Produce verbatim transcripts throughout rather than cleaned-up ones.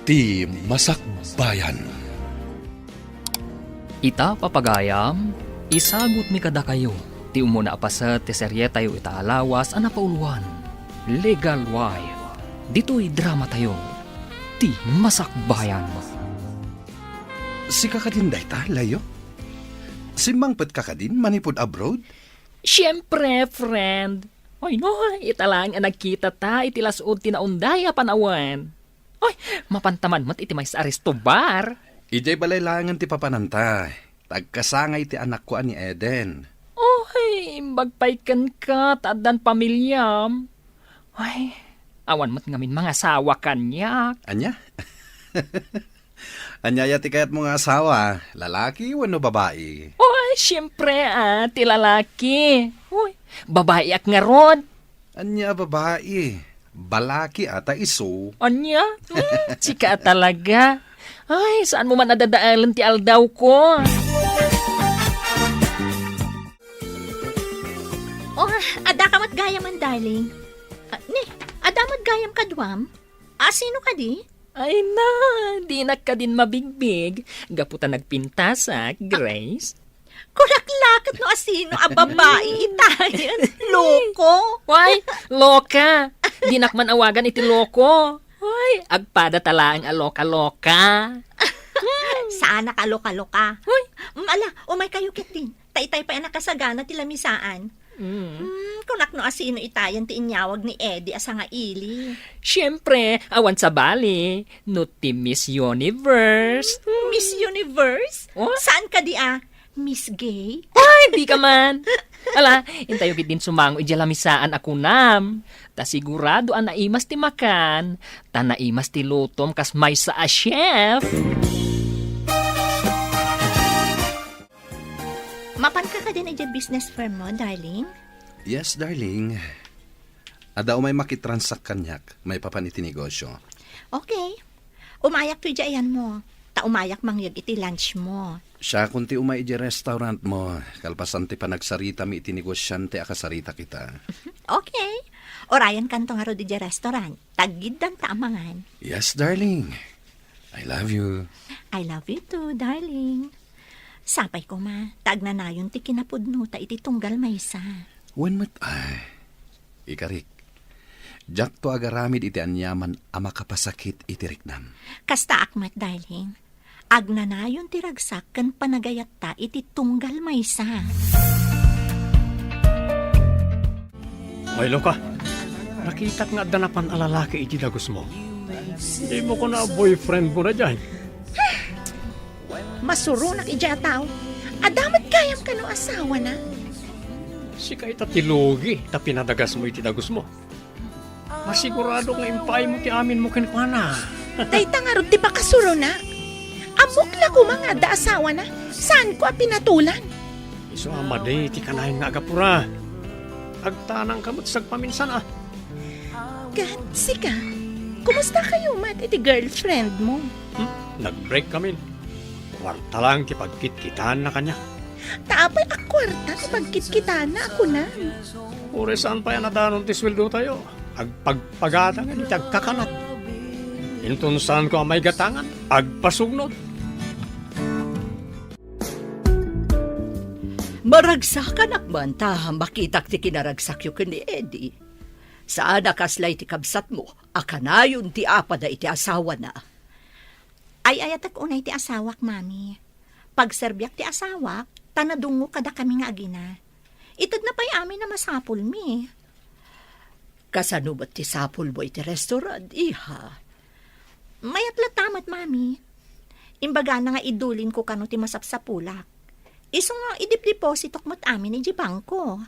Ti Masakbayan. Ita, papagayam, isagutmi kadakayo ti umuna a paset ti serietayo ita a lawas a napauloan, Legal Wife. Ditoy dramatayo, Ti Masakbayan. Sika kadin dayta, Leo? Simmangpetka kadin manipud abroad? Siempre, friend. Oy, no, ita laeng a nagkitata iti las-ud ti naunday a panawen. Oy, mapanta man met iti maysa a resto bar. Idiay balay laengen ti papananta. Tagkasangay ti anakko a ni Eden. Oy, imbag pay kenka ta addan pamiliam. Oy, awan met ngamin mangasawa kaniak. Ania? Ania aya ti kayatmo nga asawa? Lalaki wenno babai? Oy, siempre, ah, ti lalaki. Oy, babaiak ngarud. Ania a babai? Balaki ata isu. Ania? Hmm, sika a talaga. Ay, saanmo man a dadaelen ti aldawko. Oh, adda ka met gayamen, darling. Ah, ni, adda met gayam kaduam? Asino kadi? Ay na, dinak kadin mabigbig. Gapu ta nagpintasak, Grace. Kunak la ket no asino a babai itayen. Loko. Why? Loka. Dinak man awagan iti loko. Why? Agpada ta laeng a loka-loka. Saanak a loka-loka. Hoy. Mm, ala, umay kayo ketdin. Ta itay pay a nakasagana ti lamisaan. Mm. Hmm, kunak no asino itayen ti inyawag ni Eddie a sangaili. Siempre, awan sabali, no ti Miss Universe. Miss Universe? Oh? Saan kadi a? Miss Gay? Ay, di ka man! Ala, intayo gid din sumango idiay lamisaan a kunam. Ta sigurado a naimas ti makan, ta naimas ti lutom kas maysa a chef. Mapanka kadin idiay business firm mo, darling? Yes, darling. Adda umay makitransak kaniak maipapan iti negosyo. Okay. Umayak to idiay ayanmo. Ta umayak mangyeg iti lunch mo. Siakon ti umay idiay restaurant mo, kalpasan ti panagsaritami iti negosiante a kasaritak ita. Okay. Urayenkanto ngarud idiay restaurant. Taggiddanta a mangan. Yes, darling. I love you. I love you too, darling. Sapay koma, ta agnanayon ti kinapudnota iti tunggal maysa. Wen met, ay, ikarik, diakto agaramid iti aniaman a makapasakit iti riknam. Kastaak met, darling. Agnanayon ti ragsak ken panagayatta iti tunggal maysa. Ay, Loka, nakitak nga adda napan a lalaki iti dagusmo. Dimo kuna a boyfriend mo na diay. Masuronak idiay a tao. Adda met gayam kano asawana? Sika ita ti lugi ta pinadagasmo iti dagusmo. Masigurado nga impaaymo ti aminmo kenkuana. Dayta ngarud ti pakasurona. Ammok la koma nga adda asawana. Saanko a pinatolan. Isu a madi ti kanayon nga agapura. Agtanangka met sagpaminsan a. Ket sika, kumusta kayo met iti girlfriend mo? Hmm? Nag-break kami. Kuarta lang ti pagkitkitaanna kaniak. Ta apay a kuarta ti pagkitkitaanna a kunam? Uray saan pay a nadanon ti sueldotayo, agpagpagatangan iti agkakanat. Inton saanko a maigatangan, agpasugnod. Maragsakanak man ta makitak ti kinaragsakyo ken ni Eddie. Saan a kasla iti kabsatmo a kanayon ti apada iti asawana. Ay-ayatek unay ti asawak, Mami. Pagserbiak ti asawak, ta nadungngok kadakami nga agina. Itedna pay amin a masapulmi. Kasano met ti sapulmo iti restaurant, iha? Mayat latta met, Mami. Imbagana nga idulinko kano ti masapsapulak. Isu nga idipdepositok met amin idiay bangko.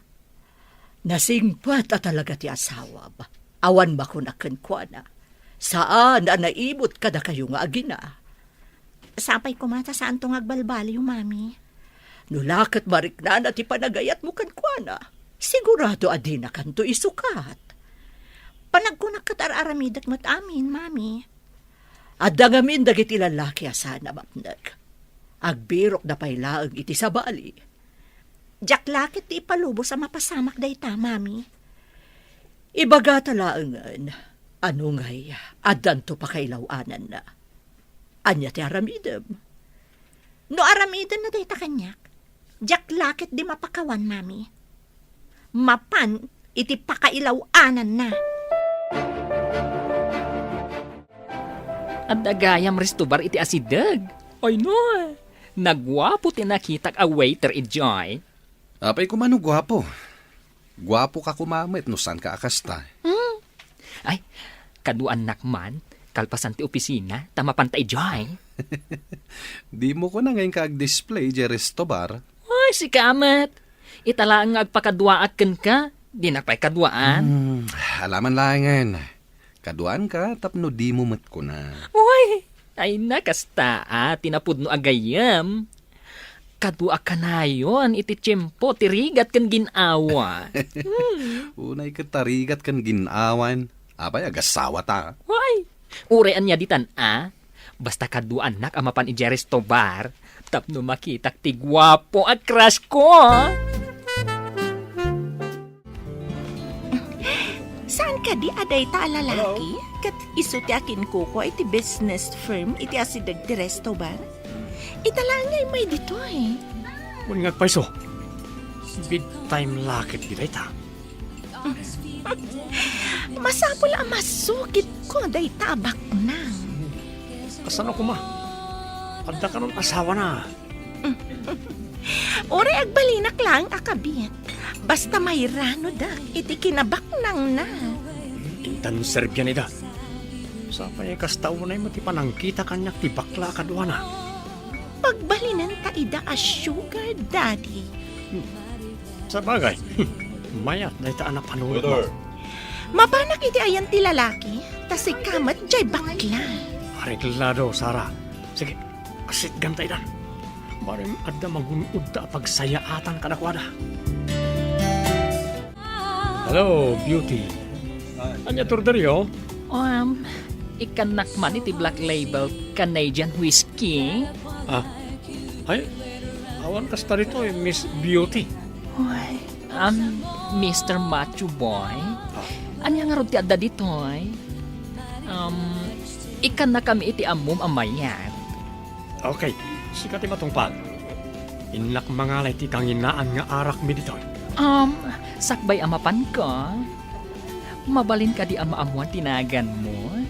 Nasingpet a talaga ti asawam. Awan makunak kenkuana. Saan a naimut kadakayo nga agina. Sapay koma ta saanto nga agbalbaliw, Mami. No la ket mariknana ti panagayatmo kenkuana, sigurado a dinakanto isukat. Panagkunak ket ar-aramidek met amin, Mami. Adda ngamin dagiti lalaki a saan a mapnek. Agbirokda pay laeng iti sabali. Diak la ket ti ipalubos a mapasamak dayta, Mami. Ibagata laengen, ano ngay, addanto pakailaw-ananna. Ania ti aramidem? No aramidem na dayta kaniak, diak la ketdi mapakawan, Mami. Mapan iti pakailaw-ananna. Adda gayam restobar iti asideg. Ay, no. Naguapo ti nakitak a waiter idiay. Apay koma no guapo? Guapoka koma met no saanka a kasta. Hmm. Ay, kaduaannak man, kalpasan ti opisina, ta mapanta idiay. Dimo kona nga inka ag-display idiay resto bar? Ay, sika met. Ita laeng nga agpakaduaak kenka, dinak pay kaduaan. Hmm, alaman laengen. Kaduaanka tapno dimo met kuna. Uy, ay na, kasta a ti napudno a gayyem. Kadua kanayon iti tiempo ti rigat ken gin-awa. Hmm. Unay ket ta rigat ken gin-awan. Apay, agasawata? Uy, uray ania ditan a. Basta kaduaannak a mapan idiay resto bar tapno makitak ti guapo a crush ko. Saan kadi a dayta a lalaki? Hello? Ket isu ti akinkukua iti business firm iti asideg ti resto bar? Ita laeng nga immay ditoy. Wen nga agpayso. Bedtime la ketdi dayta. Masapul a masukitko dayta a baknang. Kasano koma? Adda kanon asawana? Uray agbalinak laeng a kabit, basta mairanodak iti kinabaknangna. Intan serbian ida. Sapay kasta unay met ti panangkita kaniak ti bakla a kaduana. Pagbalinenta ida a sugar daddy. Sabagay, mayat dayta a napanuotmo. Waiter. Mapanak iti ayan ti lalaki, ta sika met jay bakla. Areglado, Sara. Sige, sitganta ida. Barem adda magun-odta a pagsayaatan kadakuada. Hello, Beauty. Ania ti orderyo? Um, ikkannak man iti Black Label Canadian Whiskey. Ah, ay, awan kasta ditoy, Miss Beauty. Uy, um, Mister Macho Boy. Ah. Ania ngarud ti adda ditoy? Um, ikkannakami iti ammom a mayat. Okay, sika ti matungpal. Innak mangala iti kanginaan nga arakmi ditoy. Um, sakbay a mapanka, mabalin kadi a maammuan ti naganmo?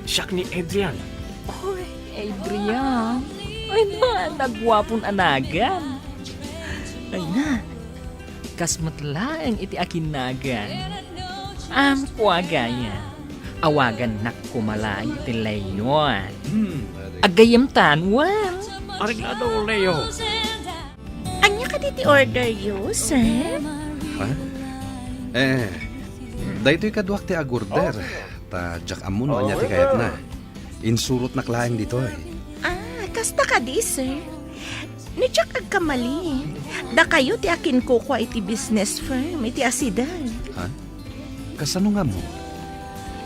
Siak ni Adrian. Oy, Adrian. Ay na, naguapon a nagan. Ay na, kas met laeng iti akinnagan. Am, kua gayam. Awagannak koma laeng ti Leo. Hmm. Aggayamtan, wen? Areglado, Leo. Ania kadi ti orderyo, sir? Ha? Eh, daytoy kaduak ti agorder. Ta diak ammo no ania ti kayatna. Insurotnak laeng ditoy. Ah, kasta kadi, sir? No diak agkamali, dakayo ti akinkukua iti business firm iti asideg. Ha? Kasano nga ammo?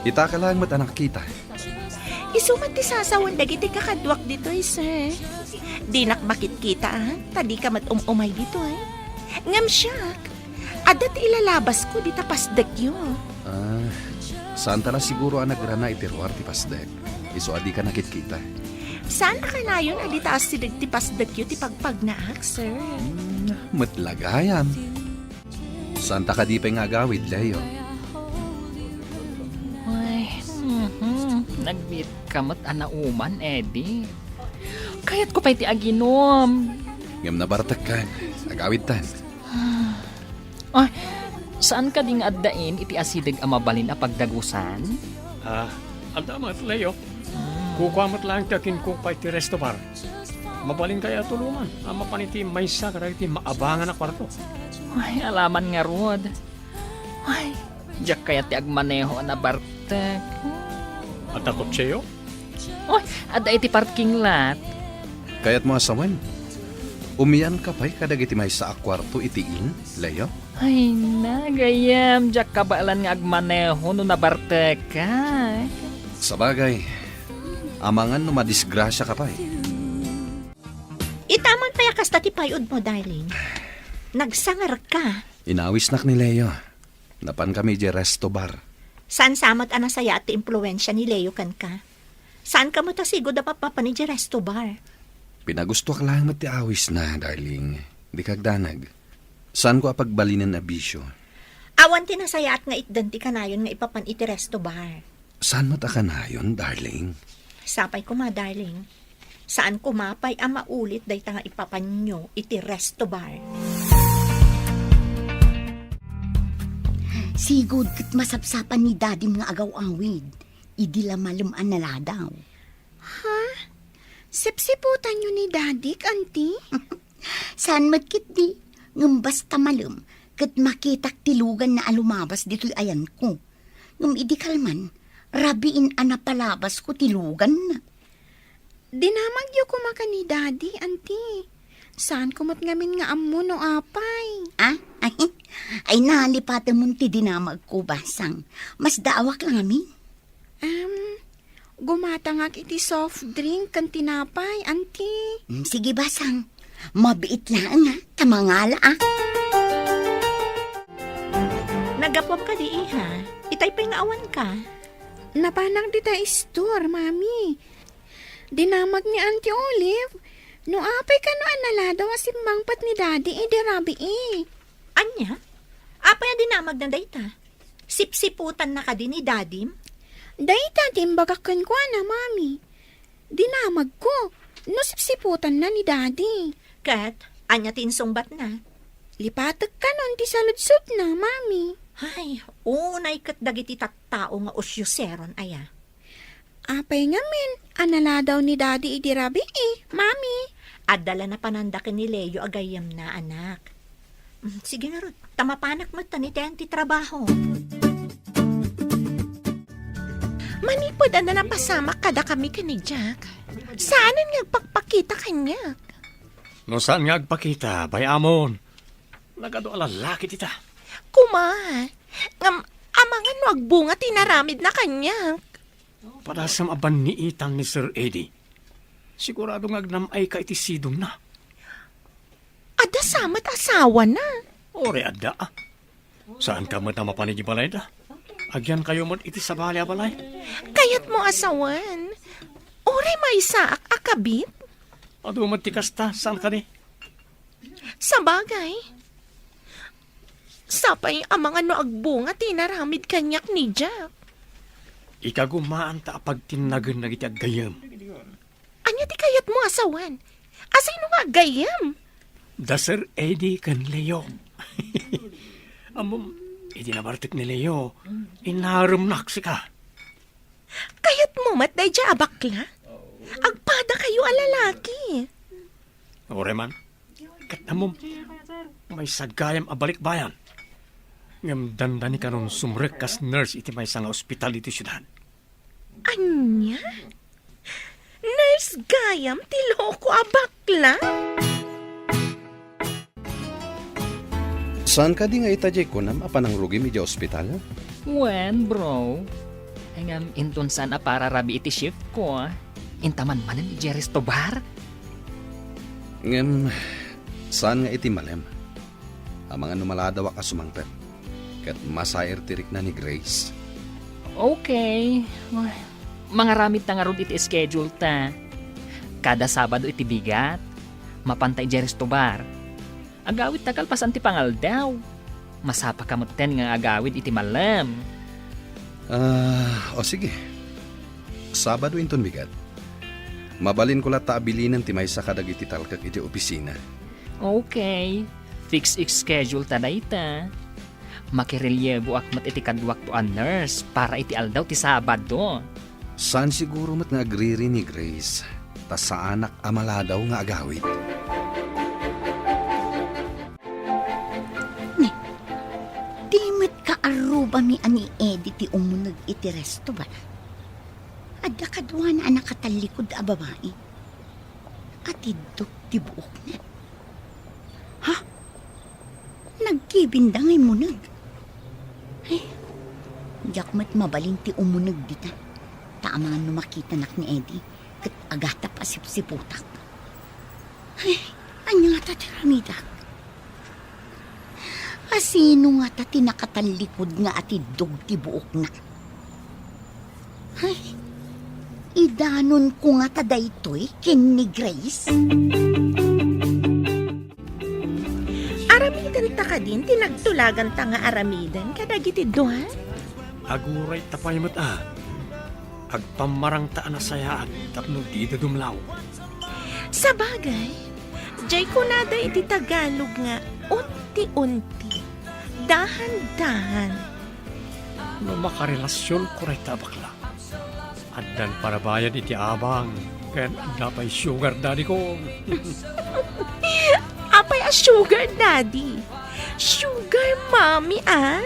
Itaka laeng met a nakita. Isu met ti sasawen dagiti kakaduak ditoy, sir. Dinak makitkita, ah, ta dika met um-umay ditoy. Ngem siak, adda ti ilalabasko dita pasdekyo. Ah, saanta la siguro a nagrana iti ruar ti pasdek. Isu a dika nakitkita. Saan a kanayon a dita asideg ti pasdekyo ti pagpagnaak, sir? Hmm, met la gayam. Saanta kadi pay nga agawid, Leo? Ay, mhm. Nagbiit ka met a nauman, Eddie. Kayatko pay ti aginom. Ngem nabartekkan. Agawidtan. Ay, saan kadi nga addain iti asideg a mabalin a pagdagusan? Ah, adda met, Leo. Hmm. Kukua met laeng ti akinkukua iti resto bar. Mabalin kaya a tulongan a mapan iti maysa kadagiti maabangan a kuarto? Ay, alaman ngarud. Ay, diak kayat ti agmaneho a nabartek. Adda kotseyo? Oy, adda iti parking lot. Kayatmo a sawen? Umianka pay kadagiti maysa a kuarto iti inn, Leo? Ay na, gayyem, diak kabaelan nga agmaneho no nabartekak. Sabagay, amangan no madisgrasiaka pay. Ita man pay a kasta ti pay-odmo, darling. Nagsangarka. Inawisnak ni Leo. Napankami idiay resto bar. Saan sa met a nasayaat ti impluensia ni Leo kenka? Saanka met a sigud a mapmapan idiay resto bar. Pinagustoak laeng met ti awisna, darling. Dika agdanag. Saanko a pagbalinen a bisio. Awan ti nasayaat nga itdan ti kanayon nga ipapan iti resto bar. Saan met a kanayon, darling? Sapay koma, darling. Saan koma pay a maulit dayta nga ipapanyo iti resto bar. Sigud ket masapsapan ni Dadim nga agaw-awid idi la malem a naladaw. Ha? Sipsiputanyo ni Dadik, Auntie? Saan met ketdi, ngem basta malem, ket makitak ti luganna a lumabas ditoy ayanko. Ngem idi kalman, rabiin a napalabasko ti luganna. Dinamagyo koma ken ni Daddy, Auntie. Saanko met ngamin nga ammo no apay. Ah? Ay, ay, nalipatemon ti dinamagko, Basang. Masdaawak la ngamin. Em, gumatangak iti soft drink ken tinapay, Auntie. Mm, sige, Basang. Mabiit laeng, ha? Ta mangala, ah. Naggapuam kadi, iha? Itay pay nga awanka. Napanak dita store, Mami. Dinamag ni Auntie Olive, no apay kano a naladaw a simmangpet ni Daddy idi rabii. Ania? Apay a dinamagna dayta? Sipsiputanna kadi ni Dadim? Dayta ti imbagak kenkuana, Mami. Dinamagko no sipsiputanna ni Daddy. Ket, ania ti insungbatna? Lipatek kanon ti saludsodna, Mami. Ay, unay ket dagiti tattao nga usyoseron aya. Apay ngamin a naladaw ni Daddy idi rabii, Mami? Adda la napananda ken ni Leo a gayyemna, anak. Mm, sige ngarud, ta mapanak met ta ni Ten ti trabaho. Manipud a napasamak kadakami ken ni Jack, saanen nga agpakpakita kaniak. No saan nga agpakita, bay-amon. Nagadu a lalaki dita. Kuma, ngem amangan no agbunga ti naramidna kaniak. Padasem a banniitan ni Sir Eddie. Sigurado nga agnam-ayka iti sidongna. Adda sa met asawana. Uray adda, ah. Saanka met a mapan iti balayda? Agyankayo met iti sabali a balay. Kayatmo a sawen? Uray maysaak a kabit? Adu met ti kasta, saan kadi? Sabagay. Sapay amangan no agbunga ti naramid kaniak ni Jack. Ikagumaanta a pagtinnagen dagiti aggayyem. Ania ti kayatmo a sawen? Asino nga aggayyem? Da Sir Eddie ken Leo. Ammom, idi nabartek ni Leo, inaremnak sika. Kayatmo met daydiay a bakla? Agpadakayo a lalaki. Uray man, ket ammom, maysa gayam a balikbayan. Ngem dandani kanon sumrek kas nurse iti maysa nga ospital iti siudad. Ania? Nurse gayam ti loko a bakla? Saan kadi nga ita diay kunam a panangrugim idiay ospital? Wen, bro. Ngem inton saan a pararabii iti shift ko, inta man manen idiay resto bar? Ngem, saan nga iti malem? Amangan no maladawak a sumangpet, ket masair ti rikna ni Grace. Okay. Mangaramid ta ngarud iti schedule ta. Kada Sabado iti bigat, mapanta idiay resto bar. Agawid ta kalpasan ti pangaldaw. Masapaka metten nga agawid iti malem. Ah, o sige. Sabado inton bigat. Mabalinko latta a bilinen ti maysa kadagiti talkek iti opisina. Okay. Fix schedule ta dayta. Makirelyeboak met iti kaduakto a nurse para iti aldaw ti Sabado. Saan siguro met nga agriri ni Grace, ta saanak a maladaw nga agawid. Ne, di met kaarrubami a ni Eddie ti umuneg iti resto, bala. Adda kaduana a nakatallikud a babai. Atiddog ti buokna. Ha? Nagkibinda nga immuneg. Ay, diak met mabalin ti umuneg dita. Ta amangan no makitanak ni Eddie, ket agatap a sipsiputak. Ay, ania ngata ti ramidak? Asino ngata ti nakatallikud nga atiddog ti buokna? Ay, Idanonko ngata daytoy ken ni Grace? Aramidenta kadin ti nagtulaganta nga aramiden kadagiti dua? Aguray ta pay met a. Agpammarangta a nasayaat tapno dida dumlaw. Sabagay, jay kunada iti Tagalog nga unti-unti, dahan-dahan. No makarelasionko dayta a bakla, addan parabayad iti abang ken adda pay sugar daddy ko. Apay a sugar daddy? Sugar mommy, a?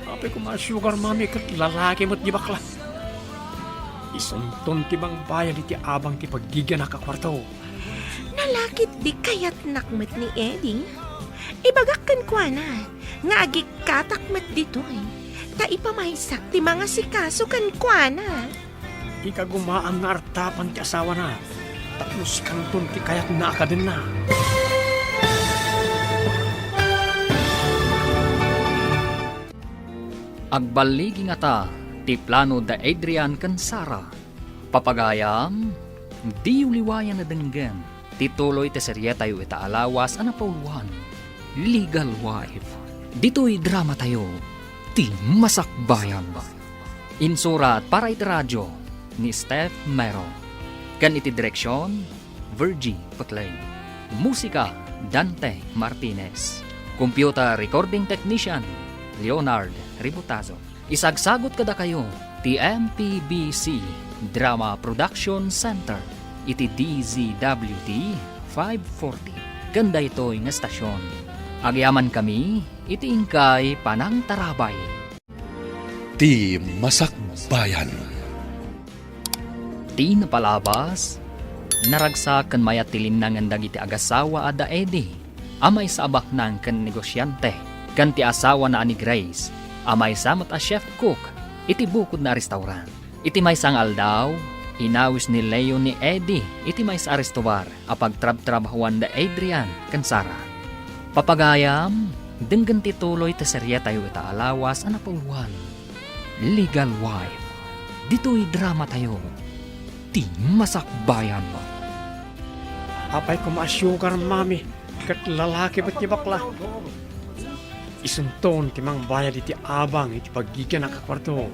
Apay koma a sugar mommy ket lalaki met di bakla. Isunton ti mangbayad iti abang ti paggigianak a kuarto. Nalakit di kayatnak met ni Eddie. Ibagak kenkuana nga agikkatak met ditoy, ta ipamaysak ti mangasikaso kenkuana. Ikagumaam nga artapan ti asawana, tapno sikanton ti kayatna a kadenna. Agballigi ngata ti plano da Adrian ken Sara. Papagayam, diyo liwayan a denggen ti tuloy ti serietayo ita a lawas a napauluan, Legal Wife. Ditoy dramatayo, Ti Masakbayan. Insurat para iti radio ni Steph Mero. Ken iti direksion, Virgie Peclay. Musika, Dante Martinez. Computer recording technician, Leonard Ributazo. Isagsagut kadakayo ti M P B C Drama Production Center iti D Z W T five forty ken daytoy nga estasion. Agyamankami iti inkay panangtarabay. Ti Masakbayan. Ti napalabas, naragsak ken mayat ti linnangen dagiti agasawa a da Eddie a maysa a baknang ken negosiante, ken ti asawana a ni Grace a maysa met a chef cook iti bukodna a restaurant. Iti maysa nga aldaw, inawis ni Leo ni Eddie iti maysa a restobar a pagtrabtrabahoan da Adrian ken Sara. Papagayam, denggen ti tuloy ti serietayo ita a lawas a napauluan, Legal Wife. Ditoy dramatayo, Ti Masakbayan. Apay koma a sugar mommy ket lalaki met ti bakla. Isunton ti mangbayad iti abang iti paggigianak a kuarto.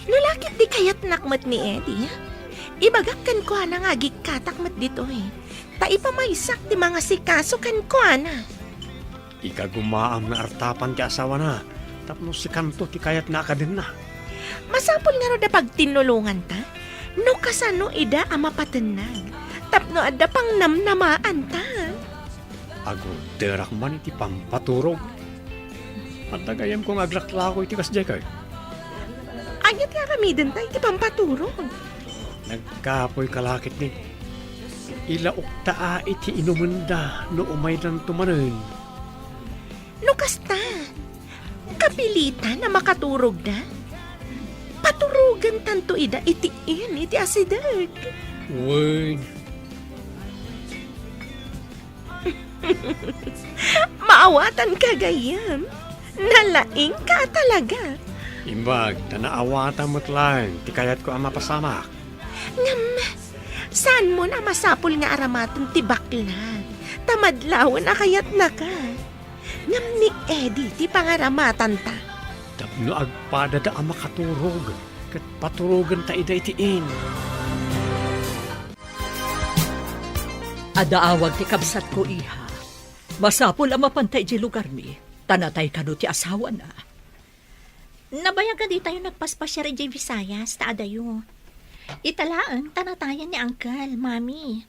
Nalakit di kayatnak met ni Eddie, ibagak kenkuana nga agikkatak met ditoy, ta ipamaysak ti mangasikaso kenkuana. Ikagumaam nga artapan ti asawana tapno sikanto ti kayatna a kadenna. Masapul ngarud a pagtinnulonganta no kasano ida a mapatennag tapno adda pangnamnamaanta. Agurderak man iti pampaturog. Adda gayyemko nga aglaklako iti kasdiay kay. Ania ti aramidenta iti pampaturog? Nagkapoy kalakitni. Ilaokta a iti inumenda no umaydanto manen. No kasta, kapilitan a makaturogda? Paturogentanto ida iti inn iti asideg. Wen. Maawatanka gayyem. Nalaingka a talaga. Imbag ta naawatam met laeng ti kayatko a mapasamak. Ngem, saanmon a masapul nga aramaten ti bakla, ta madlawen a kayatnaka. Ngem ni Eddie ti pangaramatanta. Tapno agpadada a makaturog, ket paturogenta ida iti inn. Adda awag ti kabsatko, iha. Masapul a mapanta idiay lugarmi, ta natay kano ti asawana. Nabayag a ditayo nagpaspasiar idiay Visayas, ta adayo. Ita laeng ta natayen ni Uncle, Mami.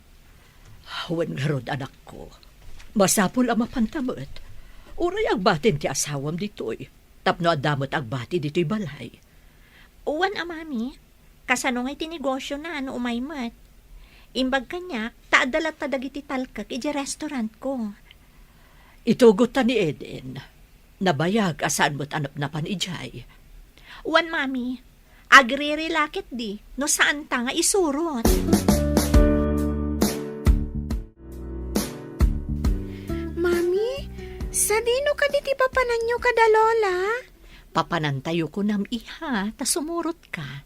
Wen ngarud, anakko. Masapul a mapanta met. Uray agbatin ti asawam ditoy, tapno adda met agbati ditoy balay. Wen a, Mami. Kasano ngay ti negosiona no umay met? Imbag kaniak, ta adda latta dagiti talkek idiay restaurantko. Itugotta ni Eden. Nabayag a saan met a napnapan idiay. Wen, Mami, agriri la ketdi no saanta nga isurot. Mami, sadino kadi ti papananyo kada Lola? Papanantayo kunam, iha, ta sumurotka.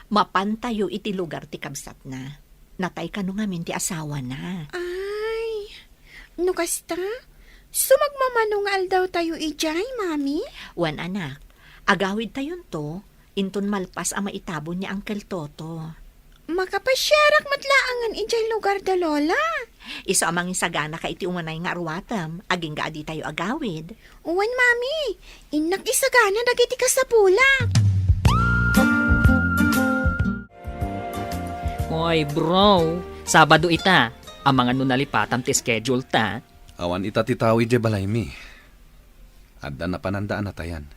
Mapantayo iti lugar ti kabsatna. Natay kano ngamin ti asawana. Ay, no kasta, sumagmamano nga aldawtayo idiay, Mami? Wen, anak, agawidtayonto, inton malpas a maitabon ni Uncle Toto. Makapasiarak met laengen idiay lugar da Lola. Isu a mangisaganaka iti umanay nga aruatem, agingga a ditayo agawid. Wen, Mami, innak isagana dagiti kasapulak. Oy, bro, Sabado ita. Amangan no nalipatam ti schedule ta. Awan ita ti tao idiay balaymi. Adda napananda a natayan.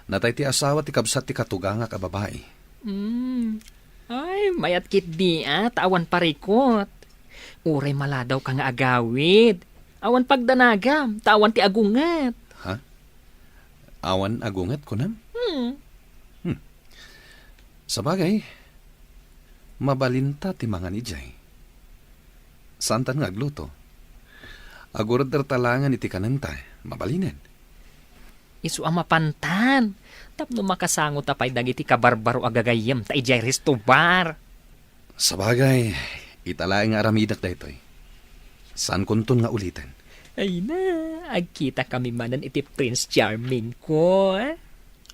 Natay ti asawa ti kabsat ti katugangak a babai. Hmm. Ay, mayat ketdi a, ta awan parikot. Uray maladawka nga agawid. Awan pagdanagam, ta awan ti agunget. Ha? Awan agunget, kunam? Hmm. Hmm. Sabagay, mabalinta ti mangan idiay. Saantan nga agluto. Agurder ta laengen iti kanenta, mabalinen. Isu a mapantan, tapno makasangota pay dagiti kabarbaro a gagayyemta idiay resto bar. Sabagay, ita laeng nga aramidek daytoy. Saankonton nga uliten. Ay na, agkitakami manen iti Prince Charming ko, eh.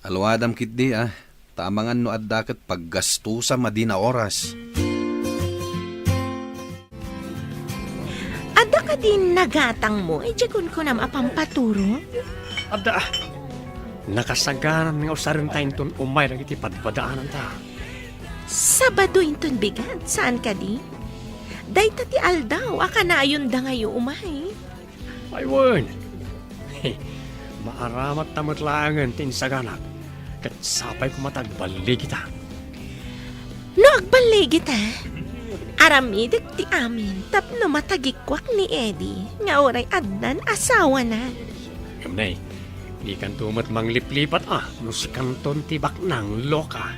Aluadam ketdi, ah. Ta amangan no adda ket paggastusam a di naoras. Adda kadi nagatangmo idiay kunkunam a pampaturo? Adda, ah. Nakasaganami nga usarenta inton umay dagiti padpadaananta. Sabado inton bigat, saan kadi? Dayta ti aldaw a kanayon dangayo umay. Ay, wen. Maaramat ta met laengen ti insaganak, ket sapay koma ta agballigita. No agballigita, aramidek ti amin tapno matagikuak ni Eddie nga uray addan asawana. Ngem nay, dikanto met mangliplipat a no sikanton ti baknang, loka.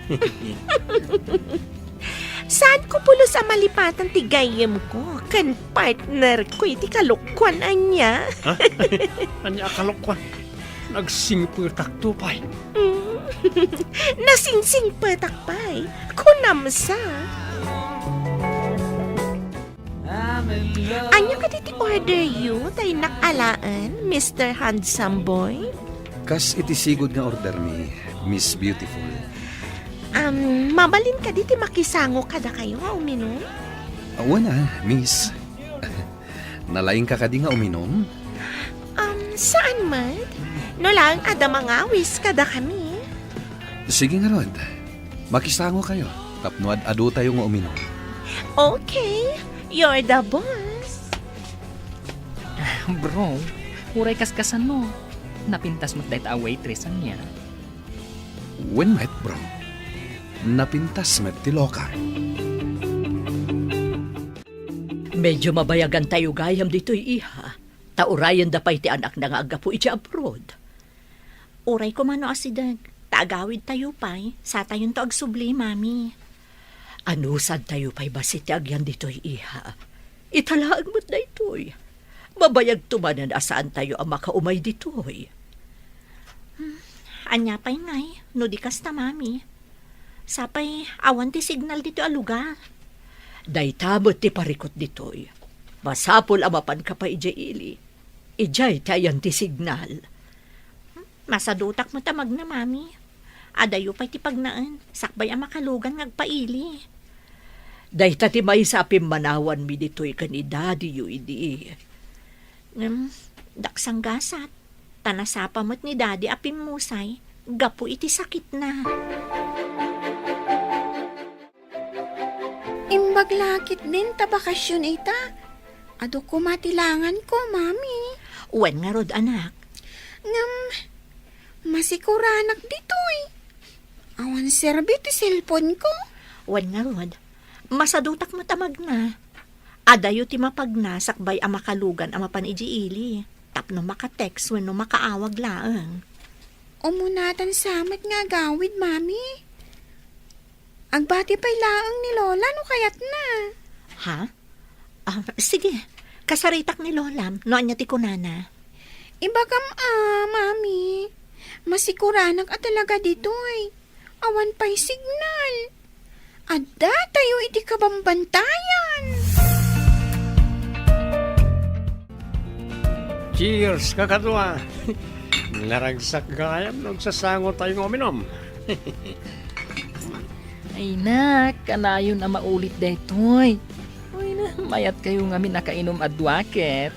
Saanko pulos a malipatan ti gayyemko ken partnerko iti kalokuan ania. Ha? Ania a kalokuan? Nagsingpetakto pay. Mm. Nasingsingpetak pay. Kunam sa. Ania kadi ti orderyo ta innak alaen, Mister Handsome Boy? Kas iti sigud nga ordermi, Miss Beautiful. Um, mabalin kadi ti makisango kadakayo a uminum? Awan a, Miss. Nalaingka kadi nga uminum? Um, saan met? No laeng adda mangawis kadakami. Sige ngarud. Makisangokayo tapno ad-adutayo nga uminum. Okay, you're the boss. Bro, uray kaskasano. Napintas met dayta a waitress ania. Wen met, bro. Napintas met ti loka. Medyo mabayagantayo gayam ditoy, iha. Ta urayenda pay ti anakna nga aggapu iti abroad. Uray koma no asideg, ta agawidtayo pay, satayonto agsubli, Mami. Anusadtayo pay bassit ti agyan ditoy, iha. Ita laeng met daytoy. Mabayagto manen a saantayo a makaumay ditoy. Hmm, ania pay ngay, no di kasta, Mami? Sapay awan ti signal ditoy a lugar. Dayta met ti parikut ditoy. Masapul a mapanka pay idiay ili. Idiay ti ayan ti signal. Masadutak met a magna, Mami. Adayo pay ti pagnaen, sakbay a makalugan nga agpaili. Dayta ti maysa a pimmanawanmi ditoy ken ni Daddy-yo idi. Ngem, daksanggasat, ta nasapa met ni Daddy a pimmusay gapu iti sakitna. Imbag la ketdin ta bakasion ita. Adu koma ti langanko, Mami. Wen ngarud, anak. Ngem, masikuranak ditoy. Awan serbi ti cellphone-ko. Wen ngarud, masadutak met a magna. Adayo ti mapagna sakbay a makalugan a mapan idiay ili, tapno maka-text wenno makaawag laeng. Umunatan sa met nga agawid, Mami. Agbati pay laeng ni Lola no kayatna. Ha? Ah, sige, kasaritak ni Lolam no ania ti kunana. Ibagam a, Mami. Masikuranak a talaga ditoy. Awan pay signal. Addatayo iti kabambantayan. Cheers, kakadua! Naragsak gayam no agsasangotayo nga uminom. Ay, nak, kanayon a maulit daytoy. Ay, na, mayatkayo ngamin a kainom a dua ket.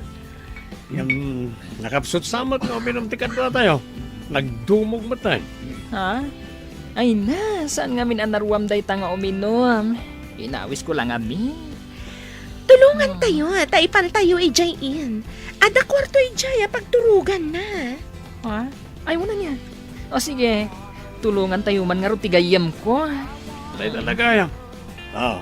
Ngem, nakapsut sa met nga uminom ti kaduatayo. Nagdumog met, eh. Ha? Ay na, saan ngamin a naruam dayta nga uminom? Inawisko la ngamin. Tulongantayo, ta ipantayo idiay inn. Adda kuarto idiay a pagturoganna. Ha? Ay, wala niya. O sige, tulongantayo man ngarud ti gayyemko. Dayta la gayam. Ah,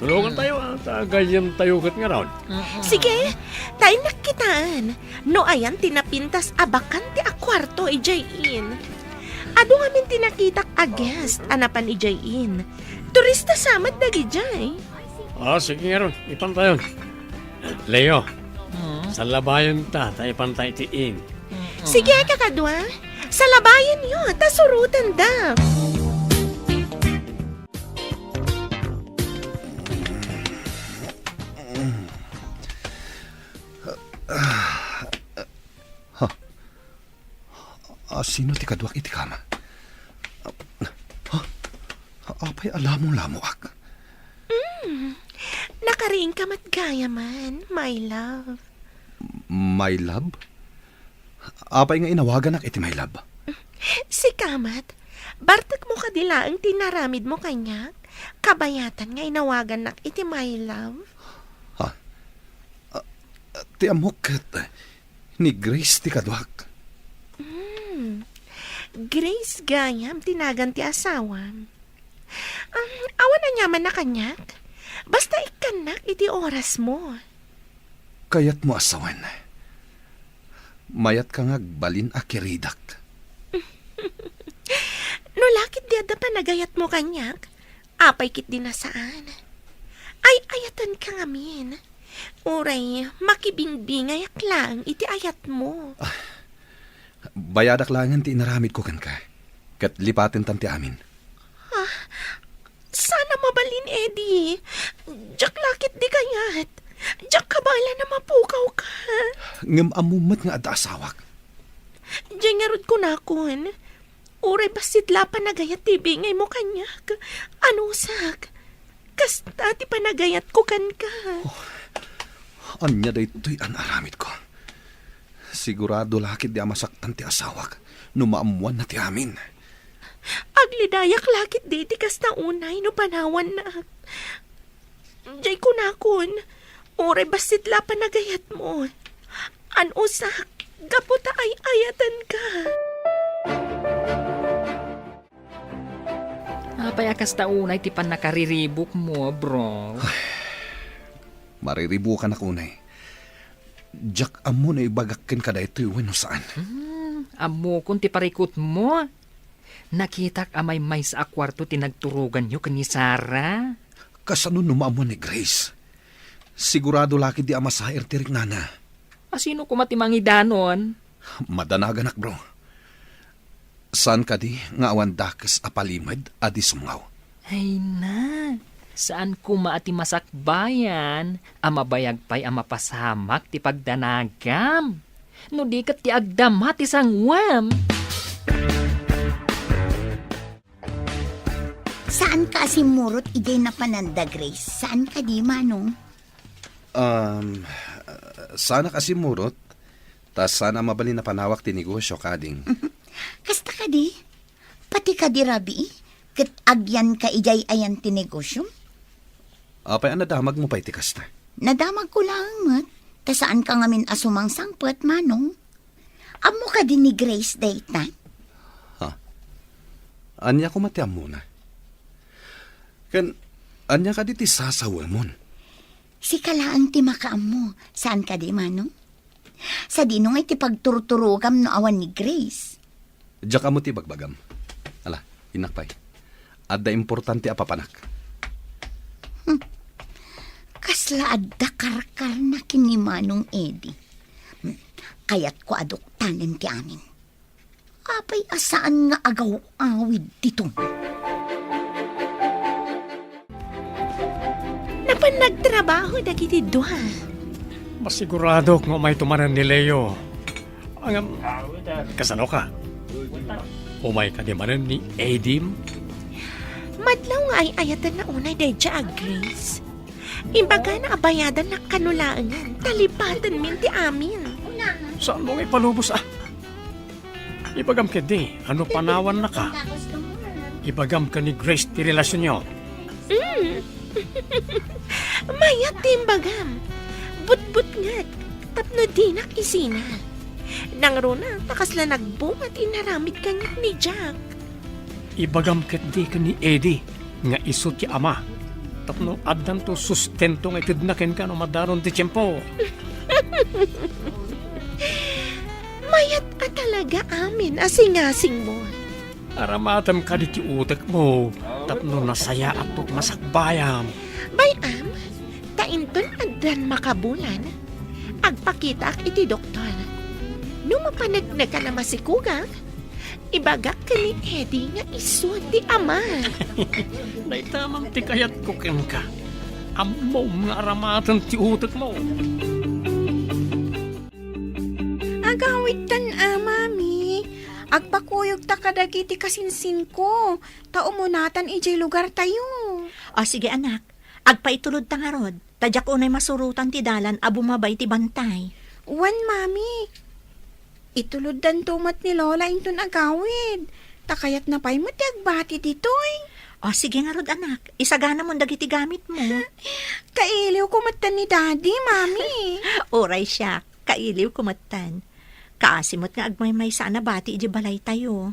tulongantayo, ah, ta gayyemtayo ket ngarud. Mm-mm. Sige, ta innak kitaen no ayan ti napintas a bakan ti a kuarto idiay inn. Adu ngamin ti nakitak a guest a napan idiay inn. Turista sa met dagidiay. Ah, sige ngarud, ipantayon. Leo, Mm. salabayonta, ta ipanta iti inn. Mm-mm. Sige, kakadua. Salabayenyo, ta surotenda. Ha? A, sino ti kaduak iti kama? Ha? Apay a lamolamoak? Mm. Nakariingka met gayamen, my love. My love? Apay nga inawaganak iti my love? Sika met, bartekmo kadi laeng ti inaramidmo kaniak, kabayatan nga inawagannak iti my love? Ha? A, a, ti ammok ket ni Grace ti kaduak. Hmm. Grace gayam ti nagan ti asawam. Um, awan aniamanna kaniak. Basta ikkannak iti orasmo. Kayatmo a sawen. Mayatka nga agbalin a kiridak. No la ketdi adda panagayatmo kaniak, apay ketdi a saan? Ay-ayatenka ngamin. Uray, makibingbingayak laeng iti ayatmo. Ah, bayadak laengen ti inaramidko kenka, ket lipatentan ti amin. Ah, saan a mabalin, Eddie. Diak la ketdi kayat. Diak kabaelan a mapukawka. Ngem ammom met nga adda asawak. Diay ngarud kunakon, uray bassit la panagayat ti ibingaymo kaniak. Anusak, kasta ti panagayatko kenka. Oh, ania daytoy a naaramidko? Sigurado la ketdi a masaktan ti asawak no maammoanna ti amin. Aglidayak la ketdi iti kasta unay no panawannak. Diay kunakon, uray bassit la panagayatmo. Anusak, gapu ta ay-ayatenka. Apay a kasta unay ti pannakariribukmo, bro? Mariribukanak unay. Diak ammo no ibagak kenka daytoy wenno saan. Hmm, ammokon ti parikutmo. Nakitak a maymaysa a kuarto ti nagturoganyo ken ni Sarah. Kasano no maammoan ni Grace? Sigurado la ketdi a masair ti riknana. A, sino koma ti mangidanon? Madanaganak, bro. Saan kadi nga awan dakes a palimed a di sumngaw? Ay na, saan koma a ti masakbayan a mabayag pay a mapasamak ti pagdanagam? No di ket ti agdama ti sanguem. Saanka a simmurot idiay napananda, Grace? Saan kadi, Manong? Um, saanak a simmurot, ta saan a mabalin a panawak ti negosio, kading. Kasta kadi? Pati kadi rabii, ket agyanka idiay ayan ti negosiom? Apay a nadamagmo pay ti kasta? Nadamagko laeng met, ta saanka ngamin a sumangsangpet, Manong. Ammo kadi ni Grace dayta? Ha? Ania koma ti ammona? Ken ania kadi ti sasawemon? Sika laeng ti makaammo, saan kadi, Manong? Sadino nga iti pagturturogam no awan ni Grace? Diak ammo ti ibagbagam. Ala, innak pay. Adda importante a papanak. Hmm. Kasla adda karkarna ken ni Manong Eddie. Hmm. Kayatko a duktanen ti amin. Apay a saan nga agaw-awid ditoy? Napan nagtrabaho dagiti dua. Masiguradok nga umayto manen ni Leo. Ngem, kasano ka? Umay kadi manen ni Edim? Madlaw nga ay-ayatenna unay daydiay a Grace. Imbagana a bayadannak kano laengen, ta lipatenmin ti amin. Saanmo nga ipalubos, a? Ibagam ketdi, no panawannaka. Ibagam ken ni Grace ti relasionyo. Mm. Mayat ti imbagam. Butbutnget, tapno dinak isina. Nangruna, ta kasla nagbunga ti inaramid kaniak ni Jack. Ibagam ketdi ken ni Eddie nga isu ti ama, tapno addanto sustento nga itedna kenka no madaron ti tiempo. Mayat a talaga amin a singasingmo. Aramatem kadi ti utekmo, tapno nasayaatto ti masakbayam. Bay-am, ta inton addan makabulan, agpakitaak iti doktor. No mapaneknekan a masikogak, ibagak ken ni Eddie nga isu ti ama. Dayta man ti kayatko kenka. Ammom nga aramaten ti utekmo. Agawidtan a, Mami. Agpakuyogta kadagiti kasinsinko, ta umunatan idiay lugartayo. O, sige, anak. Agpaitulodta ngarud, ta diak unay masurotan ti dalan a bumaba iti bantay. Wen, Mami. Ituloddanto met ni Lola inton agawid. Ta kayatna pay met ti agbati ditoy. O, sige ngarud, anak. Isaganamon dagiti gamitmo. Kailiwko metten ni Daddy, Mami. Uray siak, kailiwko metten. Kaasi met nga agmaymaysa a nabati idiay balaytayo.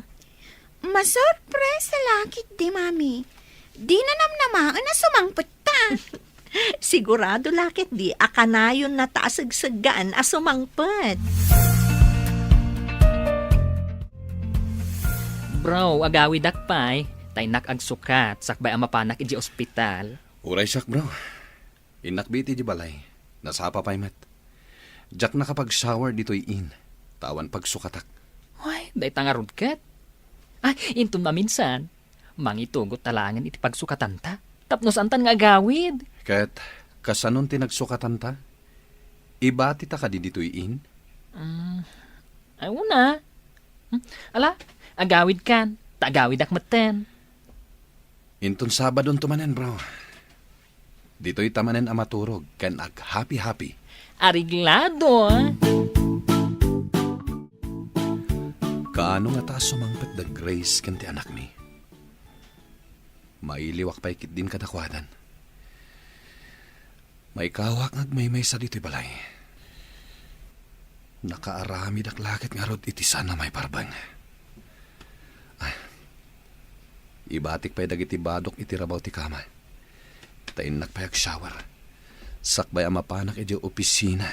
Masurpresa la ketdi, Mami. Dina namnamaen a sumangpet ta. Sigurado la ketdi a kanayonnata a segseggaan a sumangpet. Bro, agawidak pay, ta innak agsukat sakbay a mapanak idiay ospital. Uray siak, bro. Innak iti balay. Nasapa pay met. Diak nakapag-shower ditoy inn, ta awan pagsukatak. Ay, dayta ngarud ket. Ay, inton maminsan, mangitugot ta laengen iti pagsukatanta, tapno saantan nga agawid. Ket, kasanon ti nagsukatanta? Ibatita kadi ditoy inn? Mm, ay, una. Hmm, ala, agawidkan, ta agawidak metten. Inton Sabadonto manen, bro. Ditoyta manen a maturog ken aghapi-hapi. Areglado, ah. Kaano ngata a sumangpet da Grace ken ti anakmi? Mailiwak pay ketdin kadakuadan. Maikawak nga agmaymaysa ditoy balay. Nakaaramidak la ket ngarud iti saan a maiparbeng. Ay, ibatik pay dagiti badok iti rabaw ti kama. Ta innak pay agshower. Sakbay a mapanak idiay opisina.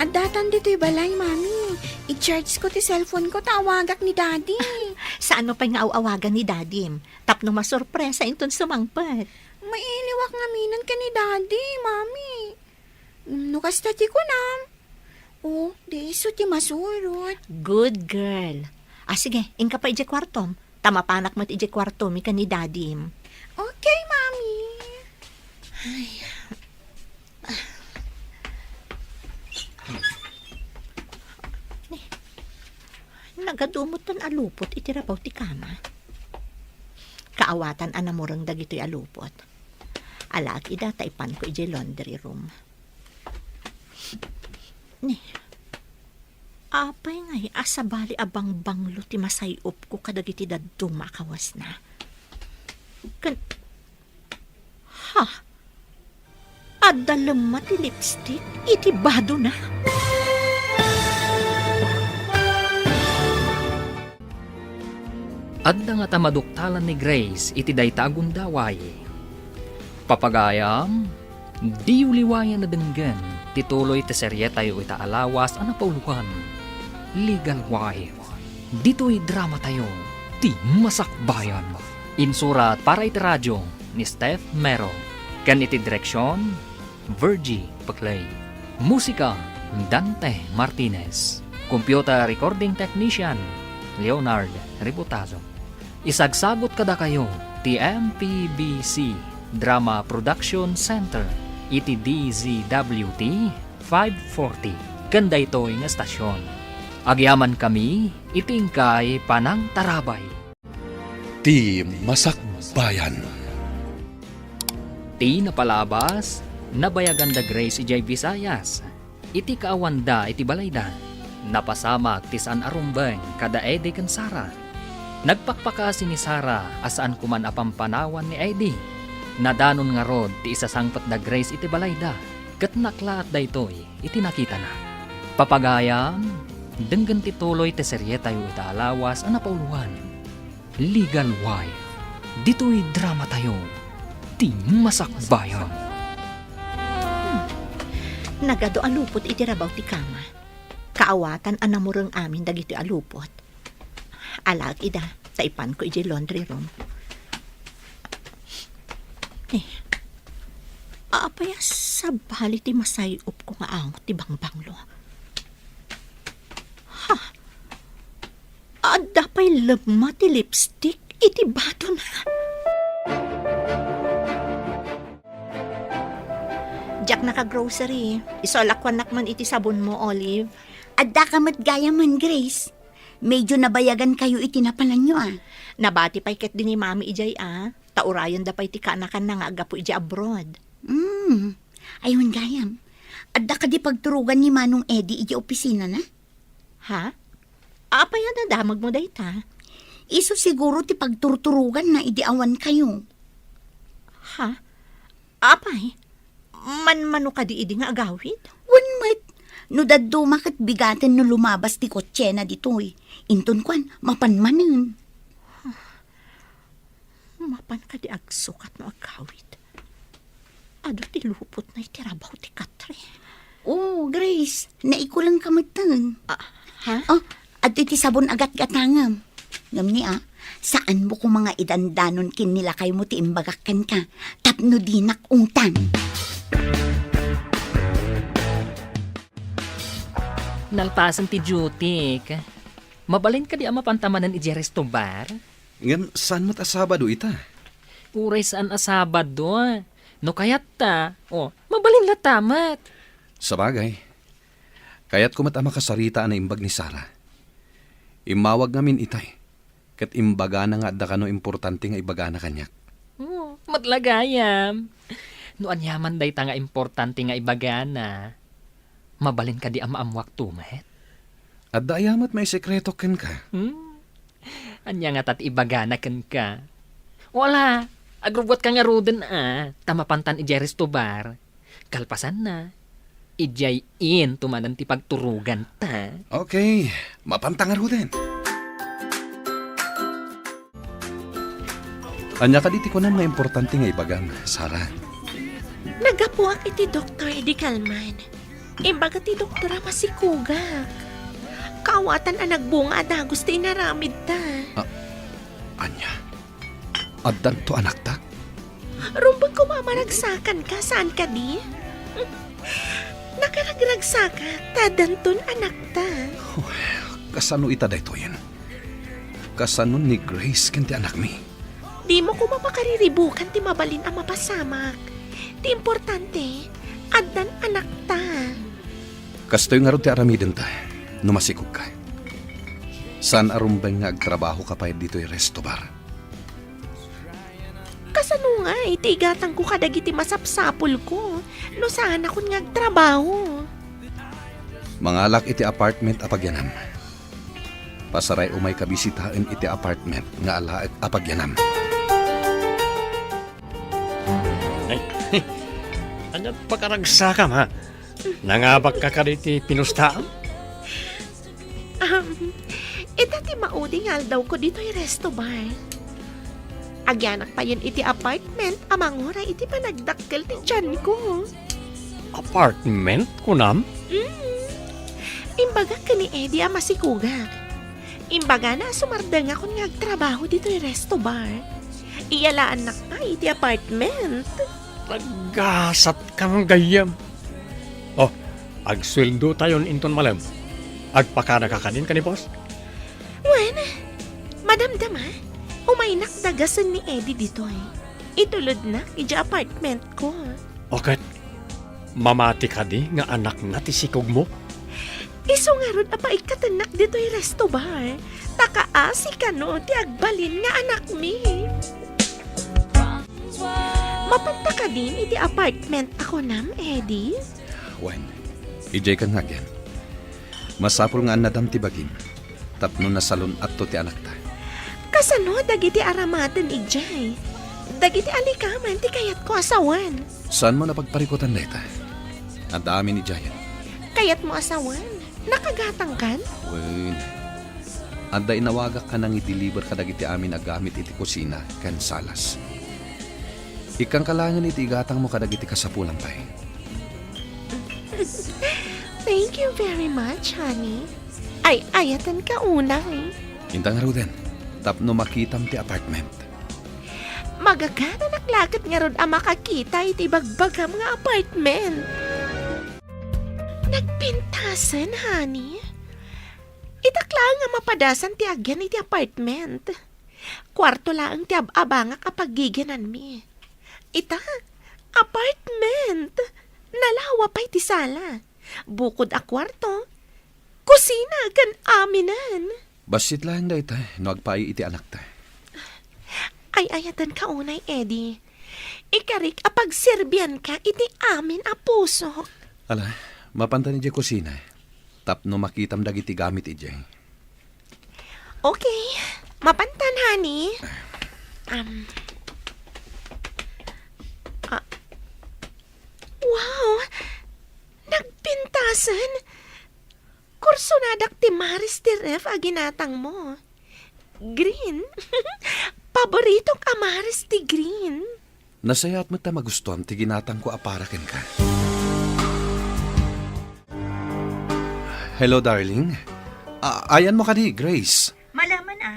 Addatan ditoy balay, Mami. I-charge ko ti cellphone ko ta awagak ni Daddy. Saanmo pay nga aw-awagan ni Dadim? Tapno masurpresa inton sumangpet. Mailiwak ngaminen ken ni Daddy, Mami. No kasta ti kunam, o, di isu ti masurot. Good girl. Ah, sige, inka pay idiay kuartom. Ta mapanak met idiay kuartomi ken ni Dadim. Okay, Mami. Ay. Ni, nagadu metten a lupot iti rabaw ti kama. Kaawatan a namureng dagitoy a lupot. Alaek ida ta ipanko idiay laundry room. Ni, apay ngay a sabali a bangbanglo ti masay-opko kadagiti dadduma a kawasna? Ken, ha? Adda lemma ti lipstick iti badona? Adda ngata maduktalan ni Grace iti dayta a gundaway. Papagayam, diyo liwayan a denggen ti tuloy ti serietayo ita a lawas a napauloan, Legal Wife. Ditoy dramatayo, ti Masakbayan. Insurat para iti radio ni Steph Mero, ken iti direksion, Virgie Paclay. Musika, Dante Martinez. Computer recording technician, Leonard Ributazo. Isagsagot kadakayo ti M P B C Drama Production Center iti D Z W T five forty ken daytoy nga estasion. Agyamankami iti inkay panangtarabay. Ti Masakbayan. Ti napalabas, nabayagan da Grace idiay Visayas. Iti kaawanda iti balayda, napasamak ti saan a rumbeng kada Eddie ken Sara. Nagpakpakasi ni Sara a saan koman a pampanawan ni Eddie. Nadanon ngarud ti isasangpet da Grace iti balayda, ket naklaat daytoy iti nakitana. Papagayam, denggen ti tuloy ti serietayo ita a lawas a napauloan. Legal Wife. Ditoy dramatayo, Ti Masakbayan. Hmm. Nagadu a lupot iti rabaw ti kama. Kaawatan a namureng amin dagitoy a lupot. Alaek ida, ta ipanko idiay laundry room. Eh, apay a sabali ti masay-opko nga angot ti bangbanglo? Ha? Adda pay lemma ti lipstick iti badona. Diak naka-grocery. Isu a lakuannak man iti sabonmo, Olive. Addaka met gayamen, Grace. Medyo nabayagankayo iti napananyo, a. Nabati pay ketdi ni Mami idiay, a. Ta urayenda pay ti kaanakanna nga aggapu idiay abroad. Hmm. Ay, wen gayam. Adda kadi pagturogan ni Manong Eddie idiay opisinana? Ha? Apay a nadamagmo dayta? Isu siguro ti pagturturoganna idi awankayo. Ha? Apay? Manmano kadi idi nga agawid? Wen met. No dadduma ket bigaten no lumabas ti kotsena ditoy. Inton kuan, mapan manen. Mapan kadi agsukat no agawid? Adu ti lupotna iti rabaw ti katre. Oh, Grace, naikulengka metten. Ah, ha? Oh, adtoy ti sabon a gatgatangem. Ngem ni, a, saanmo koma nga idandanon ken ni lakaymo ti imbagak kenka tapno dinak ungtan. Nalpasen ti dutyk. Mabalin kadi a mapanta manen idiay resto bar? Ngem saan met a Sabado ita? Uray saan a Sabado. No kayatta, o, mabalin latta met. Sabagay, kayatko met a makasarita a naimbag ni Sara. Immawag ngamin itay, ket imbagana nga adda kano importante nga ibagana kaniak. O, met la gayam. No aniaman dayta nga importante nga ibagana, mabalin kadi a maammuakto met? Adda aya met maisekretok kenka? Hmm. Ania ngata ti ibagana kenka? O ala, agrubbuatka ngaruden a, ta mapantan idiay resto bar. Kalpasanna, idiay into manen ti pagturoganta. Okay, mapanta ngaruden. Ania kadi ti kunam nga importante nga ibagam, Sara? Naggapuak iti doktor idi kalman. Imbaga ti doktor a masikogak. Kaawatan a nagbunga a dagus ti inaramidta. Ah, ania? Addanto anakta? Rumbeng koma a maragsakanka, saan kadi? Nakaragragsakak ta addanton anakta. Oh, kasano ita daytoyen? Kasano ni Grace ken ti anakmi? Dimo koma pakariribukan ti mabalin a mapasamak. Ti importante, addan anakta. Kastoy ngarud ti aramidenta no masikogka. Saan a rumbeng nga agtrabahoka pay ditoy resto bar. Kasano ngay ti igatangko kadagiti masapsapulko no saanakon nga agtrabaho? Mangalak iti apartment a pagyanam. Pasaray umayka bisitaen iti apartment nga alaek a pagyanam. Ay, ania pakaragsakam, ha? Nangabakka kadi ti pinustaam? Um, ita ti maudi nga aldawko ditoy resto bar. Agyanak payen iti apartment a manguray iti panagdakkel ti tianko. Apartment, kunam? Mm. Imbagak ken ni Eddie a masikogak. Imbagana a sumardengakon nga agtrabaho ditoy resto bar. Iyalaannak pay iti apartment. Naggasatkam gayyem. Oh, agsueldotayon inton malem. Agpakanaka kadin ken ni boss? Wen, madamdama, umay Inakdagasen ni Eddie ditoy. Itulodnak idiay apartment ko. O ket, mamati kadi nga anakna ti sikogmo? Isu ngarud a paikkatennak ditoy resto bar, ta kaasi kano ti agbalin nga anakmi. Mapanta kadin iti apartment a kunam, Eddie? Wen, idiay kan nga agyan. Masapul nga annadam ti bagim tapno nasalun-atto ti anakta. Kasano dagiti aramaten idiay? Dagiti alikaman ti kayatko a sawen. Saanmo a pagparikutan dayta? Adda amin idiayen. Kayatmo a sawen? Nakagatangkan? Wen. Adda inawagak a nangideliver kadagiti amin a gamit iti kusina ken salas. Ikkanka laengen iti igatangmo kadagiti kasapulam pay. Thank you very much, honey. Ay-ayatenka unay. Inta ngaruden, tapno makitam ti apartment. Magagananak la ket ngarud a makakita iti bagbagam nga apartment. Nagpintasen, honey. Itak laeng a mapadasan ti agyan iti apartment. Kuarto laeng ti ab-abangak a paggigiananmi. Ita, apartment! Nalawa pay ti sala. Bukod a kuarto, kusina ken aminen. Bassit laeng dayta no agpaay iti anakta. Ay-ayatenka unay, Eddie. Ikarik a pagserbianka iti amin a pusok. Ala, mapanta idiay kusina tapno makitam dagiti gamit idiay. Okay. Mapantan, honey. Um, ah, wow! Nagpintasen! Kursonadak ti maris ti ref a ginatangmo. Green? Paboritok a maris ti green. Nasayaat met ta magustuam ti ginatangko a para kenka. Hello, darling. A-, ayanmo kadi, Grace? Malaman a.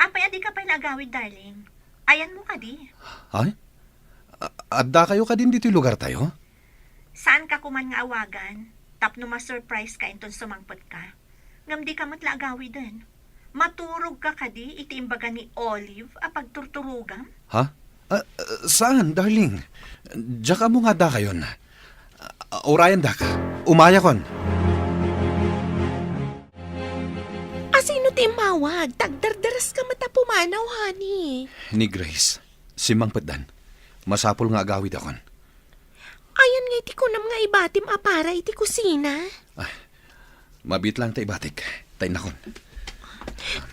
Apay a dika pay naagawid, darling? Ayanmo kadi? Ay? A-, addakayo kadin ditoy lugartayo? Saanka koman nga awagan tapno ma-surprise ka inton sumangpet ka? Ngem dika met la agawiden. Maturog ka kadi iti imbaga ni Olive a pagturturogam? Ha? Ah, ah, saan, darling? Diak ammo nga addakayon. Ah, urayandak. Umayakon. Asino ti immawag? Ta agdardaras ka met a pumanaw, honey. Ni Grace. Simmangpetdan. Masapul nga agawidakon. Ayan ngay ti kunam nga ibatim a para iti kusina? Ah, mabiit laeng ta ibatik. Ta innakon.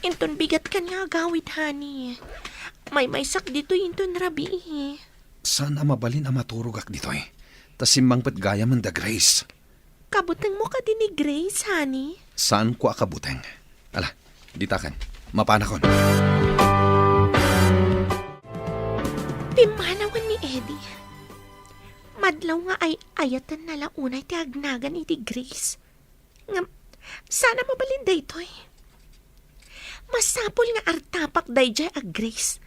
Inton bigatkan nga agawid, honey. Maymaysak ditoy inton rabii. Saan a mabalin a maturogak ditoy? Ta simmangpet gayamen da Grace. Kabutengmo kadi ni Grace, honey? Saanko a kabuteng. Ala, ditakan. Mapanakon. Pimmanawen ni Eddie. Madlaw nga ay-ayatenna la unay ti agnagan iti Grace. Ngem, saan a mabalin daytoy? Masapul nga artapak daydiay a Grace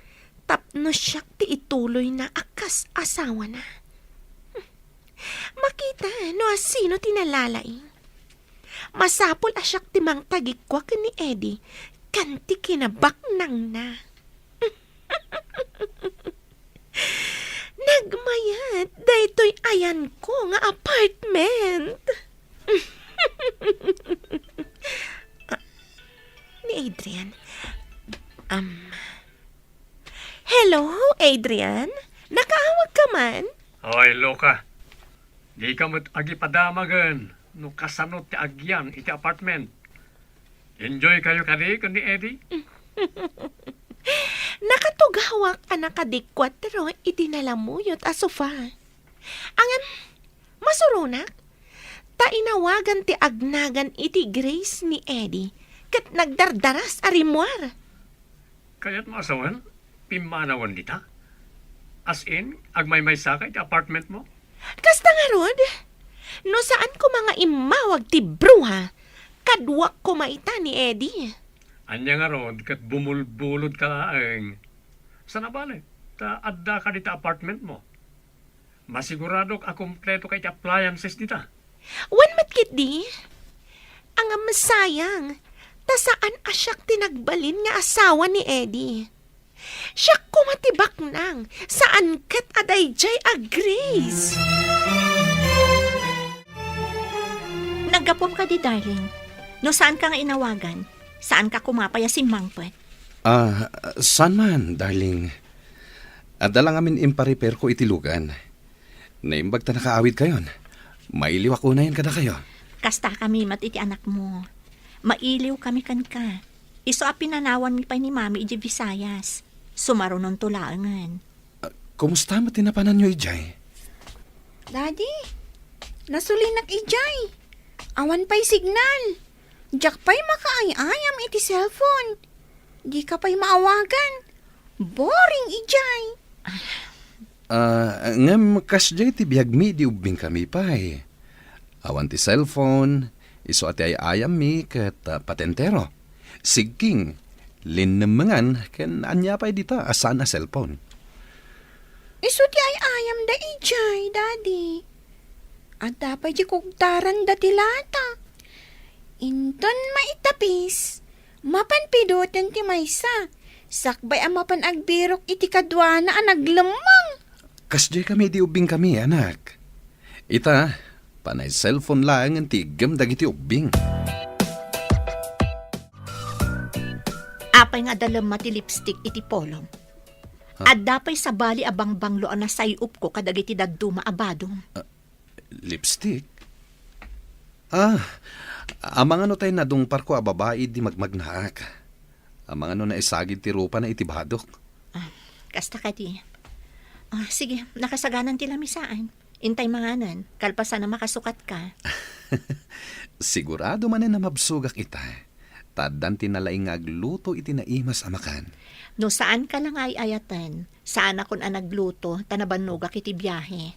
tapno siak ti ituloyna a kas asawana. Makita no asino ti nalalaing. Masapul a siak ti mangtagikua ken ni Eddie ken ti kinabaknangna. Nagmayat daytoy ayanko nga apartment. Ah, ni Adrian. Um, hello, Adrian? Nakaawag ka man? Oy, Luca. Dika met agipadamagen no kasano ti agyan iti apartment. Enjoy kayo kadi ken ni Eddie? Nakatugawak a nakadikuatro iti nalamuyot a sofa. Ngem, masuronak, ta inawagan ti agnagan iti Grace ni Eddie ket nagdardaras a rimmuar. Kayatmo a sawen, pimmanawen dita? As in, agmaymaysaka iti apartment mo? Kasta ngarud, no saan koma nga immawag ti bruha, kaduak koma ita ni Eddie. Ania ngarud ket bumulbulod ka laeng? Saan a bale, ta adda ka dita apartment mo. Masiguradok a kompleto ka iti appliances dita. Wen met ketdi. Ngem sayang, ta saan a siak ti nagbalin nga asawa ni Eddie. Siak koma ti baknang, saan ket a daydiay a Grace. Naggapuam kadi, darling. No saanka nga inawagan, saanka koma pay a simmangpet. Ah, saan man, darling. Adda la ngamin imparepairko iti lugan. Naimbag ta nakaawidkayon. Mailiwak unayen kadakayo. Kastakami met iti anakmo. Mailiwkami kenka. Isu a pinanawanmi pay ni Mami idiay Visayas. Sumarunonto laengen. Ah, kumusta met ti napananyo idiay? Daddy, nasulinak idiay. Awan pay signal. Diak pay makaay-ayam iti cellphone. Dika pay maawagan. Boring idiay. Ah, ngem kasdiay ti biagmi idi ubbingkami pay. Awan ti cellphone, isu a ti ay-ayammi ket, ah, patentero. Sigking, linnemmengan, ken ania pay dita a saan a cellphone. Isu ti ay-ayamda idiay, Daddy. Adda pay di kugtaranda ti lata. Inton maitapis, mapan pidoten ti maysa. Sakbay a mapan agbirok iti kaduana a naglemmeng. Kasdiay kami idi ubbingkami, anak. Ita, panay cellphone laengen ti iggem dagiti ubbing. Apay nga adda lemma ti lipstick iti polom? Ha? Adda pay sabali a bangbanglo a nasay-opko kadagiti dadduma a badom. Ah, lipstick? Ah, amangan no tay nadungparko a babai idi magmagnaak. Amangan no naisagid ti rupana iti badok. Ah, kasta kadi. Ah, sige, nakasaganan ti lamisaan. Intay manganen, kalpasan a makasukatka. Sigurado manen a mabsogak ita. Ta addan ti nalaing nga agluto iti naimas a makan. No saanka la nga ay-ayaten, saanakon a nagluto ta nabannogak iti biahe.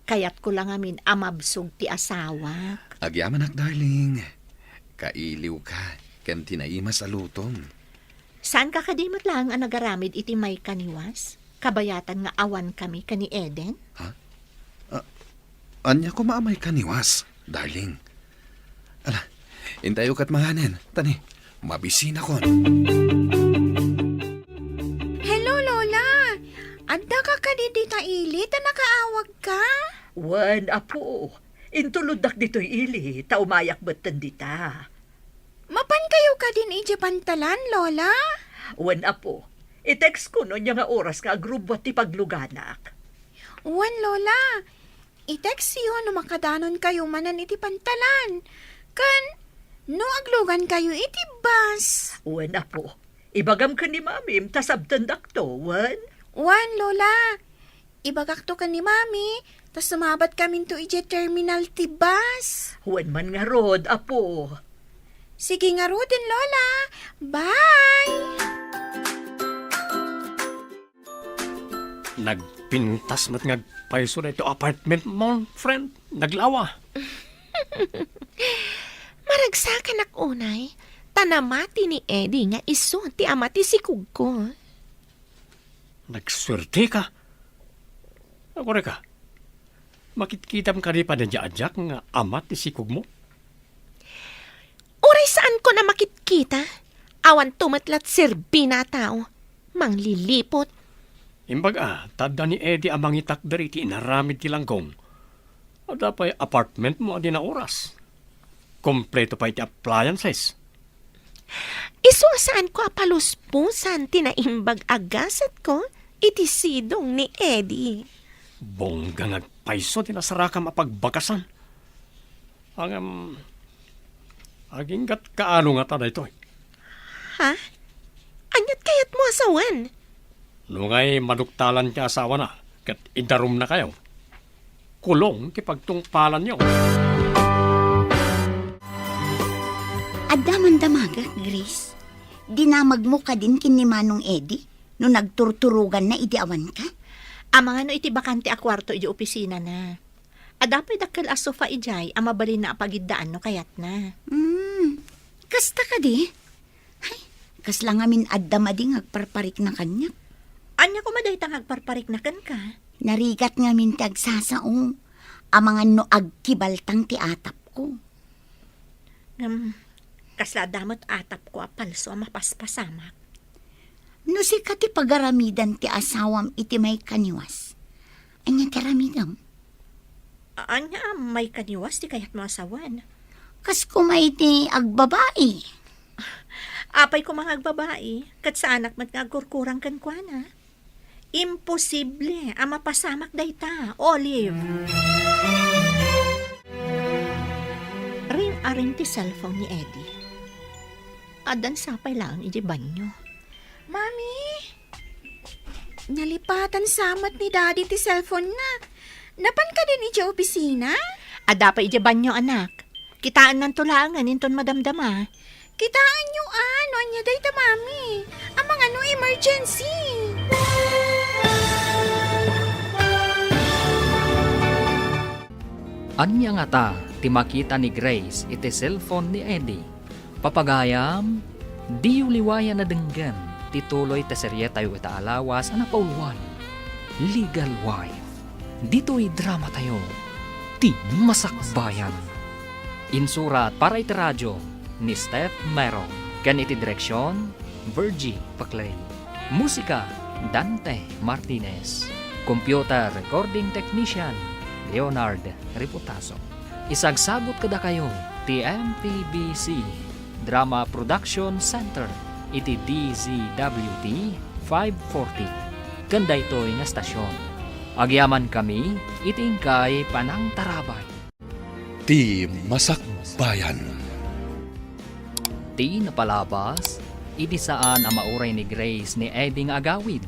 Kayatko la ngamin a mabsog ti asawak. Agyamanak, darling. Kailiwka ken ti naimas a lutom. Saanka kadi met laeng a nagaramid iti maikaniwas? Kabayatan nga awankami ken ni Eden? Ha? Ah, ania koma a maikaniwas, darling? Ala, intayo ket manganen, ta ni, mabisinakon. Hello, Lola! Addaka kadi dita ili ta nakaawagka? Wen, apo. Intuloddak ditoy ili, ta umayak metten dita. Mapankayo kadin idiay pantalan, Lola? Wen, apo. I-text ko no ania nga oras nga agrubbuat ti pagluganak. Wen, Lola. I-textyo no makadanonkayo manen iti pantalan. Ken no aglugankayo iti bus. Wen, apo. Ibagam ken ni Mamim ta sabtendakto, wen? Wen, Lola. Ibagakto ken ni Mami, ta sumabatkaminto idiay terminal ti bus. Wen man ngarud, apo. Sige ngaruden, Lola. Bye! Nagpintas met nga agpayso daytoy apartment mo, friend. Naglawa. Maragsakanak unay, ta namati ni Eddie nga isu ti ama ti sikogko. Nagsuerteka. Agurayka, makitkitam kadi pay daydiay a diak nga ama ti sikogmo? Uray saanko a makitkita, awanto met la ti serbina a tao. Mangliliput. Imbag a, ta adda ni Eddie a mangitakder iti inaramid ti langgong. Adda pay apartment mo a di naoras. Kompleto pay ti appliances. Isu a saanko a palusposan ti naimbag a gasetko iti sidong ni Eddie. Bongga nga agpayso ti nasarakam a pagbagasan. Ngem, aginggat kaano ngata daytoy? Ha? Ania't kayatmo a sawen? No ngay maduktalan ti asawana ket idarumnakayo, kulong ti pagtungpalanyo. Adda man damagek, Grace. Dinamagmo kadin ken ni Manong Eddie no nagturturoganna idi awanka? Amangan no iti bakante a kuarto iti opisinana. Adda pay dakkel a sofa idiay a mabalinna a pagiddaan no kayatna. Hmm, kasta kadi? Ay, kasla ngamin adda madi nga agparparikna kaniak. Ania koma dayta nga agparparikna kenka? Narigat ngamin ti agsasao. Amangan no agkibaltang ti atapko. Ngem, kasla adda met atapko a palso a mapaspasamak. No sika ti pagaramidan ti asawam iti maikaniwas, ania ti aramidem? Ania a maikaniwas ti kayatmo a sawen? Kas koma iti agbabai. Apay koma nga agbabai, ket saanak met nga agkurkurang kenkuana? Imposible a mapasamak dayta, Olive. Ring-aring ti cellphone ni Eddie. Addan sa pay laeng idiay banyo. Mami! Nalipatan sa met ni Daddy ti cellphone na. Napan kadin idiay opisina? Adda pay idiay banyo, anak. Kitaennanto laengen inton madamdama. Kitaenyo a, no ania dayta, Mami. Amangan no emergency. Ania ngata ti makita ni Grace iti cellphone ni Eddie? Papagayam, diyo liwayan a denggen ti tuloy ti serietayo ita a lawas a napauluan, Legal Wife. Ditoy dramatayo, Ti Masakbayan. Insurat para iti radio ni Steph Mero ken iti direksion, Virgie Paclay. Musika, Dante Martinez. Computer Recording Technician, Leonard Reputaso. Isagsagut kadakayo ti M P B C Drama Production Center iti D Z W T five forty. Ken daytoy nga stasyon, agyamankami iti inkay panangtarabay. Ti Masakbayan. Ti napalabas, idi saan a mauray ni Grace ni Eddie nga agawid,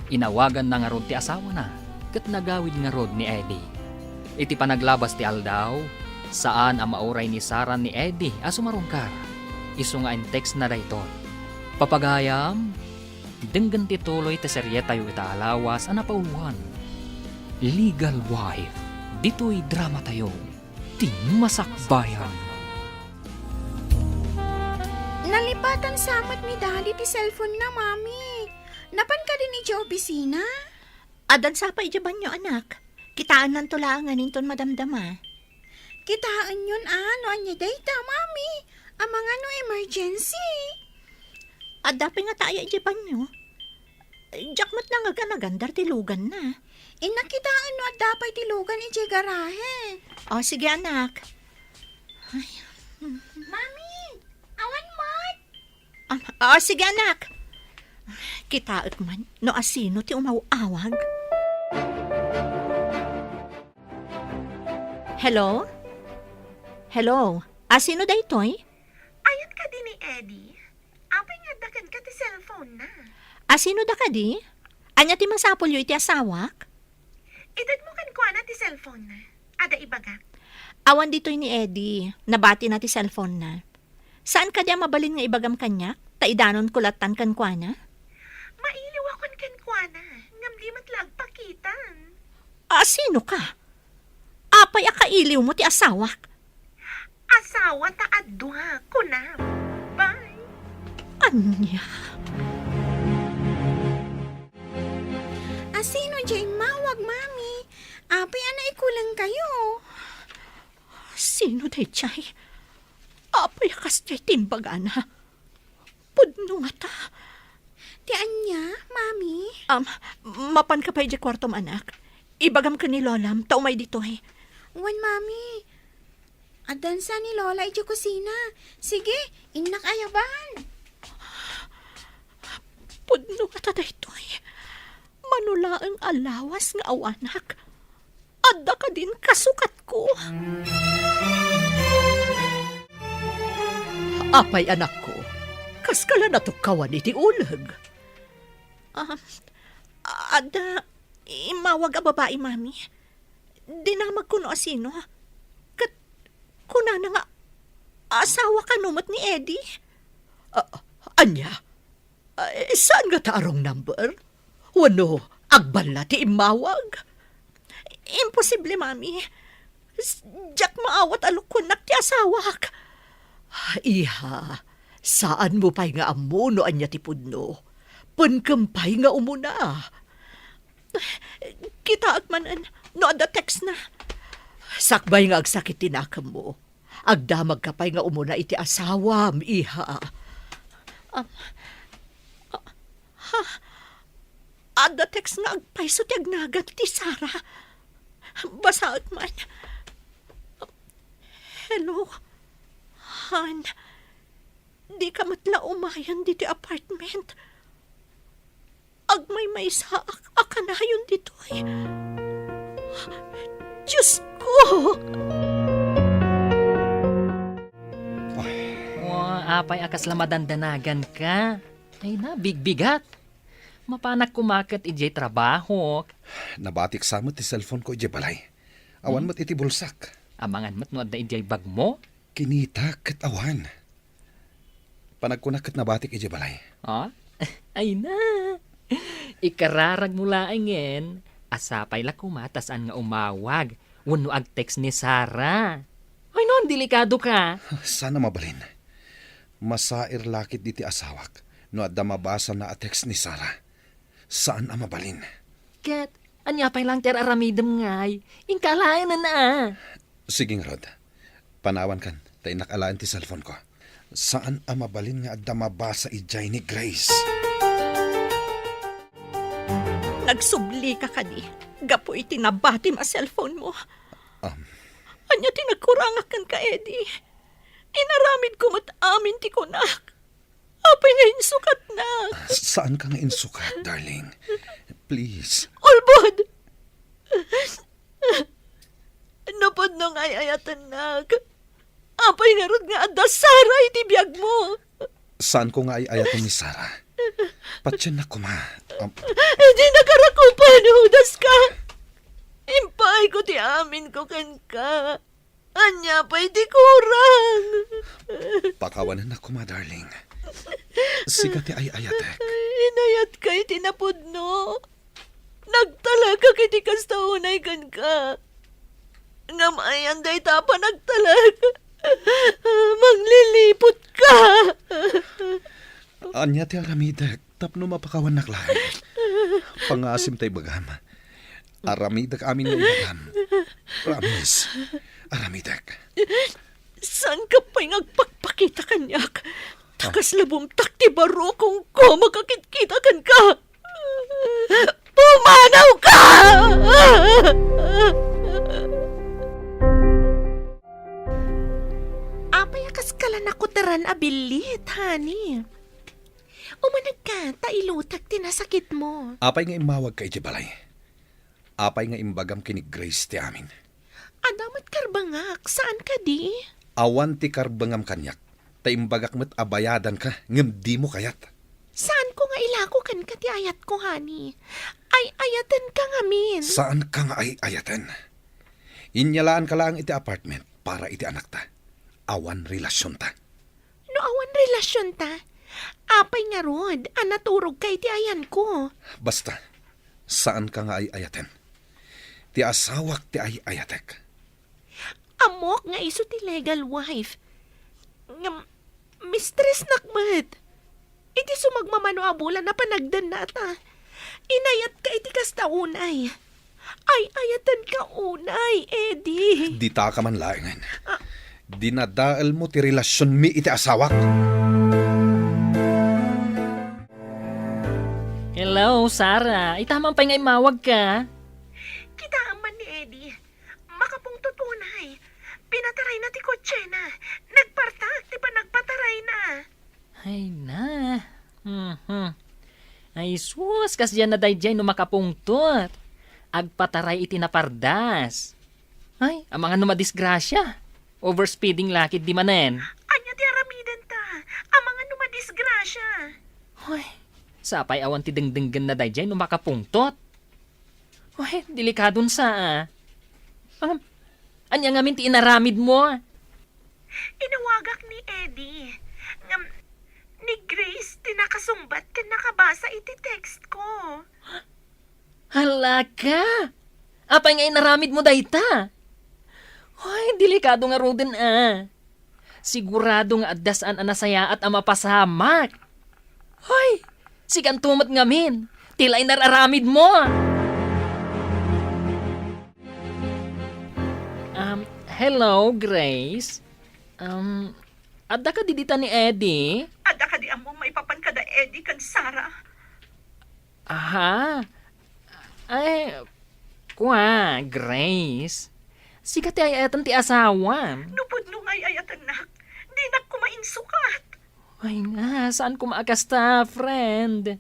inawaganna ngarud ti asawana, ket nagawid ngarud ni Eddie. Iti panaglabas ti aldaw, saan a mauray ni Sara ni Eddie a sumarungkar. Isu nga intextna daytoy, "Papagayam, denggen ti tuloy ti serietayo ita a lawas a napauluan, Legal Wife, ditoy dramatayo." Ti Masakbayan. Nalipatan sa met ni Daddy ti cellphone na, Mami. Napan kadin idiay opisina? Addan sa pay idiay banyo, anak. Kitaennanto laengen inton madamdama. Kitaenyon a, no ania dayta, Mami. Amangan no emergency. Adda pay ngata aya idiay banyo? Diak met nangaganagan dayta ti luganna. Innak kitaen no adda pay ti lugan idiay garahe. O, sige, anak. Ay. Mami, awan met. Ah, ah, sige, anak. Kitaek man no asino ti umaw-awag. Hello? Hello? Asino daytoy? Ayan kadi ni Eddie? Apay nga adda kenka ti cellphone na? Asino da kadi? Ania ti masapulyo iti asawak? Itedmo kenkuana ti cellphone na. Adda ibagak. Awan ditoy ni Eddie. Nabatina ti cellphone na. Saan kadi a mabalin nga ibagam kaniak? Ta idanonko lattan kenkuana. Mailiwakon kenkuana. Ngem di met la agpakitan. Asino ka? Apay a kailiwmo ti asawak? Asawa ta adua, kunam. Bye. Ania? Asino diay immawag, Mami? Apay a naikulengkayo? Sino daydiay? Apay a kasdiay ti imbagana? Pudno ngata. Ti ania, Mami? Um, mapanka pay idiay kuartom, anak. Ibagam ken ni Lolam ta umay ditoy. Wen, Mami. Addan sa ni Lola idiay kusina. Sige, innak ayaban. Pudno ngata daytoy. Mano laeng a lawas nga awanak. Adda kadin kasukatko? Apay, anakko, kaska la natukkawan iti uleg? Ah, adda immawag a babai, Mami. Dinamagko no asino. Ket kunana nga asawa kano met ni Eddie. Ah, ania? Ay, saan ngata a wrong number? Wenno agballa ti immawag? Imposible, Mami. S-, diak maawat a lokoennak ti asawak. Iha, saanmo pay nga ammo no ania ti pudno. Penkem pay nga umuna. Kitaek manen no adda text na. Sakbay nga agsakit ti nakemmo. Agdamagka pay nga umuna iti asawam, iha. Um, a-, Ha? Adda text nga agpayso ti agnagan ti Sara. Basaek man. Hello, Han. Dika met la umayen ditoy apartment. Agmaymaysaak a kanayon ditoy. Diosko! Ay. O, apay a kasla madandanagan ka? Ay na, bigbigat. Mapanak kumaket idiay trabahok. Nabatik sa met ti cellphone ko idiay balay. Awan Hmm? met iti bulsak. Amangan met no adda idiay bagmo? Kinita ket awan. Panagkunak ket nabatik idiay balay. Ah? Ay na. Ikararagmo laengen, a sapay la koma ta saan nga umawag wenno agtext ni Sara. Ay non, delikado ka. Saan a mabalin. Masair la ketdi ti asawak no adda mabasana a text ni Sara. Saan a mabalin. Ket, ania pay lang ti ar-aramidem ngay? Inka alaenen a. Sige ngarud. Panawankan, ta innak alaen ti cellphone ko. Saan a mabalin nga adda mabasa idiay ni Grace. Nagsublika kadi gapu iti nabatim a cellphone mo? Um. Ania ti nagkurangak kenka, Eddie? Inaramidko met amin ti kunak. Apay nga insukatnak? Saan ka nga insukat, darling. Please. Ulbod! Napudno nga ay-ayatennak. Apay ngarud nga adda Sara iti biagmo? Saan ko nga ay-ayaten ni Sara. Patiennak koma. Am- Dinaka rakupan, hudaska. Impaayko ti aminko kenka. Ania pay ti kurang? Pakawanennak koma, darling. Sika ti ay-ayatek. Inayatka iti napudno. Nagtalekak iti kasta unay kenka. Ngem ayan dayta a panagtalek. Mangliliputka. Ania ti aramidek tapno mapakawannak laeng? Pangngaasim ta ibagam. Aramidek amin nga ibagam. Promise. Aramidek. Saanka pay nga agpakpakita kaniak? Ta kasla bumtak ti barukongko makakitkita kenka. Pumanawka! Apay a kaskala nakuteran a billit, honey? Umanegka, ta ilutek ti nasakitmo. Apay nga immawagka idiay balay? Apay nga imbagam ken ni Grace ti amin? Adda met karbengak, saan kadi? Awan ti karbengam kaniak, ta imbagak met a bayadanka, ngem dimo kayat. Saanko nga ilako kenka ti ayatko, honey. Ay-ayatenka ngamin. Saanka nga ay-ayaten. Inyalaanka laeng iti apartment para iti anakta. Awan relasionta. No awan relasionta, apay ngarud a naturogka iti ayanko? Basta, saanka nga ay-ayaten. Ti asawak ti ay-ayatek. Ammok nga isu ti legal wife. Ngem, mistressnak met. Iti sumagmamano a bulan a panagdennata, inayatka iti kasta unay. Ay-ayatenka unay, Eddie. Ditaka man laengen. Ah. Dinadaelmo ti relasionmi iti asawak. Hello, Sarah. Ita man pay nga immawagka. Kitaem man ni Eddie. Makapungtot unay. Pinatarayna ti kotsena. Nagpartak ti panagpatarayna. Ay na. Mhm. Ay sus, kasdiay na daydiay no makapungtot. Agpataray iti napardas. Ay, amangan no madisgrasia. Overspeeding la ketdi manen. Ania ti aramidenta? Amangan no madisgrasia. Ay, sapay awan ti dengdenggenna daydiay no makapungtot. Ay, delikadon sa, ah. Ngem, ania ngamin ti inaramidmo? Inawagak ni Eddie. Ngem, ni Grace ti nakasungbat ken nakabasa iti text ko. Hala ka! Apay nga inaramidmo dayta? Ay, delikado ngaruden, ah. Sigurado nga adda saan a nasayaat a mapasamak. Hoy, sikanto met ngamin. Ti laeng ar-aramidmo. Um, hello, Grace. Um, adda kadi dita ni Eddie? Adda kadi ammom maipapan kada Eddie ken Sarah? Aha? Ay, kua, Grace. Sika ti ay-ayaten ti asawam. No pudno nga ay-ayatennak, dinak koma insukat. Ay nga, saan koma a kasta, friend?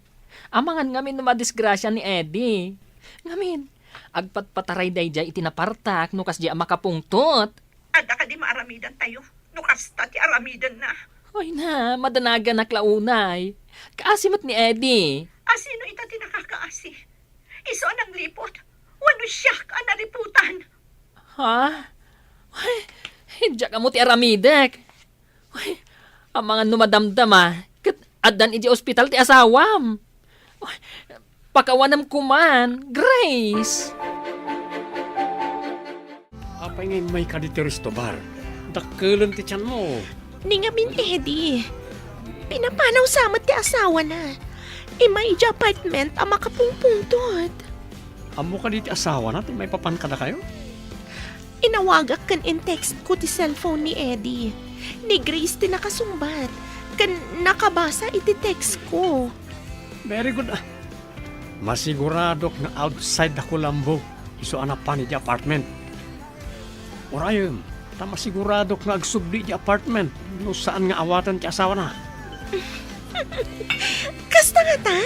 Amangan ngamin no madisgrasya ni Eddie. Ngamin, agpatpataray daydiay iti napartak no kasdiay a makapungtot. Adda kadi maaramidantayo no kasta ti aramidenna? Ay na, madanaganak la unay. Kaasi met ni Eddie. A sino ita ti nakakaasi? Isu a nangliput? Wenno siak a naliputan? Ha? Ay, diak ammo ti aramidek. Ay, amangan no madamdama, ket addan idiay ospital ti asawam. Ay, pakawanem koman, Grace. Apay nga immayka ditoy resto bar? Dakkelen ti tianmo. Ni ngamin, Eddie. Pinapanaw sa met ti asawana. Immay idiay apartment a makapungpungtot. Ammo kadi ti asawana ti maipapan kadakayo? Inawagak ken in-textko ti cellphone ni Eddie. Ni Grace ti nakasungbat ken nakabasa iti textko. Very good, ah. Masiguradok nga outside da Colombo isu a napan idiay apartment. Urayem, ta masiguradok nga agsubli idiay apartment no saan nga awaten ti asawana. Kasta ngata?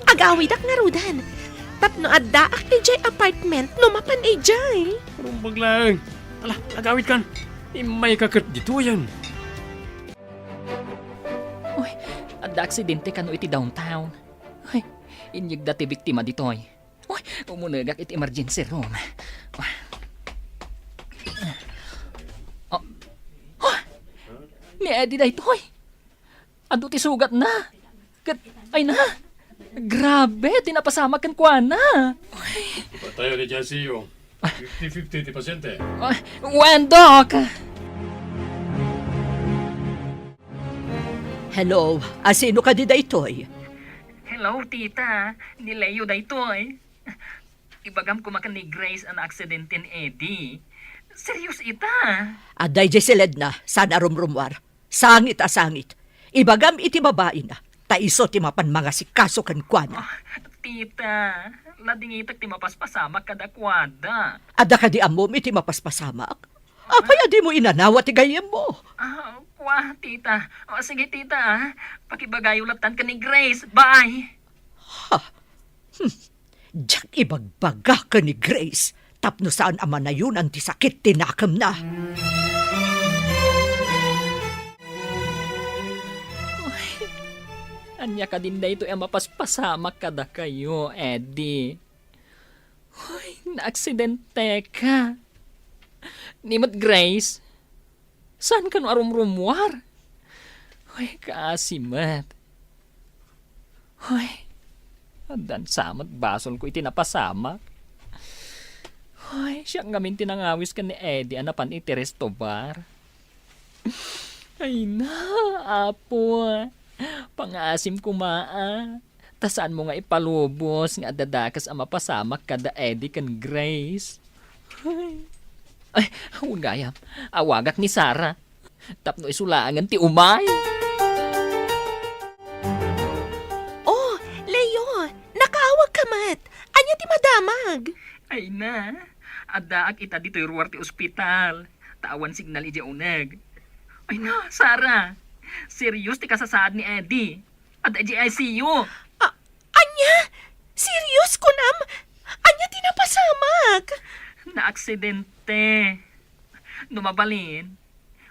Agawidak ngaruden. Tapno addaak idiay apartment no mapan idiay. Rumbag laeng. Ala, agawidkan. Immayka ket ditoyen. Uy, adda aksidente kano iti downtown. Ay, inyegda ti biktima ditoy. Uy, umunegak iti emergency room. Oh. Oh. Ni Eddie daytoy. Adu ti sugatna. Ket, ay na. Grabe, ti napasamak kenkuana. Ipatayo ni J C U. Fifty fifty ti pasyente. Ay, wen, Doc. Hello, a sino kadi daytoy? Hello, tita. Ni Leo daytoy. Ibagam koma ken ni Grace a naaksidente ni Eddie. Serious ita. Adda idiay siledna, saan a rumrumuar. Sangit a sangit. Ibagam iti babaina, ta isu ti mapan mangasikaso kenkuana. Ah, tita, ladingitek ti mapaspasamak kadakuada. Adda kadi ammom iti mapaspasamak? Apay a dimo inanawa ti gayyemmo? Ah, kua, tita. O, sige, tita, ah. Pakibagayo lattan ken ni Grace. Bye. Ha? Hmm. Diak ibagbaga ken ni Grace tapno saan a manayonan ti sakit ti nakemna. Ay, ania kadin daytoy a mapaspasamak kadakayo, Eddie? Hoy, naaksidenteka. Ni met Grace, saan kano a rumrumuar? Hoy, kaasi met. Hoy, addan sa met basolko iti napasamak. Hoy, siak ngamin ti nangawis ken ni Eddie a napan iti resto bar. Ay na, Apo. Pangaasim koma, a. Ta saanmo nga ipalubos nga adda dakes a mapasamak kada Eddie ken Grace. Ay, wen gayam, awagak ni Sarah. Tapno isu laengen ti umay. Oh, Leo, nakaawagka met. Ania ti madamag? Ay na, addaak ita ditoy ruar ti ospital. Ta awan signal idiay uneg. Ay na, Sarah, serious ti kasasaad ni Eddie. Adda idiay I C U. A-, ania? Serious kunam? Ania ti napasamak? Naaksidente. No mabalin,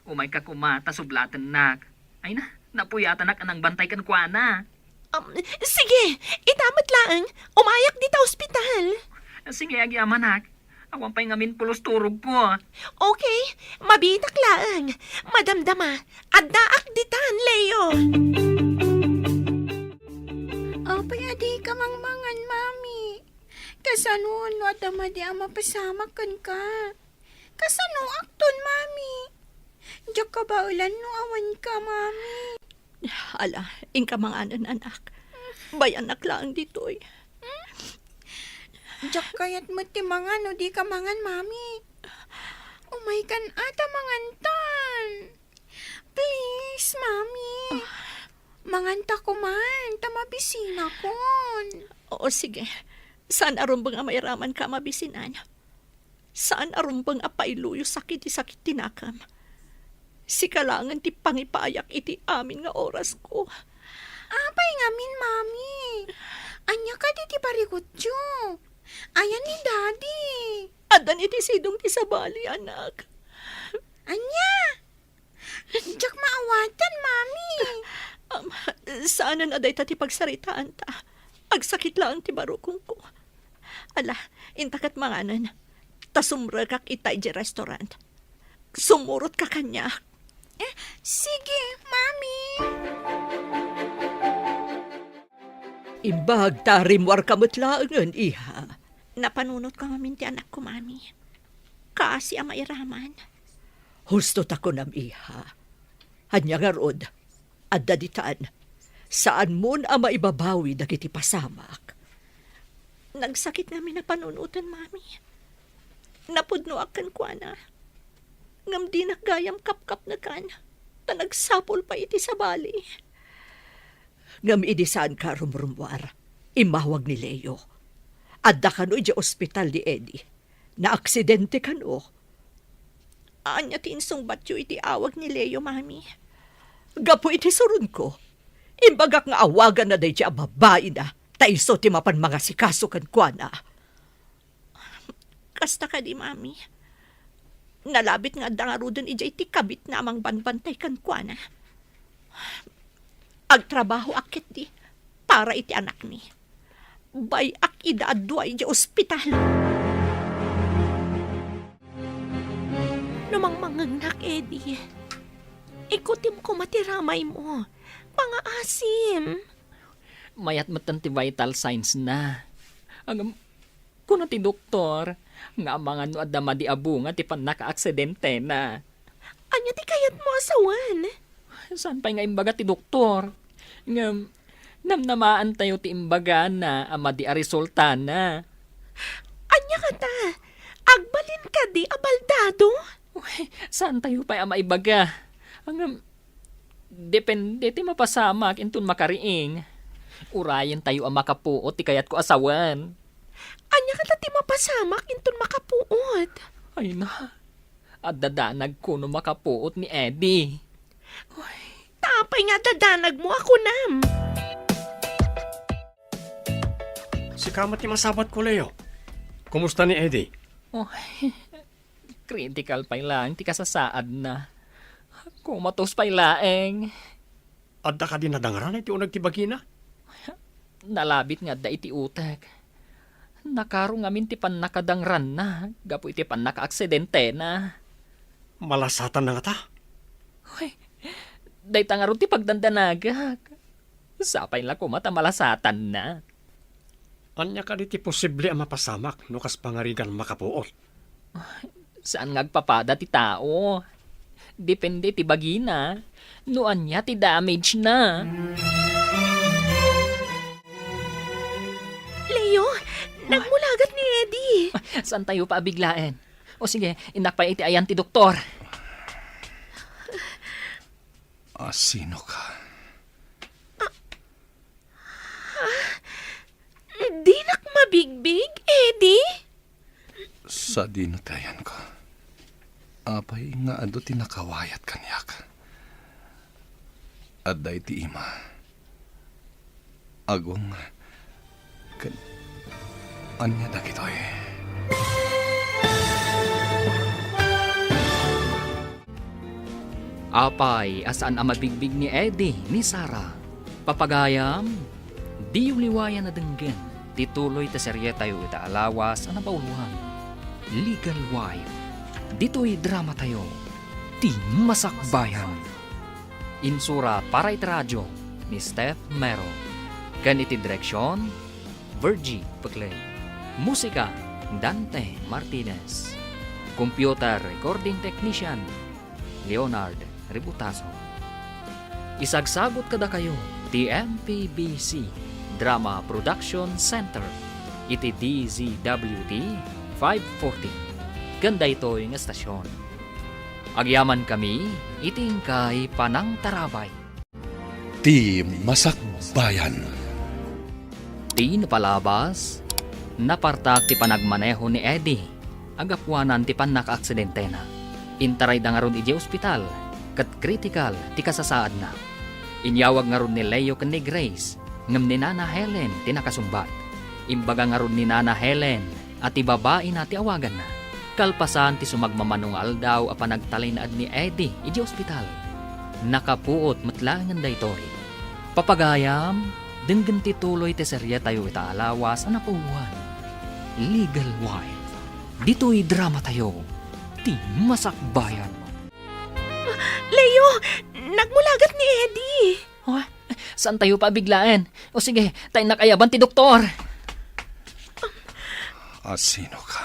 umayka koma ta sublatennak. Ay na, napuyatanak a nangbantay kenkuana. Um, sige, ita met laeng, umayak dita ospital. Sige, agyamanak. Awan pay ngamin pulos turogko. Okay, mabiitak laeng. Madamdama, addaak ditan, Leo. Apay a dika mangmangan, Mami? Kasano no adda madi a mapasamak kenka? Kasano akton, Mami? Diak kabaelan no awanka, Mami. Ala, inka manganen, anak. Bayanak laeng ditoy. Diak kayat met ti mangan no dika mangan, Mami. Umaykan a ta mangantan. Please, Mami. Manganta koman, ta mabisinakon. O, sige. Saan a rumbeng a mairamanka a mabisinan. Saan a rumbeng a pailuyosak iti sakit ti nakam. Sika laengen ti pangipayak iti amin nga orasko. Apay ngamin, Mami? Ania kadi ti parikutyo? Ayan ni Daddy. Addan iti sidong ti sabali, anak. Ania? Diak maawatan, Mami. Am, saanen a dayta ti pagsaritaanta. Agsakit laeng ti barukongko. Ala, inta ket manganen. Ta sumrekak ita idiay restaurant. Sumurotka kaniak. Eh, sige, Mami. Imbag ta rimmuarka met laengen, iha. Napanunotko ngamin ti anakko, Mami. Kaasi a mairaman. Husto ta kunam, iha. Ania ngarud, adda ditan. Saanmon a maibabawi dagiti pasamak. Nagsakit ngamin a panunoten, Mami. Napudnoak kenkuana. Ngem dinak gayam kapkapnekan, ta nagsapul pay iti sabali. Ngem idi saanka a rumrummuar, immawag ni Leo. Adda kano idiay ospital ni Eddie. Naaksidente kano. Ania ti insungbatyo iti awag ni Leo, Mami? Gapu iti suronko, imbagak nga awaganna daydiay a babaina, ta isu ti mapan mangasikaso kenkuana. Kasta kadi, Mami? Nalabit nga adda ngaruden idiay ti kabitna a mangbanbantay kenkuana. Agtrabahoak ketdi para iti anakmi. Bay-ak ida a dua idiay ospital. No mangmangngegnak, Eddie, ikutim koma ti ramaymo. Pangaasim. Mayat metten ti vital signs na. Ngem, kuna ti doktor nga amangan no adda madi a bunga ti pannakaaksidentena. Ania ti kayatmo a sawen? Saan pay nga imbaga ti doktor? Ngem, namnamaantayo ti imbagana a madi a resultana. Ania kata? Agbalin kadi a baldado? Uy, saantayo pay a maibaga. Ngem, depende ti mapasamak inton makariing. Urayentayo a makapuot ti kayatko a sawen. Ania kata ti mapasamak inton makapuot? Ay na, adda danagko no makapuot ni Eddie. Uy. Ta apay nga adda danagmo a kunam? Sika met ti masabatko, Leo. Kumusta ni Eddie? Uy, critical pay laeng ti kasasaadna. Komatos pay laeng. Adda kadi nadangran iti uneg ti bagina? Nalabit nga adda iti utek. Nakaro ngamin ti pannakadangranna gapu iti pannakaaksidentena. Malasatanna ngata? Uy, dayta ngarud ti pagdandanagak. Sapay la koma ta malasatanna. Ania kadi ti posible a mapasamak no kas pangarigan makapuot? Saan nga agpapada ti tao. Depende ti bagina no ania ti damage na. Leo, nagmulagat ni Eddie. Saantayo pay a biglaen? O sige, innak pay iti ayan ti doktor. A, sino ka? Dinak mabigbig, Eddie? Sadino ti ayanko? Apay nga adu ti nakawayat kaniak? Adda iti ima. Agong ken ania dagitoy? Apay a saan a mabigbig ni Eddie ni Sarah? Papagayam, diyo liwayan a denggen ti tuloy ti serietayo ita a lawas a nabaoloan, Legal Wife. Ditoy dramatayo, Ti Masakbayan. Insura para iti radio ni Steph Mero. Ken iti direksion, Virgie Peclay. Musika, Dante Martinez. Computer recording technician, Leonard Ributaso. Isagsagut kadakayo ti M P B C Drama Production Center iti D Z W T five forty ken daytoy nga estasion. Agyamankami iti inkay panangtarabay. Ti Masakbayan. Ti napalabas, napartak ti panagmaneho ni Eddie a gapuanan ti pannakaaksidentena. Intarayda ngarud idiay ospital, ket kritikal ti kasasaadna. Inyawag ngarud ni Leo ken ni Grace, ngem ni Nana Helen ti nakasungbat. Imbaga ngarud ni Nana Helen a ti babaina ti awaganna. Kalpasan ti sumagmamano nga aldaw a panagtalinaed ni Eddie idiay ospital, nakapuot met laengen daytoy. Papagayam, denggen ti tuloy ti serietayo ita a lawas a napuotan, Legal Wife. Ditoy dramatayo, ti Masakbayan. Leo, nagmulagat ni Eddie. Oh, saantayo pabiglaen? O sige, ta innak ayaban ti doktor. Asino ka?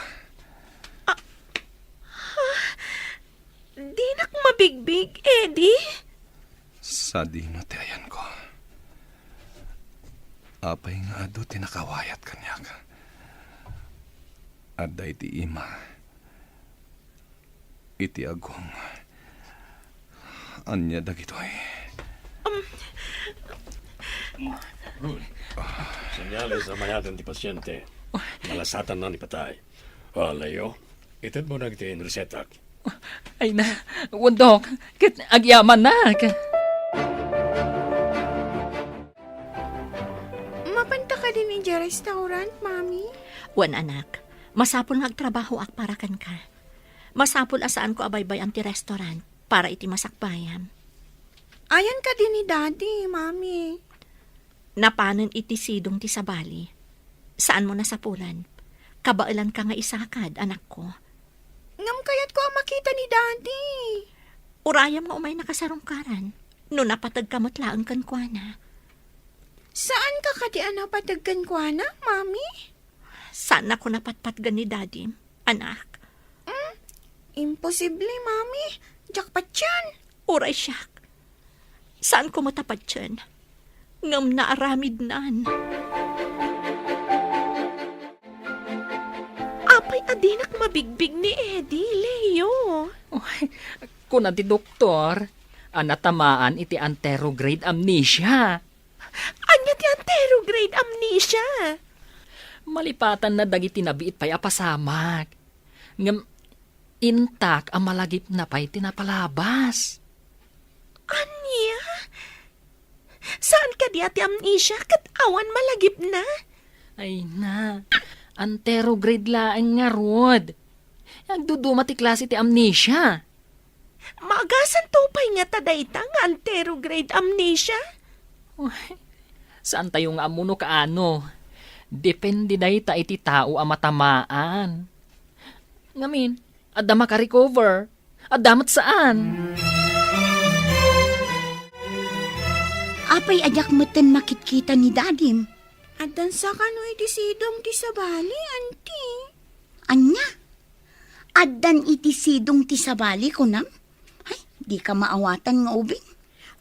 Dinak mabigbig, Eddie. Sadino ti ayanko? Apay nga adu ti nakawayat kaniak? Adda iti ima, iti agong. Ania dagitoy? Senyales a mayat ti pasiente. Malasatanna ni patay. Ah, Leo, itedmo dagiti resetak. Ay na, wen, Dok, ket agyamannak. Mapanta kadin idiay restaurant, Mami? Wen, anak. Masapul nga agtrabahoak para kenka. Masapul a saanko a baybay-an ti restaurant para iti masakbayam. Ayan kadi ni Daddy, Mami? Napanen iti sidong ti sabali. Saanmo nasapulan. Kabaelanka nga isakad, anakko. Ngem kayatko a makita ni Daddy. Urayam nga umaynaka sarungkaran. No napategka met laeng kenkuana. Saanka kadi a napateg kenkuana, Mami? Saannak a napatpatgen ni Daddy, anak. Hmm? Imposible, Mami. Diak patien. Uray siak. Saanko met a patien. Ngem naaramidnan. Apay a dinak mabigbig ni Eddie, Leo? Uy, kuna ti doktor a natamaan iti anterograde amnesia. Ania ti anterograde amnesia? Malipatanna dagiti nabiit pay a pasamak. Ngem intak a malagipna pay ti napalabas. Ania? Saan kadi a ti amnesia ket awan malagipna? Ay na, anterograde laeng ngarud. Agduduma ti klase ti amnesia. Maagasanto pay ngata dayta nga anterograde amnesia? Uy, saantayo nga ammo no kaano. Depende dayta iti tao a matamaan. Ngamin, adda makarecover, adda met saan. Apay a diak metten makitkita ni Dadim? Addan sakano iti sidong ti sabali, Auntie? Ania? Addan iti sidong ti sabali, kunam? Ay, dika maawatan nga ubing.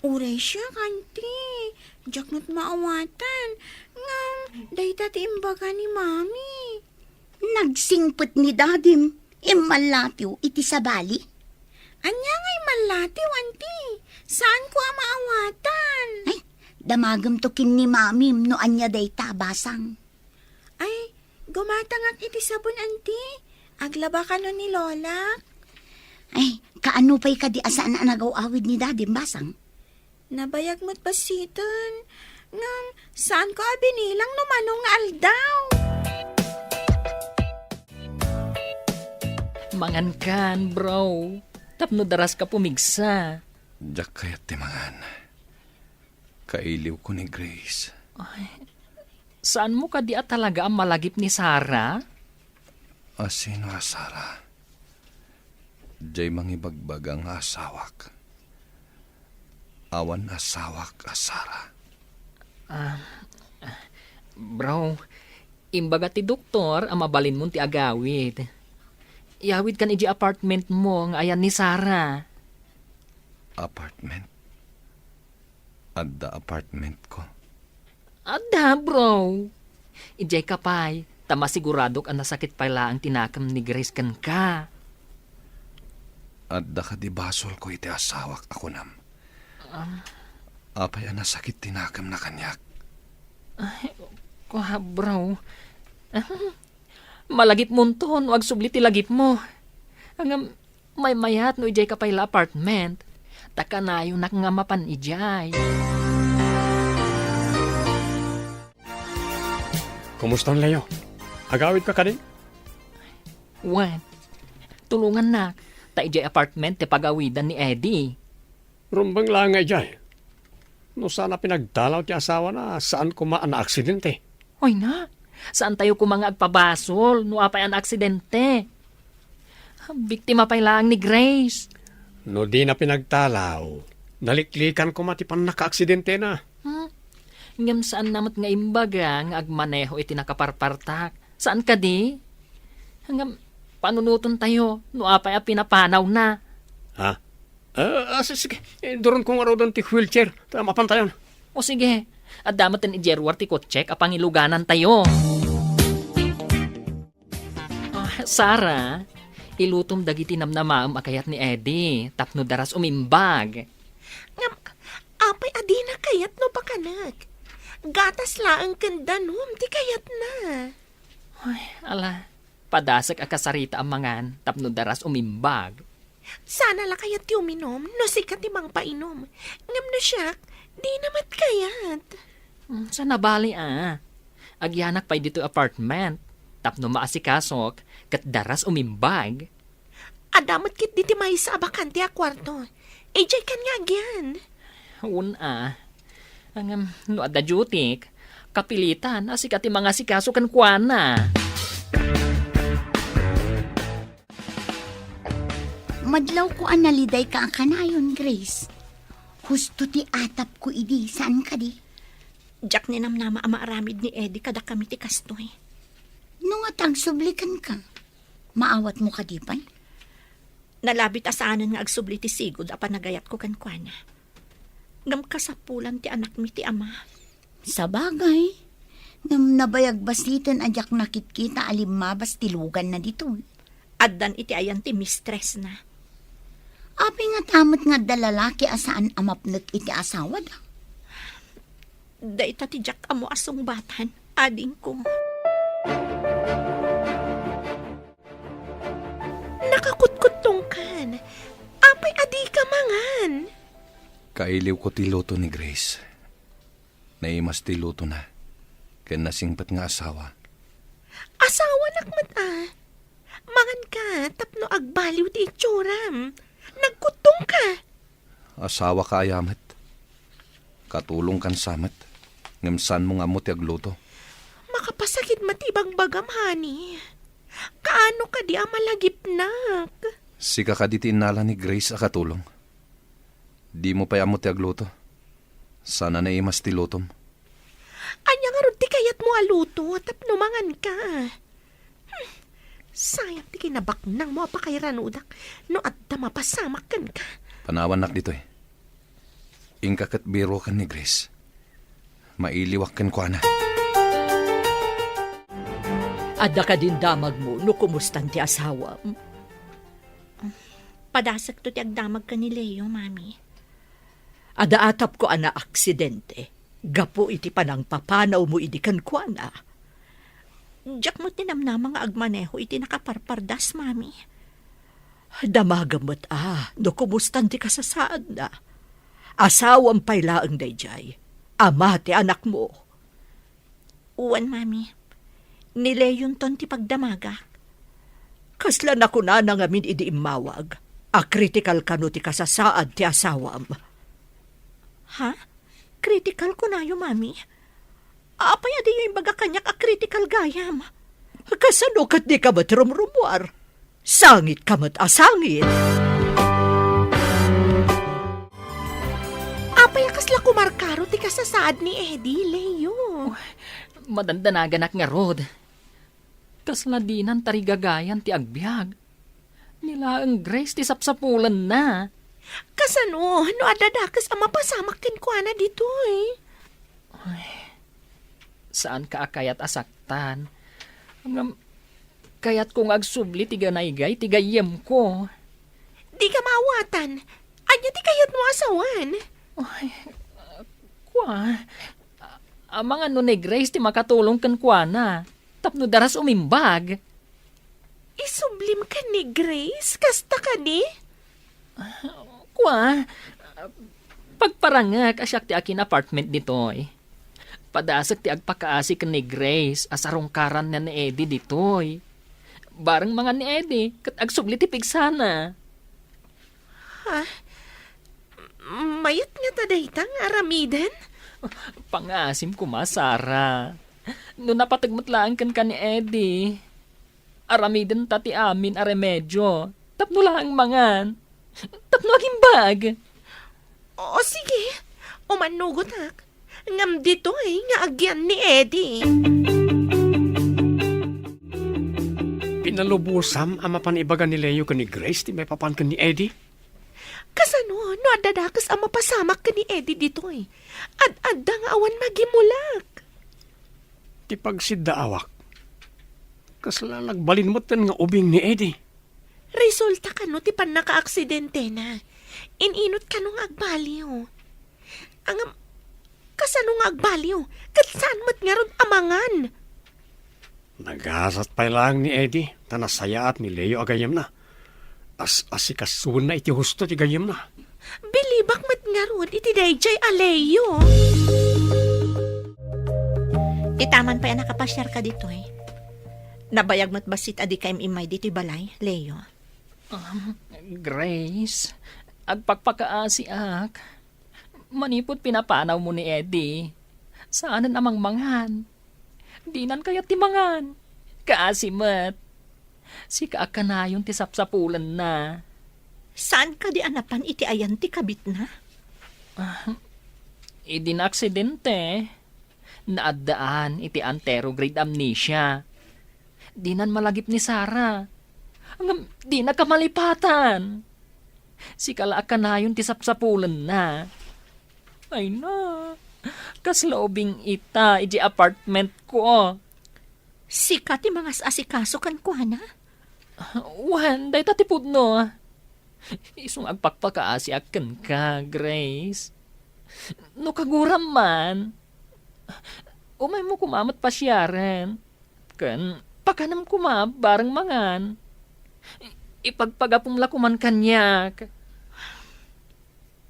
Uray siak, Auntie. Diak met maawatan. Ngem, dayta ti imbaga ni Mami. Nagsingpet ni Dadim, immallatiw iti sabali. Ania nga immallatiw, Auntie? Saanko a maawatan. Ay, damagemto ken ni Mamim no ania dayta, basang. Ay, gumatangak iti sabon, Auntie. Aglaba kano ni Lolak. Ay, kaano pay kadi a saan a nagaw-awid ni Dadim, basang? Nabayag met bassiten. Ngem, saanko a binilang no mano nga aldaw. Mangankan, bro. Tapno daraska pumigsa. Diak kayat ti mangan. Kailiwko ni Grace. Ay, saanmo kadi a talaga a malagip ni Sarah? A sino a Sarah? Diay mangibagbaga nga asawak. Awan asawak a Sarah. Ah, bro, imbaga ti doktor a mabalinmon ti agawid. Iyawidkan idiay apartmentmo nga ayan ni Sarah. Apartment? Adda apartmentko? Adda, bro. Idiayka pay, ta masiguradok a nasakit pay laeng ti nakem ni Grace kenka. Adda kadi basolko iti asawak a kunam? Ah. Apay a nasakit ti nakemna kaniak? Ay, Kua, bro. Malagipmonto no agsubli ti lagipmo. Ngem, maymayat no idiayka pay la apartment. Ta kanayonak nga mapan idiay. Kumusta, Leo? Agawidka kadi? Wen, tulongannak, ta idiay apartment ti pagawidan ni Eddie. Rumbeng laeng nga idiay. No saan a pinagdalaw ti asawana, saan koma a naaksidente. Hoy na, saantayo koma nga agpabasol no apay a naaksidente. Biktima pay laeng ni Grace. No dina pinagdalaw, naliklikan koma ti pannakaaksidentena. Hmm? Ngem saanna met nga imbaga nga agmaneho iti nakaparpartak. Saan kadi? Ngem panunoten tayo no apay a pinapanawna. Ha? Ah, ah, si-, sige. Eh, duron ko ngaruden ti wheelchair. Ta mapan tayon. O sige. Adda met ti idiay ruar ti kotsek a pangiluganan tayo. Ah, Sarah, ilutom dagiti namnamaem a kayat ni Eddie tapno daras umimbag. Ngem, apay a dina kayat no pakanek? Gatas laeng ken danum ti kayatna. Ay, ala, padasek a kasarita a mangan tapno daras umimbag. Sana la kayat ti uminom no sika ti mangpainom. Ngem no siak, dina met kayat. Hmm, sana bali a. Agyanak pay ditoy apartment. Tapno maasikasok, ket daras umimbag. Adda met ketdi ti maysa a bakante a kuarto. Idiay kan nga agyan. Wen a. Ngem, no adda dutyk, kapilitan a sika ti mangasikaso kenkuana. Madlawko a nalidayka a kanayon, Grace. Husto ti atapko idi, saan kadi? Diak ninamnama a maaramid ni Eddie kadakami ti kastoy. No nga ta agsubli kenka, maawatmo kadi pay? Nalabit a saanen nga agsubli ti sigud a panagayatko kenkuana. Ngem kasapulan ti anakmi ti ama. Sabagay, ngem nabayag basiten a diak nakitkita a limmabas ti luganna ditoy. Addan iti ayan ti mistressna. Apay ngata met nga adda lalaki a saan a mapnek iti asawada? Dayta ti diak ammo a sungbatan, adingko. Nakakutkuttongkan. Apay a dika mangan? Kailiwko ti luto ni Grace. Naimas ti lutona. Ken nasingpet nga asawa. Asawanak met a. Manganka tapno agbaliw ti itsuram. Nagkuttongka. Asawaka aya met. Katulongkan sa met. Ngem saanmo nga ammo ti agluto. Makapasakit met ti ibagbagam, honey. Kaano kadi a malagipnak? Sika kadi ti innala ni Grace a katulong. Dimo pay ammo ti agluto. Saan a naimas ti lutom. Ania ngarud ti kayatmo a luto tapno manganka? Hmm. Sayang ti kinabaknangmo a pakairanudak no adda mapasamak kenka. Panawannak ditoy. Inka ket biroken ni Grace. Mailiwak kenkuana. Adda kadin damagmo no kumustan ti asawam? Padasekto ti agdamag ken ni Leo, Mami. Adda atapko a naaksidente gapu iti panangpapanawmo idi kenkuana. Diak met ninamnama nga agmaneho iti nakaparpardas, Mami. Damagem met a no kumustan ti kasasaadna. Asawam pay laeng daydiay, ama ti anakmo. Wen, Mami. Ni Leonton ti pagdamagak. Kasla nakunana ngamin idi immawag a kritikal kano ti kasasaad ti asawam. Ha? Kritikal kunayo, Mami? Apay a diyo imbaga kaniak a kritikal gayam? Kasano ket dika met rumrumuar? Sangitka met a sangit. Apay a kasla kumarkaro ti kasasaad ni Eddie, Leo? Madandanaganak ngarud. Kasla dinan tarigagayan ti agbiag. Ni laeng Grace ti sapsapulenna. Kasano no adda dakes a mapasamak kenkuana ditoy? Ay, saanka a kayat a saktan. Ngem, kayatko nga agsubli ti ganaygay ti gayyemko. Dika maawatan. Ania ti kayatmo a sawen? Ay, kua, a-, Amangan no ni Grace ti makatulong kenkuana tapno daras umimbag. Isublim ken ni Grace? Kasta kadi? Kua, pagparangek a siak ti akin-apartment ditoy. Padasek ti agpakaasi ken ni Grace a sarungkaran ni Eddie ditoy. Bareng mangan ni Eddie ket agsubli ti pigsana. Ha? Mayat ngata dayta nga aramiden? Pangaasim koma, Sarah. No napateg met laeng kenka ni Eddie, aramidenta ti amin a remedio tapno laeng mangan, tapno agimbag. O, sige. Umannugotak. Ngem ditoy nga agyan ni Eddie. Pinalubosam a mapan ibaga ni Leo ken ni Grace ti maipapan ken ni Eddie? Kasano no adda dakes a mapasamak ken ni Eddie ditoy? Ad-adda nga awan magimulak. Ti pagsiddaawak, kasla nagbalin metten nga ubing ni Eddie. Resulta kano ti pannakaaksidentena? In-inot kano nga agbaliw? Ngem, kasano nga agbaliw? Ket saan met ngarud a mangan? Nagasat pay laeng ni Eddie, ta nasayaat ni Leo a gayyemna. As-asikasuenna iti husto ti gayyemna. Bilibak met ngarud iti daydiay a Leo. Itaman pay a nakapasiarka ditoy. Nabayag met bassit a dika im-immay ditoy balay, Leo. Um, Grace, agpakpakaasiak. Manipud pinapanawmo ni Eddie, saanen a mangmangan. Dinan kayat ti mangan. Kaasi met. Sika a kanayon ti sapsapulenna. Saan kadi a napan iti ayan ti kabitna? Ah, idi naaksidente, naaddaan iti anterograde amnesia. Dinan malagip ni Sarah. Ngem dina kamalipatan. Sika la a kanayon ti sapsapulenna. Ay na, kasla ubing ita iti apartment ko. Sika ti mangas-asikaso kenkuana? Wen, dayta ti pudno. Isu nga agpakpakaasiak kenka, Grace. No kaguram man, umaymo koma met pasiaren. Ken pakanem koma bareng mangan. Ipagpagapom la koman kaniak.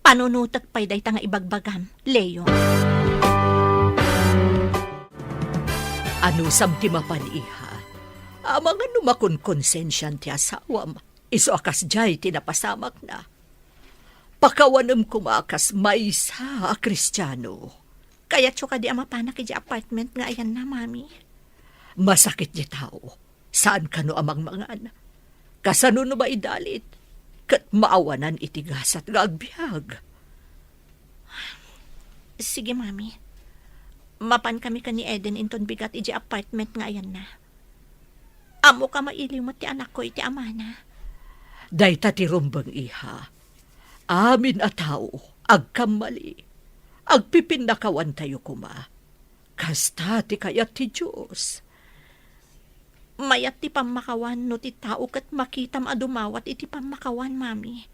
Panunotek pay dayta nga ibagbagam, Leo. Anusam ti mapan, iha? Amangan no makonkonsensian ti asawam, isu a kasdiay ti napasamakna. Pakawanem koma kas maysa a Kristiano. Kayatyo kadi a mapanak iti apartment nga ayanna, Mami? Masakit ti tao. Saan kano a mangmangan. Kasano no maidalit? Ket maawanan iti gasat nga agbiag. Sige, Mami. Mapankami ken ni Eden inton bigat iti apartment nga ayanna. Ammoka mailiw met ti anakko iti amana. Dayta ti rumbeng, iha. Amin a tao, agkammali. Agpipinnakawantayo koma. Kasta ti kayat ti Dios. Mayat ti pammakawan no ti tao ket makitam a dumawat iti pammakawan, Mami.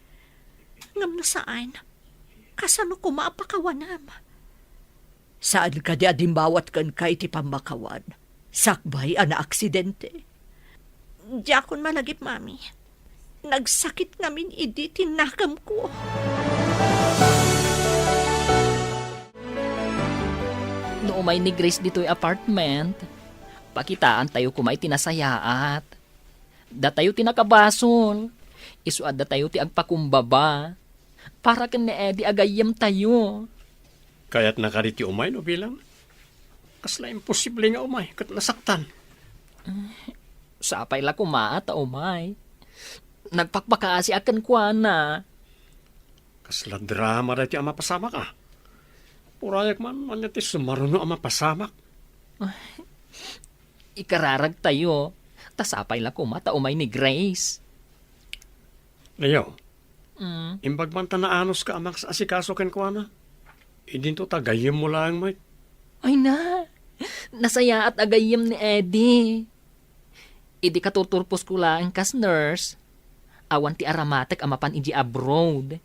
Ngem no saan, kasano koma a pakawanam? Saan kadi a dimmawat kenka iti pammakawan, sakbay a naaksidente? Diakon malagip, Mami. Nagsakit ngamin idi ti nakemko. No umay ni Grace ditoy apartment, pakitaantayo koma iti nasayaat. Datayo ti nakabasol. Isu a datayo ti agpakumbaba. Para ken ni Eddie a gayyemtayo. Kayatna kadi ti umay no bilang? Kasla imposible nga umay ket nasaktan. Sapay la koma ta umay. Nagpakpakaasiak kenkuana. Kasla drama daytoy a mapasamak, a. Purayak man, ania ti sumaruno a mapasamak? Ikararagtayo, ta sapay la koma ta umay ni Grace. Leo, Mm. Imbag man ta naanuska a mangas-asikaso kenkuana. Idinto ta gayyemmo laeng met. Ay na, nasayaat a gayyem ni Eddie. Idi katurturposko laeng kas nurse, awan ti aramatek a mapan iti abroad.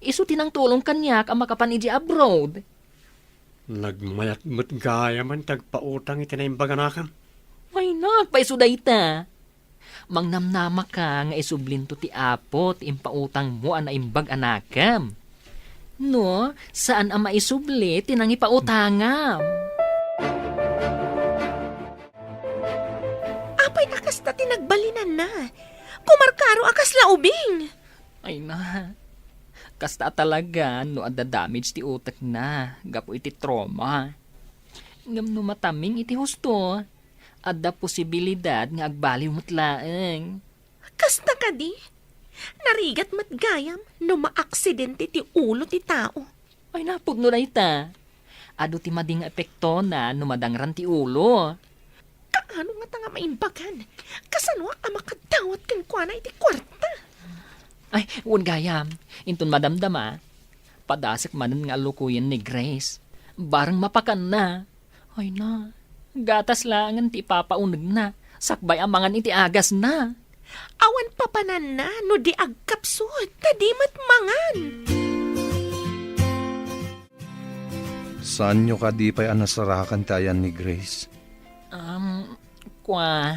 Isu ti nangtulong kaniak a makapan iti abroad. Nagmayat met gayamen ti agpautang iti naimbag a anakam. Ay, nagpaiso dayta. Mangnamnamaka nga isublinto ti Apo ti impautangmo a naimbag a anakam. No, saan a maisubli ti nangipautangam. Apay a kasta ti nagbalinanna? Kumarkaro a kasla ubing. Ay na, kasta talaga no adda damage ti utekna gapu iti trauma. Ngem no mataming iti husto, adda posibilidad nga agbaliw met laeng. Kasta kadi? Narigat met gayam no maaksidente ti ulo ti tao. Ay, napudno dayta. Adu ti madi nga epektona no madangran ti ulo. Kaano ngata nga maimbagan? Kasanoak a makadawat kenkuana iti kuarta? Ay, wen gayam, inton madamdama, padasek manen nga allukoyen ni Grace. Bareng mapakanna. Ay na, gatas laengen ti ipapaunegna, sakbay a mangan iti agasna. Awan papananna no di agkapsut, ta di met mangan. Saanyo kadi pay a nasarakan ti ayan ni Grace? Um, kua,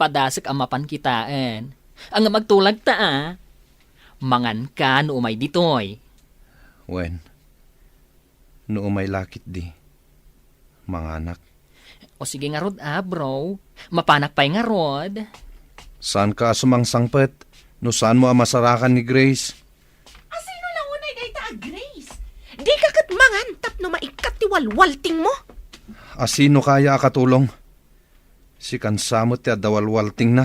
padasek a mapan kitaen. Ngem agtulagta a. Manganka no umay ditoy. Wen, no umay la ketdi, manganak. O sige ngarud a, bro. Mapanak pay ngarud. Saanka a sumangsangpet no saanmo a masarakan ni Grace. Asino la unay dayta a Grace? Dika ket mangan tapno maikkat ti walwaltingmo. Asino kaya a katulong? Sikan sa met ti adda walwaltingna.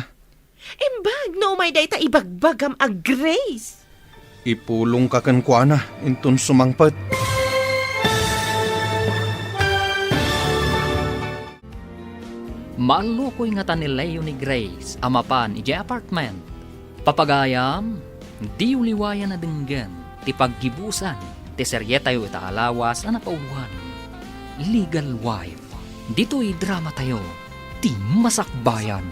Imbag no umay dayta ibagbagam a Grace. Ipulongka kenkuana inton sumangpet. Maallukoy ngata ni Leo ni Grace a mapan idiay apartment. Papagayam, diyo liwayan a denggen ti paggibusan ti serietayo ita a lawas a napauloan, Legal Wife. Ditoy dramatayo, ti Masakbayan.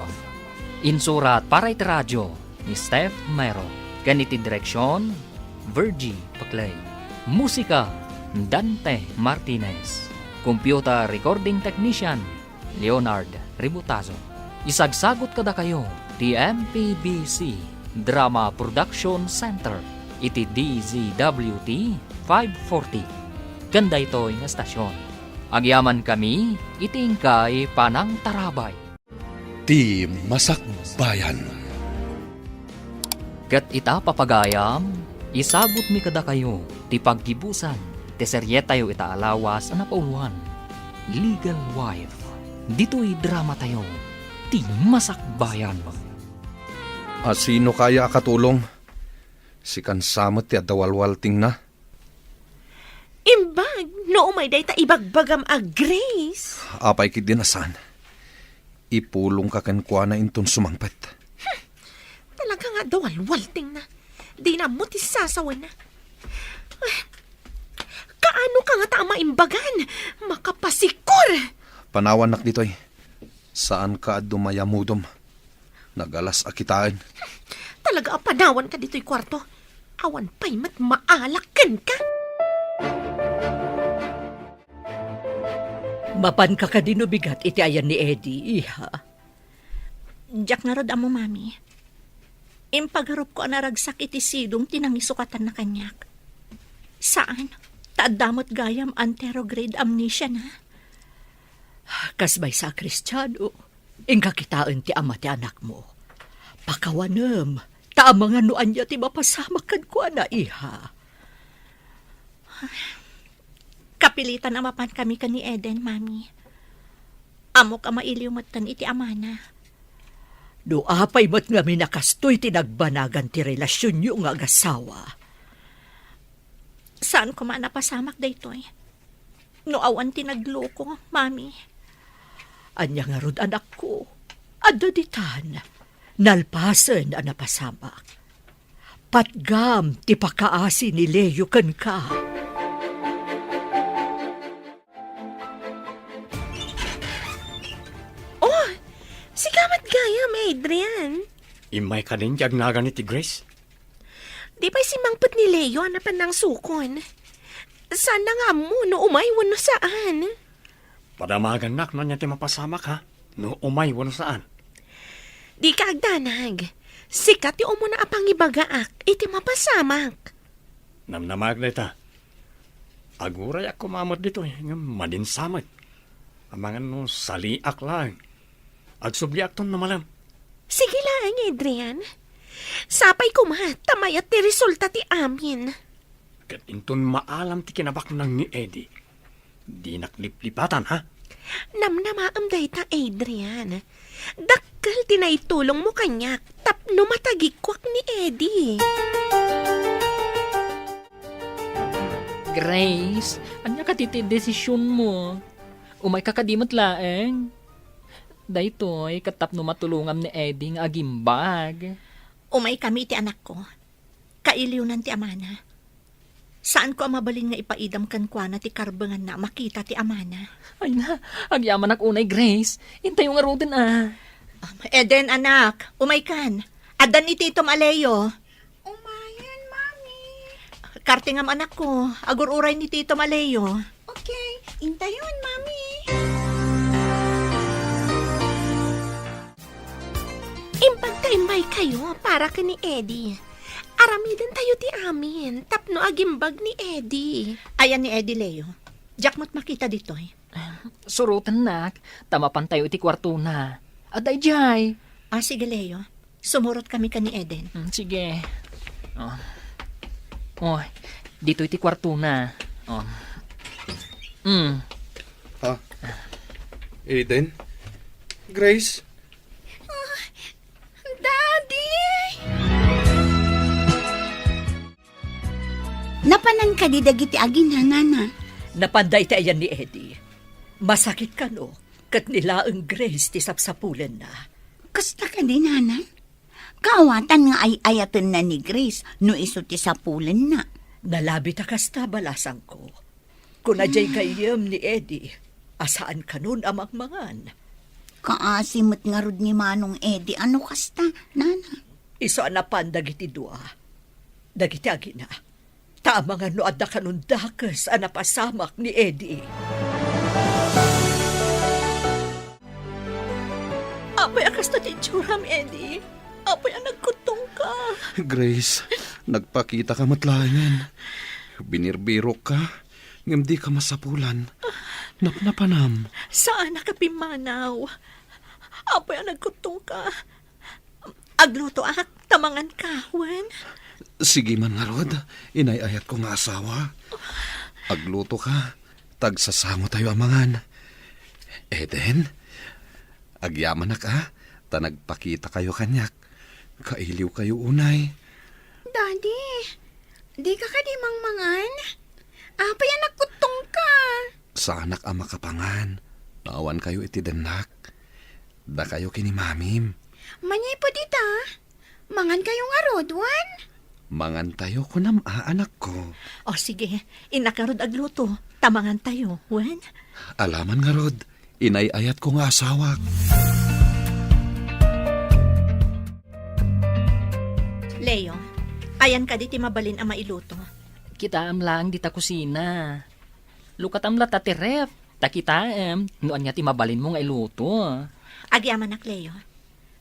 Insurat para iti radio ni Steph Mero, ken iti direksion, Virgie Paclay. Musika, Dante Martinez. Computer recording technician, Leonard Ributazo. Isagsagut kadakayo ti M P B C Drama Production Center iti D Z W T five forty. Ken daytoy nga estasion, agyamankami iti inkay panangtarabay. Ti Masakbayan. Ket ita, papagayam, isagutmi kadakayo ti paggibusan ti serietayo ita a lawas a napauloan, Legal Wife. Ditoy dramatayo, ti Masakbayan. Asino kaya a katulong? Sikan sa met ti adda walwaltingna. Imbag no umay dayta ibagbagam a Grace. Apay ketdi a saan? Ipulongka kenkuana inton sumangpet. Hmm. Talaga nga adda walwaltingna. Dina ammo ti sasawenna. Ah, kaano ka ngata a maimbagan? Makapasikor! Panawannak ditoy. Saanka a dumayamudom. Nagalas a kitaen. Talaga a panawanka ditoy kuarto. Awan pay met maalak kenka. Mapanka kadi no bigat iti ayan ni Eddie, iha? Diak ngarud ammo, Mami. Impagarupko a naragsak iti sidong ti nangisukatanna kaniak. Saan, ta adda met gayam anterograde amnesia na. Kas maysa a Kristiano, inka kitaen ti ama ti anakmo. Pakawanem, ta amangan no ania ti mapasamak kenkuana, iha. Kapilitan a mapankami ken ni Eden, Mami. Ammok a mailiw metten iti amana. No apay met ngamin a kastoy ti nagbanagan ti relasionyo nga agasawa. Saan koma a napasamak daytoy? No awan ti nagloko, Mami. Ania ngarud, anakko? Adda ditan, nalpasen a napasamak. Patgam ti pakaasi ni Leo kenka. Oh, sika met gayam, Adrian. Immay kadin ti agnagan iti Grace? Di pay simmangpet ni Leo a napan nangsukon. Saanna nga ammo no umay wenno saan. Padamagannak no ania ti mapasamak, ha? No umay wenno saan. Dika agdanag. Sika ti umuna a pangibagaak iti mapasamak. Namnamaak dayta. Agurayak koma met ditoy, ngem madinsa met. Amangan no saliak laeng. Agsubliakton no malem. Sige laeng, Adrian. Sapay koma, ta mayat ti resulta ti amin. Ket inton maalam ti kinabaknang ni Eddie, dinak liplipatan, ha? Namnamaem dayta, Adrian. Dakkel ti naitulongmo kaniak tapno matagikuak ni Eddie. Grace, ania kadi ti desisionmo? Umayka kadi met laeng? Daytoy ket tapno matulongam ni Eddie nga agimbag. Umaykami iti anakko. Kailiwnan ti amana. Saanko a mabalin nga ipaidam kenkuana ti karbenganna a makita ti amana. Ay na, agyamanak unay, Grace. Intayo ngaruden a. Um, Eden, anak, umaykan. Addan ni Titom a Leo. Umayen, Mami. Kartingam, anakko. Agur-uray ni Titom a Leo. Okay, intayon, Mami. Imbag ta immaykayo para ken ni Eddie. Aramidentayo ti amin tapno agimbag ni Eddie. Ayan ni Eddie, Leo? Diak met makita ditoy. Surotennak, ta mapantayo iti kuartona. Adda idiay. Ah, sige, Leo. Sumurotkami ken ni Eden. Mm, sige. Oh. Oh, ditoy ti kuartona. Oh. Mm. Ha? Eden? Grace? Ah, Daddy! Napanan kadi dagiti agina, Nana? Napanda iti ayan ni Eddie. Masakit kano, ket ni laeng Grace ti sapsapulenna. Kasta kadi, Nana? Kaawatan nga ay-ayatenna ni Grace no isu ti sapulenna. Nalabit a kasta, balasangko. Kuna diay gayyem ni Eddie a saan kanon a mangmangan. Kaasi met ngarud ni Manong Eddie a no kasta, Nana. Isu a napan dagiti dua, dagiti agina. Ta amangan no adda kanon dakes a napasamak ni Eddie. Apay a kasta ti itsuram, Eddie? Apay a nagkuttongka? Grace, nagpakitaka met laengen. Binirbirokka, ngem dika masapulan. Napnapanam. Saanak a pimmanaw. Apay a nagkuttongka? Aglutoak, ta manganka, wen? Sige man ngarud, inay-ayatko nga asawa. Aglutoka, ta agsasangotayo a mangan. Eden, agyamanak a, ta nagpakitakayo kaniak. Kailiwkayo unay. Daddy, dika kadi mangmangan? Apay a nagkuttongka? Saanak a makapangan. Awankayo iti dennak. Dakayo ken ni Mamim. Manipud ita, mangankayo ngarud, wen? Mangantayo, kunam a, anakko. O, sige. Innak ngarud agluto, ta mangantayo, wen? Alaman ngarud, inay-ayatko nga asawak. Leo, ayan kadi ti mabalin a mailuto? Kitaem laeng dita kusina. Lukatam latta ti ref, ta kitaem no ania ti mabalinmo nga iluto. Agyamanak, Leo.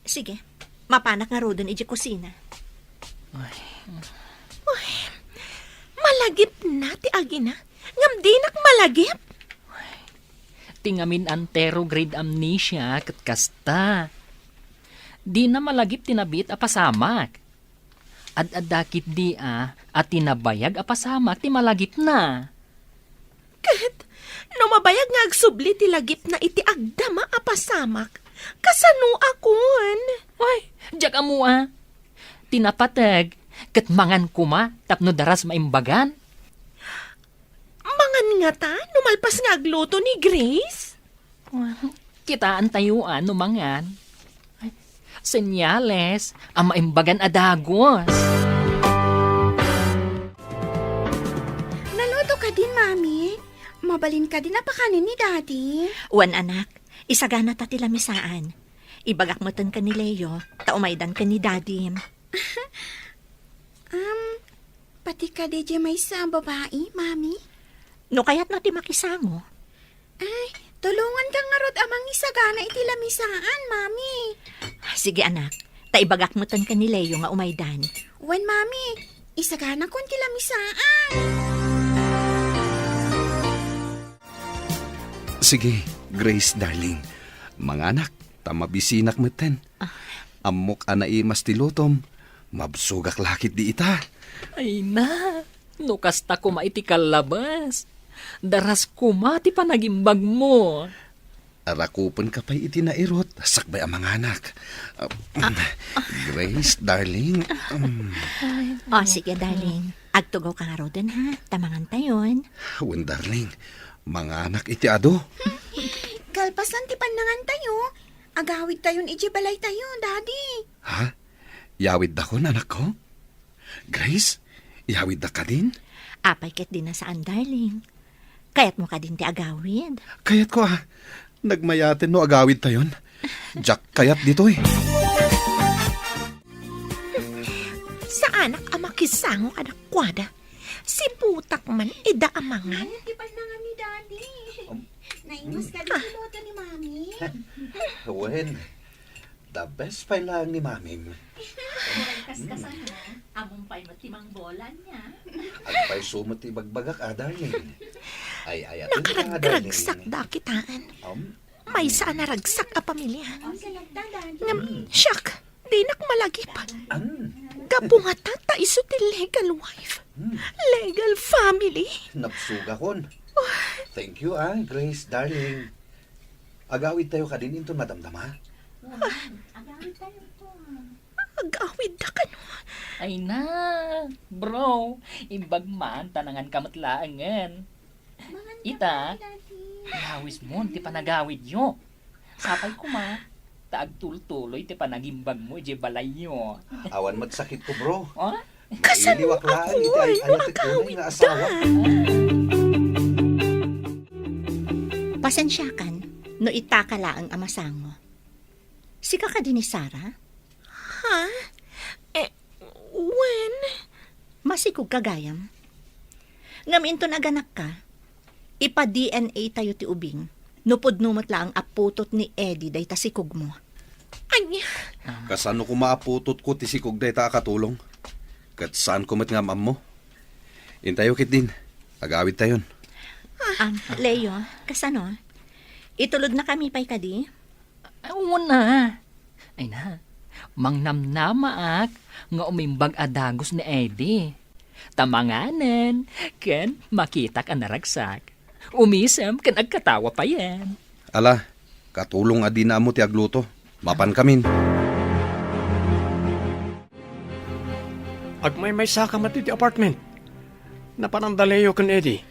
Sige, mapanak ngaruden idiay kusina. Ay. Uy, malagipna ti agina, ngem dinak malagip. Ti ngamin anteroid amnesia ket kasta. Dina malagip ti nabiit a pasamak. Ad-adda ketdi a, a ti nabayag a pasamak ti malagipna. Ket no mabayag nga agsubli ti lagipna iti agdama a pasamak, kasano a kun? Ay, diak ammo a. Ti napateg, ket mangan koma tapno daras maimbagan. Mangan ngata no malpas nga agluto ni Grace? Kitaentayo a no mangan. Ay, senyales a maimbagan a dagus. Naluto kadin, Mami? Mabalin kadin a pakanen ni Daddy? Wen, anak. Isaganata ti lamisaan. Ibagak metten ken ni Leo, ta umaydan ken ni Daddy. Um, pati kadi diay maysa a babai, Mami? No kayatna ti makisango. Ay, tulonganka ngarud a mangisagana iti lamisaan, Mami. Sige, anak. Ta ibagak metten ken ni Leo nga umaydan. Wen, Mami. Isaganakon ti lamisaan. Sige, Grace, darling. Manganak, ta mabisinak metten. Ah. Ammok a naimas ti lutom. Mabsogak la ketdi ita. Ay na, no kasta koma iti kallabas. Daras koma ti panagimbagmo. Arakupenka pay iti nairut, sakbay a manganak. Ah, Grace, darling. Mm. O, sige, darling. Agtugawka ngaruden, ha? Ta mangantayon. Wen, darling. Manganak iti adu. Kalpasan ti pannangantayo, agawidtayon idiay balaytayo, Daddy. Ha? Yawiddakon, anakko? Grace, iyawiddak kadin? Apay ket di na saan, darling. Kayatmo kadin ti agawid? Kayatko, a. Nagmayaten no agawidtayon. Diak kayat ditoy. Saanak a makisango kadakuada. Sibutak man ida a mangan. Ay, ti pannangan ni Daddy. Um, naimas ka di luto ni Mami. Wen, the best pay laeng ni Mamim. Kas-, kasano? Ammom pay met ti mangbola ania. Agpayso met ti ibagbagak, a, darling. Ay, ay, atin ka, darling. Nakaragragsak da kitaan. Um, Maysa a naragsak a pamilia. Ngem, siak, dinak malagip. An? Gapu ngata ta isu ti legal wife. Hmm. Legal family. Nabsogakon. Thank you, a, Grace, darling. Agawidtayo kadin inton madamdama? Agawidtayo to. Agawidda kano? Ay na, bro, imbag man ta nanganka met laengen. Ita, iyawismon ti panagawidyo. Apay koma, ta agtultuloy ti panagimbagmo idiay balayyo. Awan met sakitko, bro. O? Kasano iliwak laeng iti ay-ayatek unay nga asawa. Pasensiakan no itaka laeng a masango. Sika kadi ni Sarah? Ha? Eh, wen? Masikogka gayam. Ngem inton aganakka, ipa-D N A tayo ti ubing. No pudno met laeng a putot ni Eddie dayta sikogmo. Ania? Kasano koma a putotko ti sikog dayta a katulong? Ket saanko met nga am-ammo. Intayo ketdin. Agawidtayon. Ah, Leo, kasano? Itulodnakami pay kadi? Ay, una. Ay na, mangnamnamaak nga umimbag a dagus ni Eddie. Ta manganen, ken makitak a naragsak. Umisem ken agkatawa payen. Ala, katulong a dina ammo ti agluto. Mapankamin. Agmaymaysaka met iti apartment. Napananda Leo ken Eddie.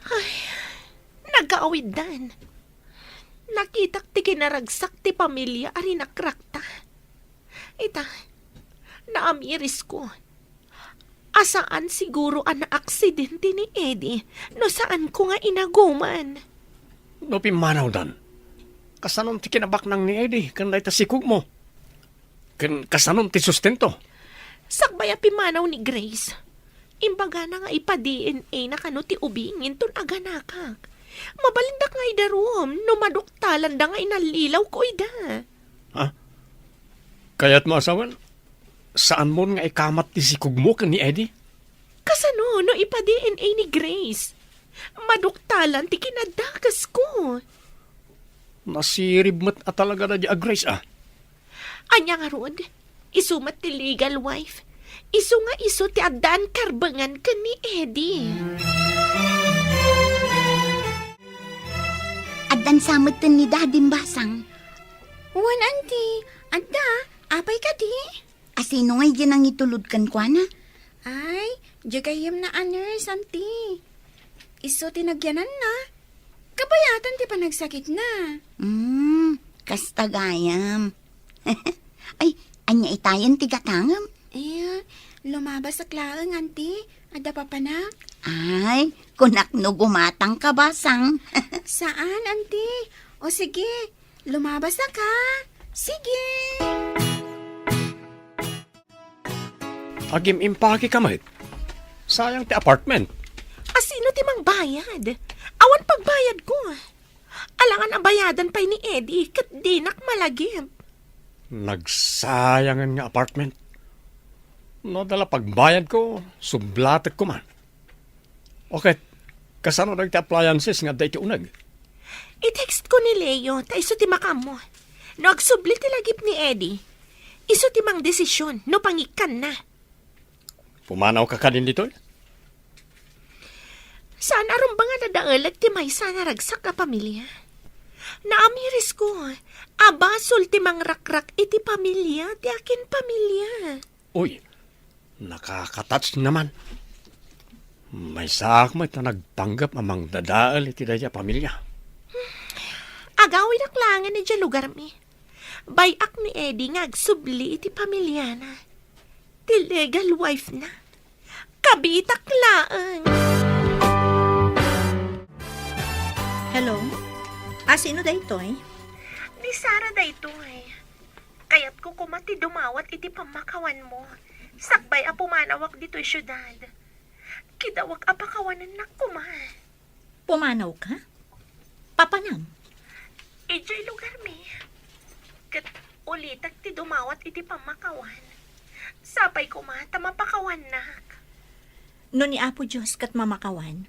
Ay, nagawiddan. Nakitak ti kinaragsak ti pamilia a rinakrakta. Ita, naamirisko. A saan siguro a naaksidente ni Eddie no saanko nga inaguman. No pimmanawdan, kasanon ti kinabaknang ni Eddie ken dayta sikogmo? Ken kasanon ti sustento? Sakbay a pimmanaw ni Grace, imbagana nga ipa-D N A na kano ti ubing inton aganakak. Mabalindak nga idarum no maduktalanda nga inallilawko ida. Ha? Kayatmo a sawen, saanmon nga ikamat ti sikogmo ken ni Eddie? Kasano no ipa-D N A ni Grace? Maduktalan ti kinaddakesko. Nasirib met a talaga da di a Grace, a. Ania ngarud? Isu met ti legal wife. Isu nga isu ti addaan karbengan ken ni Eddie. Addan sa metten ni Daddy basang. Wen, Auntie. Adda, apay kadi? Asino nga idiay nangitulod kenkuana? Ay, diay gayyemna a nurse, Auntie. Isu ti nagyananna. Kabayatan ti panagsakitna. Hmm, kasta gayam. Ay, ania itayen ti gatangem? Iya, lumabasak laeng, Auntie. Adda papanak? Ay, kunak no gumatangka basang. Saan, Auntie? O sige, lumabasak, ha? Sige. Agim-impake ka met. Sayang ti apartment. Asino ti mangba? Bayad? Awan pagbayadko. Alangan a bayadan pay ni Eddie, ket dinak malagip. Nagsayangen nga apartment. No adda la pagbayadko, sublatekko man. O ket, kasano dagiti appliances nga adda iti uneg? I-text ko ni Leo, ta isu ti makaammo. No agsubli ti lagip ni Eddie, isu ti mangdesision no pangikkanna. Pumanawka kadin ditoy? Saan a rumbeng a nadaelek ti maysa a naragsak a pamilia. Naamirisko a basol ti mangrakrak iti pamilia ti akin pamilia. Uy, nakaka-touch naman. Maysaak met a nagpanggep a mangdadael iti dayta a pamilia. Agawidak laengen idiay lugarmi. Bay-ak ni Eddie nga agsubli iti pamiliana. Ti legal wife na. Kabitak laeng. Hello? A, sino daytoy? Ni Sara daytoy. Kayatko koma ti dumawat iti pammakawanmo. Sakbay a pumanawak ditoy siudad. Kidawak a pakawanennak koma. Pumanawka? Papanam? Idiay lugarmi. Ket ulitek ti dumawat iti pammakawan. Sapay koma ta mapakawannak. No ni Apo Dios ket mamakawan,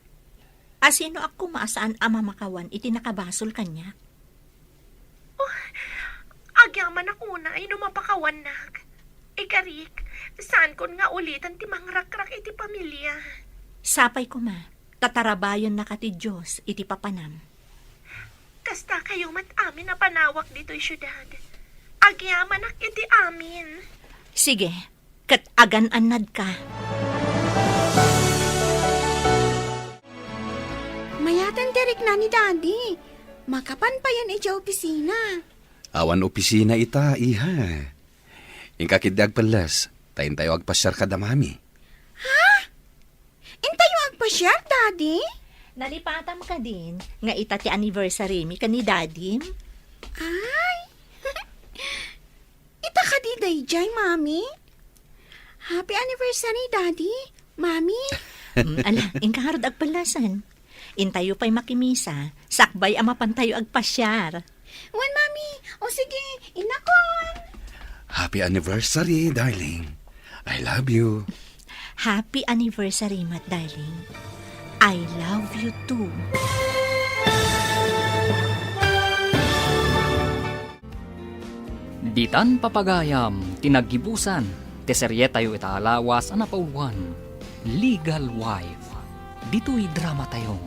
a, sinoak koma a saan a mamakawan iti nakabasol kaniak? Oh, agyamanak unay no mapakawannak. Ikarik, saankon nga ulitan ti mangrakrak iti pamilia. Sapay koma, ta tarabayennaka ti Dios iti papanam. Kasta kayo met amin a panawak ditoy siudad. Agyamanak iti amin. Sige, ket agan-annadka. Mayaten ti rikna ni Daddy. Makapan payen idiay opisina. Awan opisina ita, iha. Inka ketdi agpelles, ta intayo agpasiar kada Mami. Ha? Intayo agpasiar, Daddy? Nalipatam kadin nga ita ti anniversary mi ken ni Daddy? Ay! Ita kadi daydiay, Mami? Happy anniversary, Daddy, Mami. Mm, ala, inka ngarud agpellasan. Intayo pay makimisa, sakbay a mapantayo agpasiar. Wen, Mami. O sige, innakon. Happy anniversary, darling. I love you. Happy anniversary met, darling. I love you too. Ditan papagayam ti naggibusan ti serietayo ita a lawas a napauluan, Legal Wife. Ditoy dramatayo,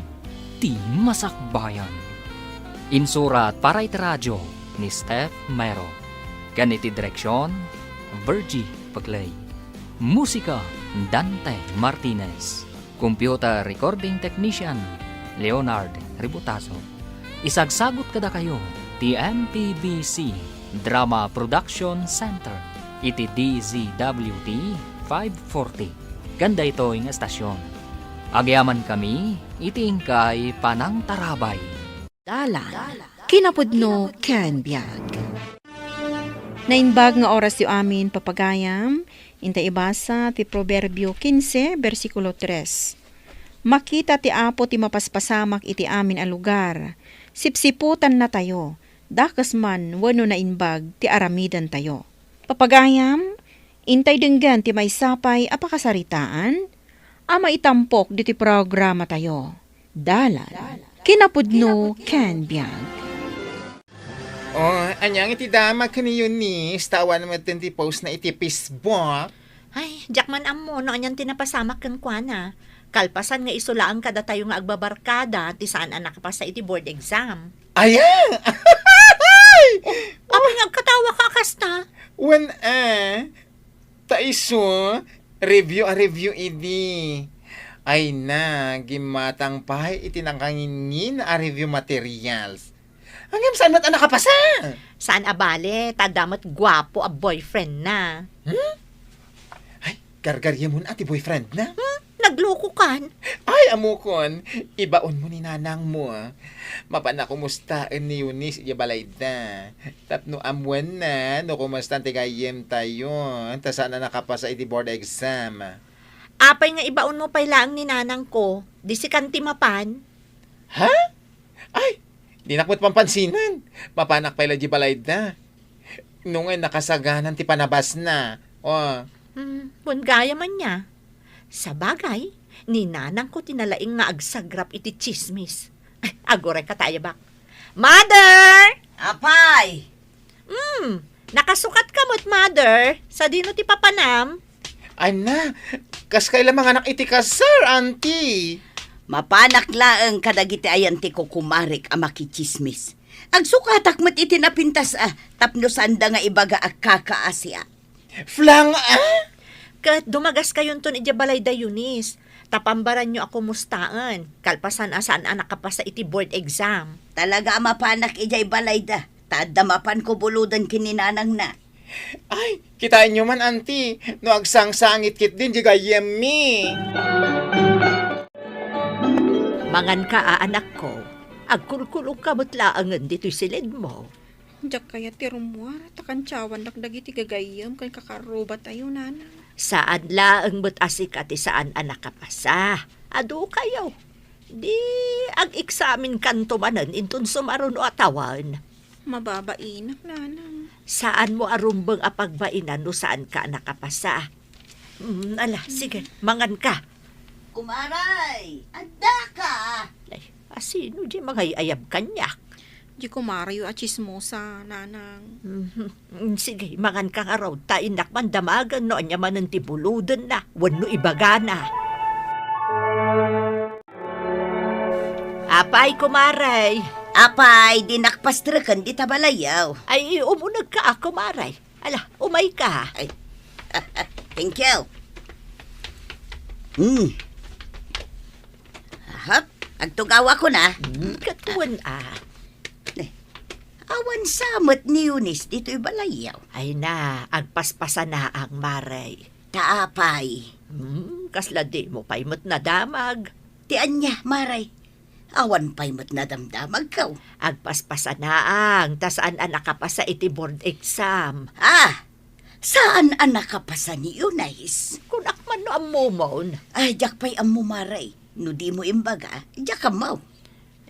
ti Masakbayan. Insurat para iti radio ni Steph Mero. Ken iti direksion, Virgie Paclay. Musika, Dante Martinez. Computer recording technician, Leonard Ributazo. Isagsagut kadakayo ti M P B C Drama Production Center iti D Z W T five forty. Ken daytoy nga estasion, agyamankami iti inkay panangtarabay. Dalan, kinapudno ken biag. Naimbag nga orasyo amin, papagayam, inta ibasa ti Proverbio quince, bersikulo tres. Makita ti Apo ti mapaspasamak iti amin a lugar. Sipsiputannatayo, dakes man wenno naimbag ti aramidentayo. Papagayam, intay denggen ti maysa pay a pakasaritaan a maitampok ditoy programatayo. Dalan, kinapudno ken biag. Oh, ania nga iti damag ken ni Eunice, ta awan metten ti post na iti Facebook? Ay, diak man ammo no anian ti napasamak kenkuana. Kalpasan nga isu laeng kadatayo nga agbabarkada ti saan a nakapasa iti board exam. Aya! Oh, apay nga agkatawa ka a kasta? Wen, eh, ta isu, review a review idi. Ay na, gimmatang pay iti nakanginnina a review materials. Ngem saan met a nakapasa? Saan a bale, ta adda met guapo a boyfriend na. Hmm? Ay, gargaryemon a ti boyfriend na? Hmm? Nagluko kan? Ay, ammokon, ibaonmo ni nanangmo. Mapan a kumustaen ni Eunice idiay balayda. Tapno ammuenna no kumustan ti gayyemtayo, ta saan a nakapasa iti board exam. Apay nga ibaonmo pay laeng ni nanangko, di sikan ti mapan? Ha? Ay, dinak met pampansinan. Mapanak pay la di balayda. No ngay nakasaganan ti panabasna. O. Hmm, wen gayam ania. Sabagay, ni nanangko ti nalaing nga agsagrap iti tsismis. Ay, aguray ka tayo bak. Mother! Apay! Hmm, nakasukatka met, Mother. Sadino ti papanam? Ay na, kas kayla manganak iti kasar, Auntie? Mapanak laeng kadagiti ayan ti kukumarek a makitsismis. Agsukatak met iti napintas a tapno saanda nga ibaga a kakaasiak. Flang, ah? Ket dumagaskayonton idiay balay da Eunice. Ta pambaranyo a kumustaen, kalpasan a saan a nakapasa iti board exam. Talaga a mapanak idiay balayda, ta adda mapan kubuluden ken ni nanangna. Ay, kitaenyo man, Auntie, no agsangsangit ketdin di gayyemmi. Manganka a, anakko, agkulkulongka met laengen ditoy siledmo. Diak kayat ti rummuar, ta kantiawannak dagiti gagayyem ken kakarrubatayo, nanang. Saan laeng met a sika ti saan a nakapasa. Adu kayo. Di ag-eksamenkanto manen inton sumaruno a tawen. Mababainak, nanang. Saanmo a rumbeng a pagbainan no saanka a nakapasa. Mm, ala, sige, manganka. Kumaray, addaka? Ay, asino di mangay-ayab kaniak? Di kumarayo a tsismosa, nanang. Mhm. Mm, sige, manganka ngarud, ta innak man damagen no ania manen ti buludenna wenno ibagana. Apay, kumaray. Apay, dinak pastreken dita balayyo. Ay, umunegka a, kumaray. Ala, umayka. Ay, thank you. Hmm. Ahap, agtugawakon a. Hmm, ket wen a. Eh, awan sa met ni Eunice ditoy balayyo. Ay na, agpaspasanaang, maray. Ta apay? Hmm, kasla dimo pay met nadamag. Ti ania, maray? Awan pay met nadamdamagko. Agpaspasanaang, ta saan a nakapasa iti board exam. Ah, saan a nakapasa ni Eunice? Kunak man no ammomon. Ay, diak pay ammo, maray. No dimo imbaga, diak ammo.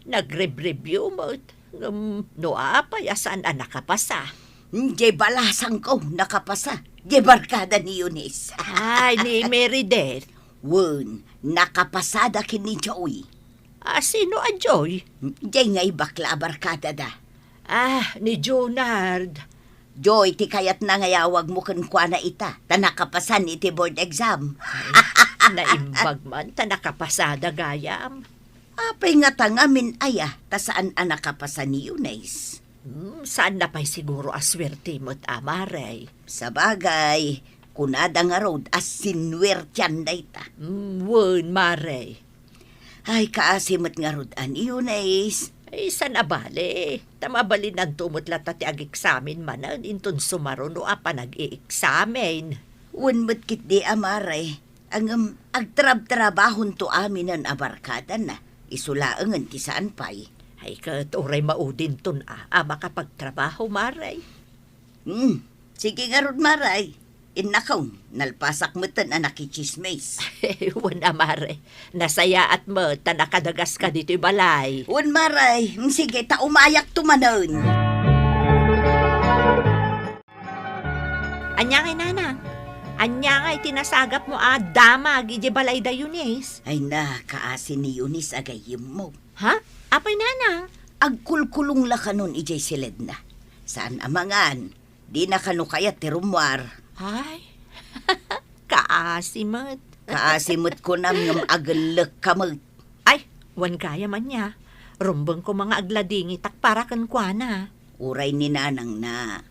Nagrebreview met. Ngem no apay a saan a nakapasa? Diay balasangko, nakapasa. Diay barkada ni Eunice. Ay, ni Meredith. Wen, nakapasada ken ni Joy. Ah, sino a Joy? Diay ngay bakla a barkadada. Ah, ni Junard. Joy, ti kayatna nga iyawagmo kenkuana ita, ta nakapasan iti board exam. Ay, naimbag man, ta nakapasada gayam. Apay ngata ngamin aya, ta saan a nakapasa ni Eunice? Hmm, saanna pay siguro a suerte met a, maray. Sabagay, kunada ngarud a sinuertian dayta. Hmm, wen, maray. Ay, kaasi met ngarud a ni Eunice. Ay, saan a bale. Ta mabalinanto met latta ti ageksamen manen inton sumaruno a panag-eeksamen. Wen met ketdi a, maray. Ngem agtrabtrabahonto aminen a barkadana. Isu laengen ti saan pay. Ay, ket uray maudinton a, a makapagtrabaho, maray. Hmm. Sige ngarud, maray. Innakon, nalpasak metten a nakitsismis. Wen a, maray. Nasayaat met ta nakadagaska ditoy balay. Wen, maray. Hmm, sige, ta umayakto manen. Ania ngay, nanang? Ania ngay ti nasagapmo a damag idiay balay da Eunice? Ay na, kaasi ni Eunice a gayyemmo. Ha? Apay, nanang? Agkulkulong la kanon idiay siledna. Saan a mangan. Dina kano kayat ti rummuar. Ay, kaasi met. Kaasi met kunam ngem agellekka met. Ay, wen gayam ania. Rumbeng koma nga agladingitak para kenkuana. Uray ni nanangna.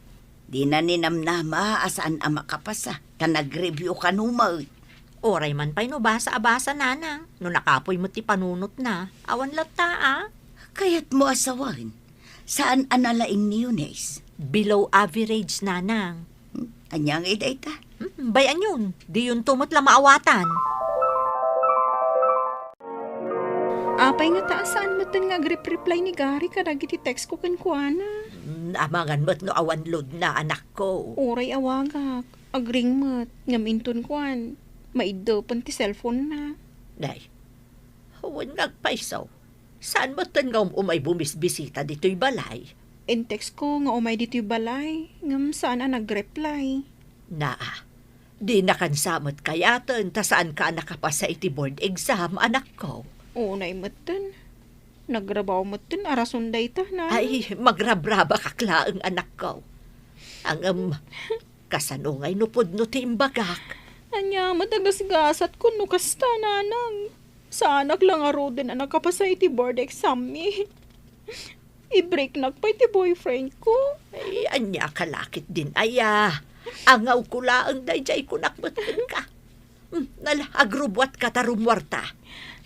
Dina ninamnama a saan a makapasa, ta nag-review kano met. Uray man pay no basa a basa, nanang, no nakapuy met ti panunotna. Awan latta a. Kayatmo a sawen, saan a nalaing ni Eunice? Below average, nanang. Hmm, ania ngay dayta? Hmm, bay-anyon, diyonto met la maawatan. Apay ngata a saan metten nga agrep-reply ni Gary kadagiti text ko kenkuana? Hmm, amangan met no awan load na, anakko. Uray awagak, agring met, ngem inton kuan, Maiddepen ti cellphone-na. Nay, wen nga agpayso. Saan metten nga um-umay bumisbisita ditoy balay? In-text ko nga umay ditoy balay, ngem saan a nag-reply. Naa, dinakan sa met kayaten ta saanka a nakapasa iti board exam, anakko. Unay metten. Nagrabaw metten a rason dayta, na. Ay, magrabrabakak laeng, anakko. Ngem, kasano ngay no pudno ti imbagak? Ania met a gasgasatkon no kasta, nanang? Saanak la ngaruden a nakapasa iti board exam-mi. I-breaknak pay ti boyfriend ko. Ay, ania ka la ketdin aya? Angawko laeng daydiay kunak met kenka. Hmm, nala, agrubbuatka ta rummuarta.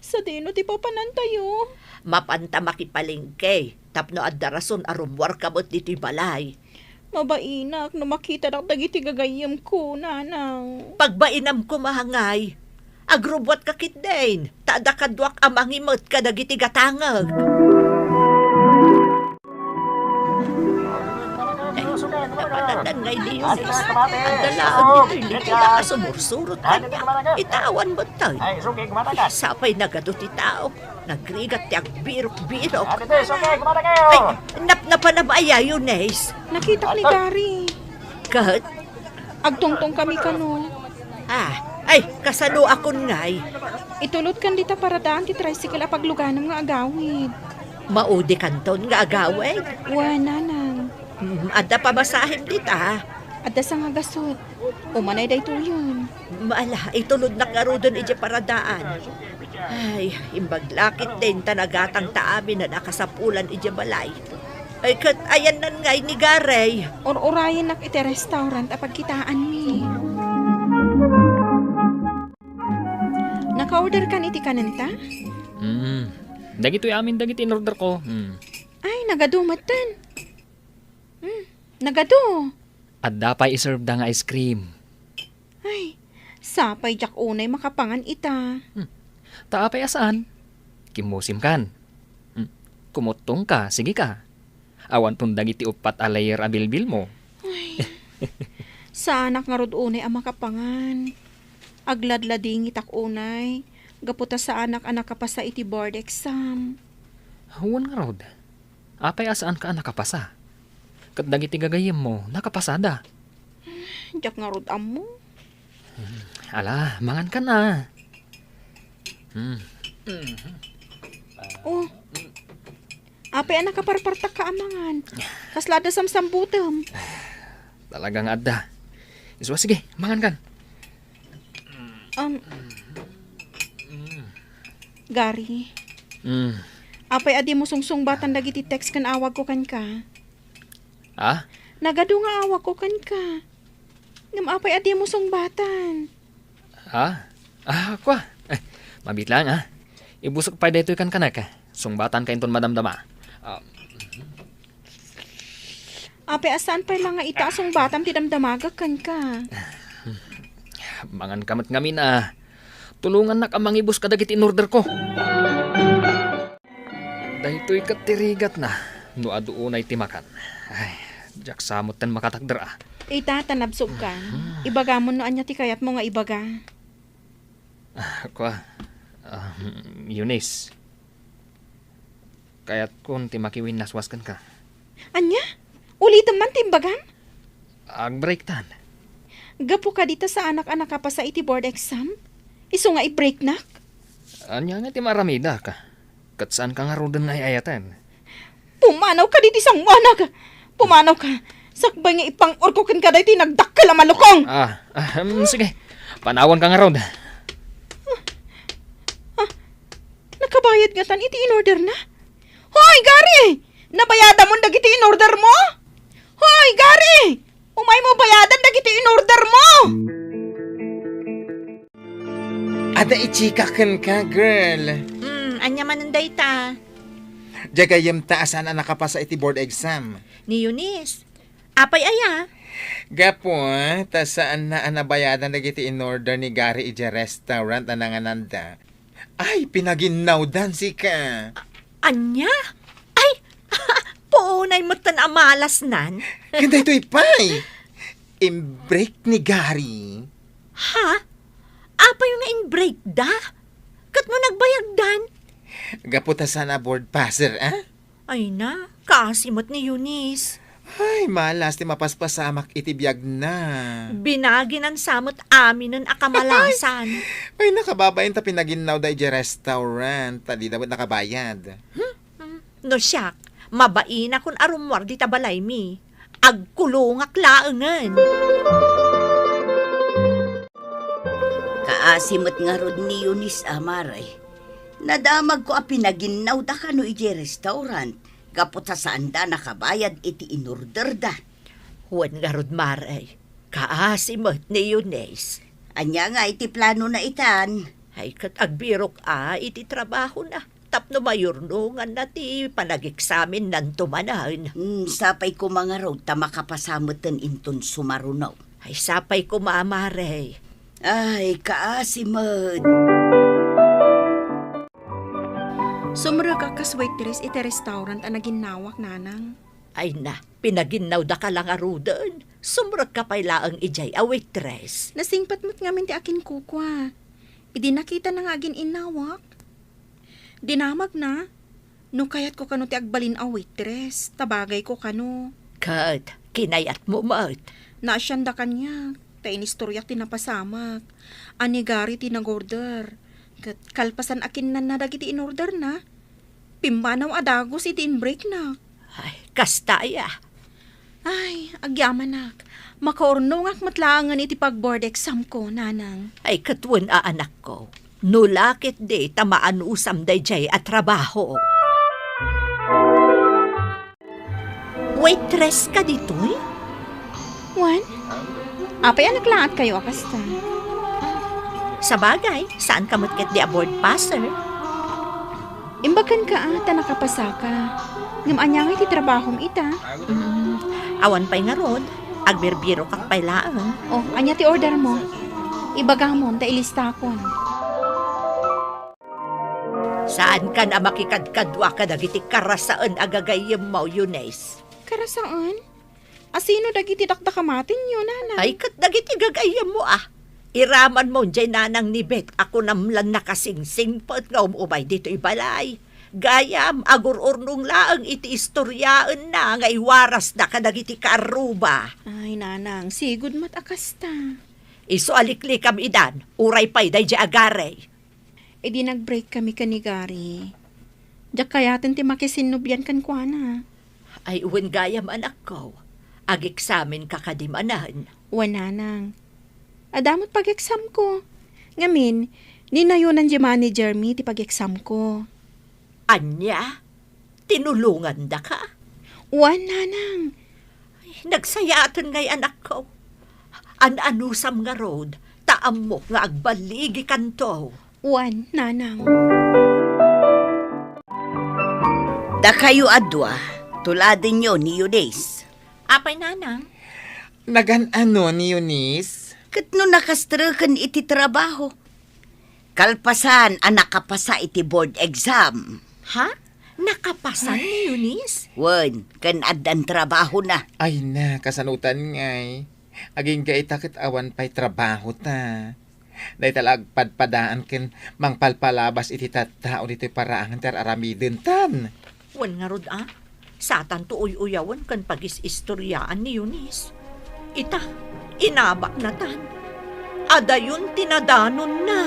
Sadino ti papanantayo? Mapanta makipalengke, tapno adda rason a rummuarka met ditoy balay. Mabainak no makitadak dagiti gagayyemko, nanang. Pagbainam koma ngay. Agrubbuatka ketdin, ta adda kaduak a mangimet kadagiti gatangek. Ay, napanadan ngay ni Eunice. Adda laeng ditoy litida a sumursurot kaniak. Ita awan metten. Sapay nagadu ti tao. Nagrigat ti agbirok-birok. Ay, napnapanam aya, Eunice? Nakitak ni Gary. Ket? Agtungtong kami kano. Ah, ay, kasanoakon ngay? Itulodkan dita paradaan ti tricycle a pagluganam nga agawid. Maudikanton nga agawid? Wen, nanang. Hmm, adda pamasahem dita? Adda sangagasut. Umanay daytoyen. Ala, itulodnak ngaruden idiay paradaan. Ay, imbag la ketdin ta nagatangta amin a nakasapulan idiay balay. Ay, ket ayanna ngay ni Gary? Ur-urayennak iti restaurant a pagkitaanmi. Naka-orderkan iti kanenta? Hmm. Dagitoy amin dagiti in-orderko. Hmm. Ay, nagadu metten. Hmm, nagadu. Adda pay iserveda nga ice cream. Ay, sapay diak unay makapangan ita. Hmm. Ta apay a saan? Kimmusimkan. Hmm. Kumuttongka, sige ka. Awanton dagiti uppat a layer a bilbilmo. Ay, saanak ngarud unay a makapangan. Agladladingitak unay, gapu ta saanak a nakapasa iti board exam. Wen ngarud. Apay a saanka a nakapasa? Ket dagiti gagayyemmo, nakapasada. Diak ngarud ammo. Hmm, ala, mangankan a. Hmm. Oh. Apay a nakaparpartakka a mangan? Kasla adda samsambutem? Talaga nga adda. Isu a, sige, mangankan. Um, Gary. Mm. Apay a dimo sungsungbatan dagiti text ken awagko kenka? Ha? Nagadu nga awagko kenka. Ngem apay a dimo sungbatan? Ha? Ah, kua. Eh, mabiit laeng, ha? Ibusek pay daytoy kenka. Sungbatanka inton madamdama. Ah, Apay a saan pay la nga ita a sungbatam ti damdamagak kenka? Manganka met ngamin a tulongannak a mangibus kadagiti in-orderko. Daytoy ket ti rigatna no adu unay ti makan. Ay, diak sa metten makatakder a. Ita ta nabsogkan, ibagamon no ania ti kayatmo nga ibaga. Ah, kua, ah, Eunice. Kayatkon ti makiwinnaswas kenka. Ania? Ulitem man ti imbagam? Agbreaktan. Gapu kadi ta saanak a nakapasa iti board exam? Isu nga i-breaknak? Ania nga ti maaramidak? Ket saanka ngaruden nga ay-ayaten. Pumanaw kadi ti sangoanak! Pumanaw ka! Sakbay nga ipang-orko kenka daytoy nagdakkel a malukong! Ah, ah, em, sige. Panawanka ngarud. Ah, nakabayad ngatan iti in-orderna? Hoy, Gary! Nabayadamon dagiti in-ordermo? Hoy, Gary! Umaymo bayadan dagiti in-ordermo! Adda i-chika kenka, girl. Hmm, ania manen dayta? Diay gayyemta a saan a nakapasa iti board exam. Ni Eunice, apay aya? Gapu ta saanna a nabayadan dagiti in-order ni Gary idiay restaurant a nangananda. Ay, pinaginnawdan sika. Ania? Ay, puonay metten a malasnan. Ken daytoy pay, imbreak ni Gary. Ha? Apay nga in-break da? Ket no nagbayagdan? Gapu ta saan a board passer, a? Ay na, kaasi met ni Eunice. Ay, malas ti mapaspasamak iti biagna. Binaginan sa met aminen a kamalasan. Ay, nakababain ta pinaginnaw da idiay restaurant, ta dida met nakabayad. Hmm? No siak, mabainakon a rummuar dita balaymi. Agkulongak laengen. Kaasi met ngarud ni Eunice a, Mare. Nadamagko a pinaginnawda kano idiay restaurant gapu ta saanda nakabayad iti inorderda. Wen ngarud, Mare. Kaasi met ni Eunice. Ania nga iti planona itan? Ay, ket agbirok a iti trabahona. Tapno mayurnonganna ti panageksaminnanto manen. Hmm, sapay koma ngarud ta makapasa meten inton sumaruno. Ay, sapay koma, Mare. Ay, kaasi met. Sumrekak kas waitress iti restaurant a naginnawak, Nanang. Ay na, pinaginnawdaka la ngaruden. Sumrekka pay laeng idiay a waitress. Nasingpet met ngamin ti akinkukua. Idi nakitana nga agin-innawak, dinamagna. No kayatko kano ti agbalin a waitress, ta bagayko kano. Ket kinayatmo met. Naasianda kaniak, ta inistoriak ti napasamak. A ni Gary ti nag-order. Ket kalpasan a kinnanna dagiti in-orderna, pimmanaw a dagus iti in-breaknak. Ay, kasta aya. Ay, agyamanak. Makaurnongak met laengen iti pag-board exam ko, Nanang. Ay, ket wen a, anakko. No la ketdi ta maanusam daydiay a trabaho. Waitress ka ditoy? Wen? Apay a naklaatkayo a kasta? Sabagay, saan ka met ketdi a board passer? Imbag kenka a, ta nakapasaka. Ngem ania ngay ti trabahom ita? Mm, awan pay ngarud, agbirbirokak pay laeng. Oh, ania ti order mo? Ibagamon, ta ilistakon. Saankan a makikadkadua kadagiti karasaen a gagayyemmo, Eunice? Karasaen? Asino dagiti dakdakamatenyo, Nanang? Ay, ket dagiti gagayyemmo, a. Iramanmo diay nanang ni Bet a kunam lan nakasingsingpet nga um-umay ditoy balay. Gayam, agur-urnong laeng iti istoriaenna nga iwarasda kadagiti kaarruba. Ay, Nanang, sigud met a kasta. Isu a liklikam idan, uray pay daydiay a Gary. Idi nag-break kami ken ni Gary, diak kayaten ti makisinnubian kenkuana. Ay, wen gayam, anakko. Ageksaminka kadi manen? Wen, Nanang. Adda met pag-examko. Ngamin, ninayonan diay managermi ti pag-examko. Ania? Tinulongandaka? Wen, Nanang. Ay, nagsayaaten ngay, anakko. An-anusam ngarud, ta ammok nga agbaligikanto. Wen, Nanang. Dakayo a dua, tuladenyo ni Eunice. Apay, Nanang? Nagan-ano ni Eunice? Ket no nakastreken iti trabaho, kalpasan a nakapasa iti board exam. Ha? Nakapasa ni Eunice? Wen, ken addan trabahona. Ay na, kasanutan ngay. Agingga ita ket awan pay trabahota. Dayta la agpadpadaan ken mangpalpalabas iti tattao ditoy paraangan ti ar-aramidentan. Wen ngarud a, satanto uy-uyawen ken pagis-istoriaan ni Eunice. Ita, inabaknatan. Adayon ti nadanonna.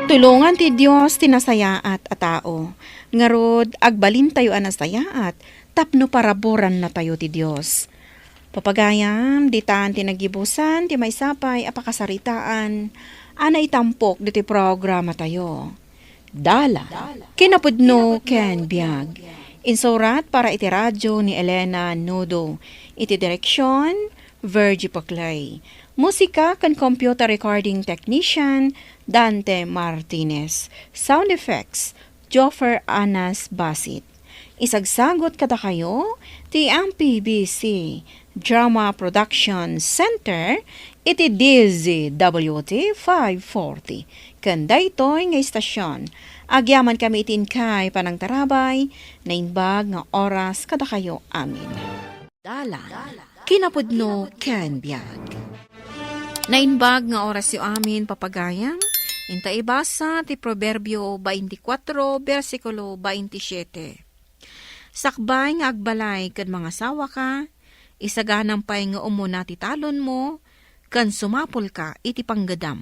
Tulongan ti Dios ti nasayaat a tao. Ngarud, agbalintayo a nasayaat tapno paraburannatayo ti Dios. Papagayam, ditan ti nagibusan ti maysa pay a pakasaritaan a naitampok ditoy programatayo. Dalan, kinapudno ken biag. Insurat para iti radyo ni Elena Nudo. Iti direksyon, Virgie Paclay. Musika ken computer recording technician, Dante Martinez. Sound effects, Joffer Anas Basit. Isagsagut kadakayo ti M P B C Drama Production Center iti D Z W T five forty. Ken daytoy nga istasyon, agyamankami iti inkay panangtarabay, naimbag nga oras kadakayo amin. Dalan, kinapudno ken biag. Naimbag nga orasyo amin, papagayam. Inta ibasa ti Proverbio twenty-four, bersikulo twenty-seven. Sakbay nga agbalay ken mangasawaka, isaganam pay nga umuna ti talonmo, ken sumapulka iti panggedam.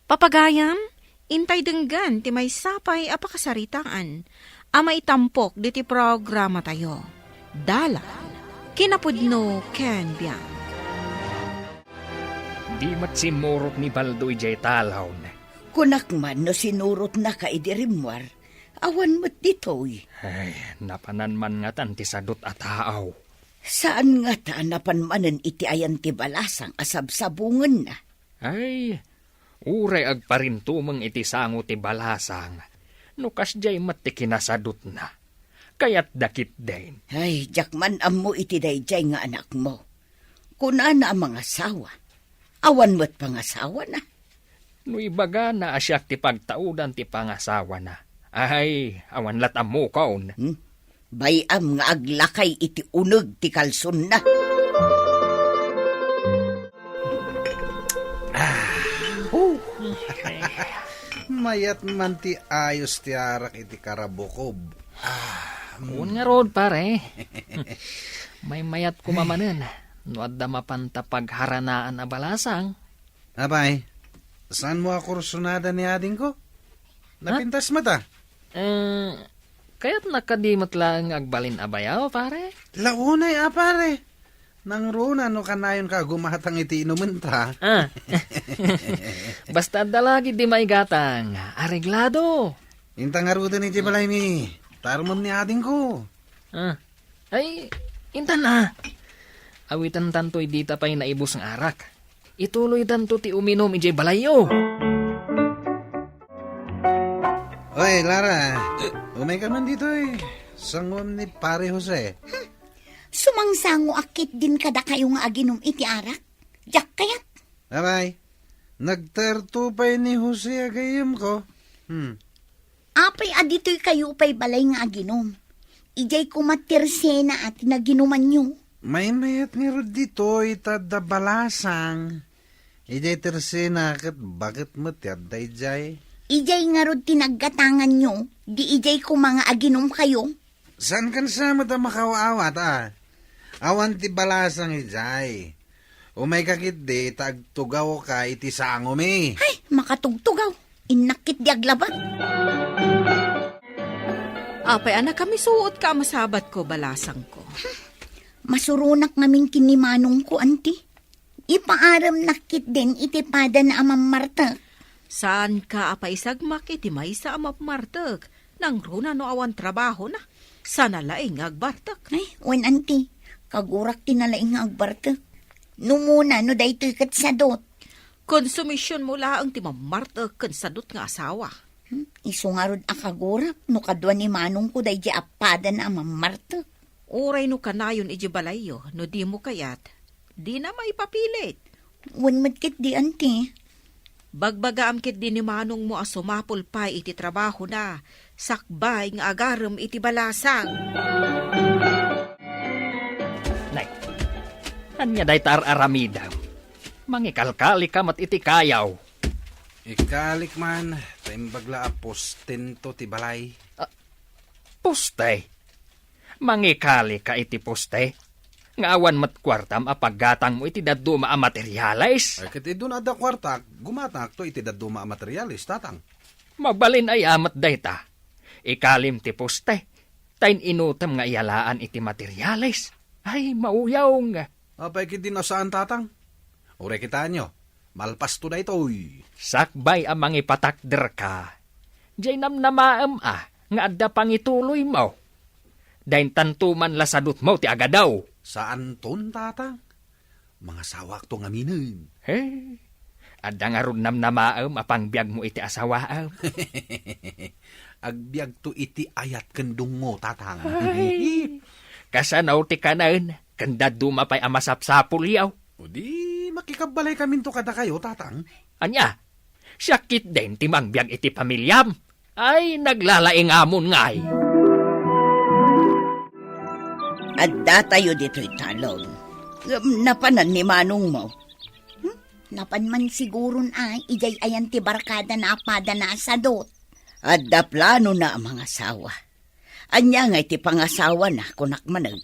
Papagayam, intay denggen ti maysa pay a pakasaritaan a maitampok ditoy programatayo. Dalan, kinapudno ken biag. Di met simmurot ni Baldo idiay talon. Kunak man no sinurotnaka idi rimmuar, awan met ditoy. Ay, napanan man ngatan ti sadut a tao. Saan ngata a napan manen iti ayan ti balasang a sabsabungenna? Ay, uray agparintumeng iti sango ti balasang, no kasdiay met ti kinasadutna. Kayatda ketdin. Ay, diak man ammo iti daydiay nga anakmo. Kunana a mangasawa. Awan met pangasawana. No ibagana a siak ti pagtaudan ti pangasawana, ay, awan lat ammokon. Hmm? Bay-am nga aglakay iti uneg ti kalsonna. Ah, oh. Mayat man ti ayos ti arak iti karabukob. Ah, mm. Wen ngarud, pare. Maymayat koma manen no adda mapanta pagharanaan a balasang. Apay, saanmo a kursunada ni adingko? Ha? Napintas met a. Eh, kayatna kadi met laeng nga agbalin a bayaw, pare? Launay a, pare. Nangruna no kanayonka a gumatang iti inumenta. Ah. Basta adda lagi di maigatang, areglado. Inta ngaruden iti balaymi. Tarumem ni adingko. Ah. Ay, intan a. Awitantantoy dita pay naibus nga arak. Ituloytanto ti uminum idiay balayyo. Oy, Lara, umayka man ditoy. Sanguem ni Pare Jose. Sumangsangoak ketdin kadakayo nga aginum iti arak? Diak kayat. Apay, nagtarto pay ni Jose a gayyemko. Hmm. Apay a ditoykayo pay balay nga aginum? Idiay koma ti resena a ti naginumanyo. Maymayat ngarud ditoy ta adda balasang. Idiay ti resena ket baket met ti adda idiay. Idiay ngarud ti naggatanganyo, di idiay koma nga aginumkayo? Saankan sa met a makaw-awat a? Awan ti balasang idiay. Umayka ketdi ta agtugawka iti sangomi. Ay, makatugtugaw. Innak ketdi aglabat. Apay a nakamisuotka a masabatko, balasangko? Masuronak ngamin ken ni manongko, anti. Ipaaremnak ketdin iti padana a mammartek. Saanka a paisagmak iti maysa a mammartek, nangruna no awan trabahona. Saan a laeng nga agbartek? Ay, wen, anti. Kagurak ti nalaing nga agbartek. Numona no daytoy ket sadut. Konsumisionmo laeng ti mammartek ken sadut nga asawa. Hmm? Isu ngarud a kagurak no kadua ni manongko daydiay a padana a mammartek. Uray no kanayon idiay balayyo, no dimo kayat, dina maipapilit. Wen met ketdi, anti. Bagbagaam ketdi ni manongmo a sumapul pay iti trabahona, sakbay nga agarem iti balasang. Nay, ania dayta ar-aramidem? Mangikalkalika met iti kayaw. Ikalik man, ta imbag la a postento ti balay. Ah, poste? Mangikalika iti poste? Nga awan met kuartam a paggatangmo iti dadduma a materiales? Ay, ket idun adda kuartak, gumatangakto iti dadduma a materiales, tatang. Mabalin aya met dayta. Ikalim ti poste, ta in-inutem nga iyalaan iti materiales. Ay, mauyong. Apay ketdi no saan, tatang? Uray kitaenyo, malpasto daytoy. Sakbay a mangipatakderka, diay namnamaem a nga adda pangituloymo. Daintanto man la sadutmo ti agadaw. Saanton, tatang. Mangasawakto ngaminen. He, adda ngarud namnamaem a pangbiagmo iti asawaem? Agbiagto iti ayat ken dungngo, tatang. Ay, kasano ti kanen? Ken dadduma pay a masapsapulyo. O di, makikabbalaykaminto kadakayo, tatang. Ania? Siak ketdin ti mangbiag iti pamiliam? Ay, naglalaingamon ngay. Addatayo ditoy talon. Ngem napanan ni manongmo. Hmm? Napan man siguron a, idiay ayan ti barkadana a padana a sadot. Adda planona a mangasawa. Ania ngay ti pangasawana, kunak manen?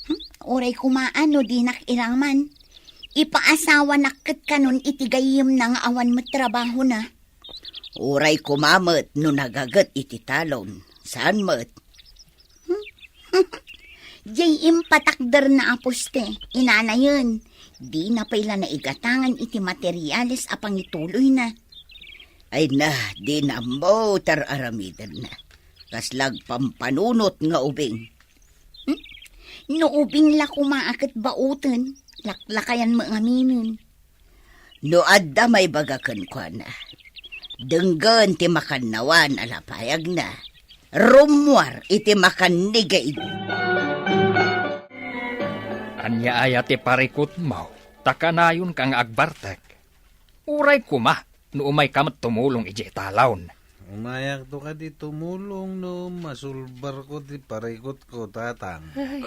Hmm? Uray koma no dinak iraman. Ipaasawanak ket kanon iti gayyemna nga awan met trabahona. Uray koma met no nagaget iti talon. Saan met? Hmm? Diay impatakderna a poste, inanayen. Dina pay la naigatangan iti materiales a pangituloyna. Ay na, dina ammo ti ar-aramidenna. Kasla agpampanunot nga ubing. Hmm? No ubing la koma a ket baoten, laklakayan met ngaminen. No adda maibaga kenkuana, denggen ti makannawan a lapayagna. Rummuar iti makannigaid. Ania aya ti parikutmo? Ta kanayonka nga agbartek. Uray koma, no umayka met tumulong idiay talon. Umayakto kadi tumulong no masulbarko ti parikutko, Tatang. Ay,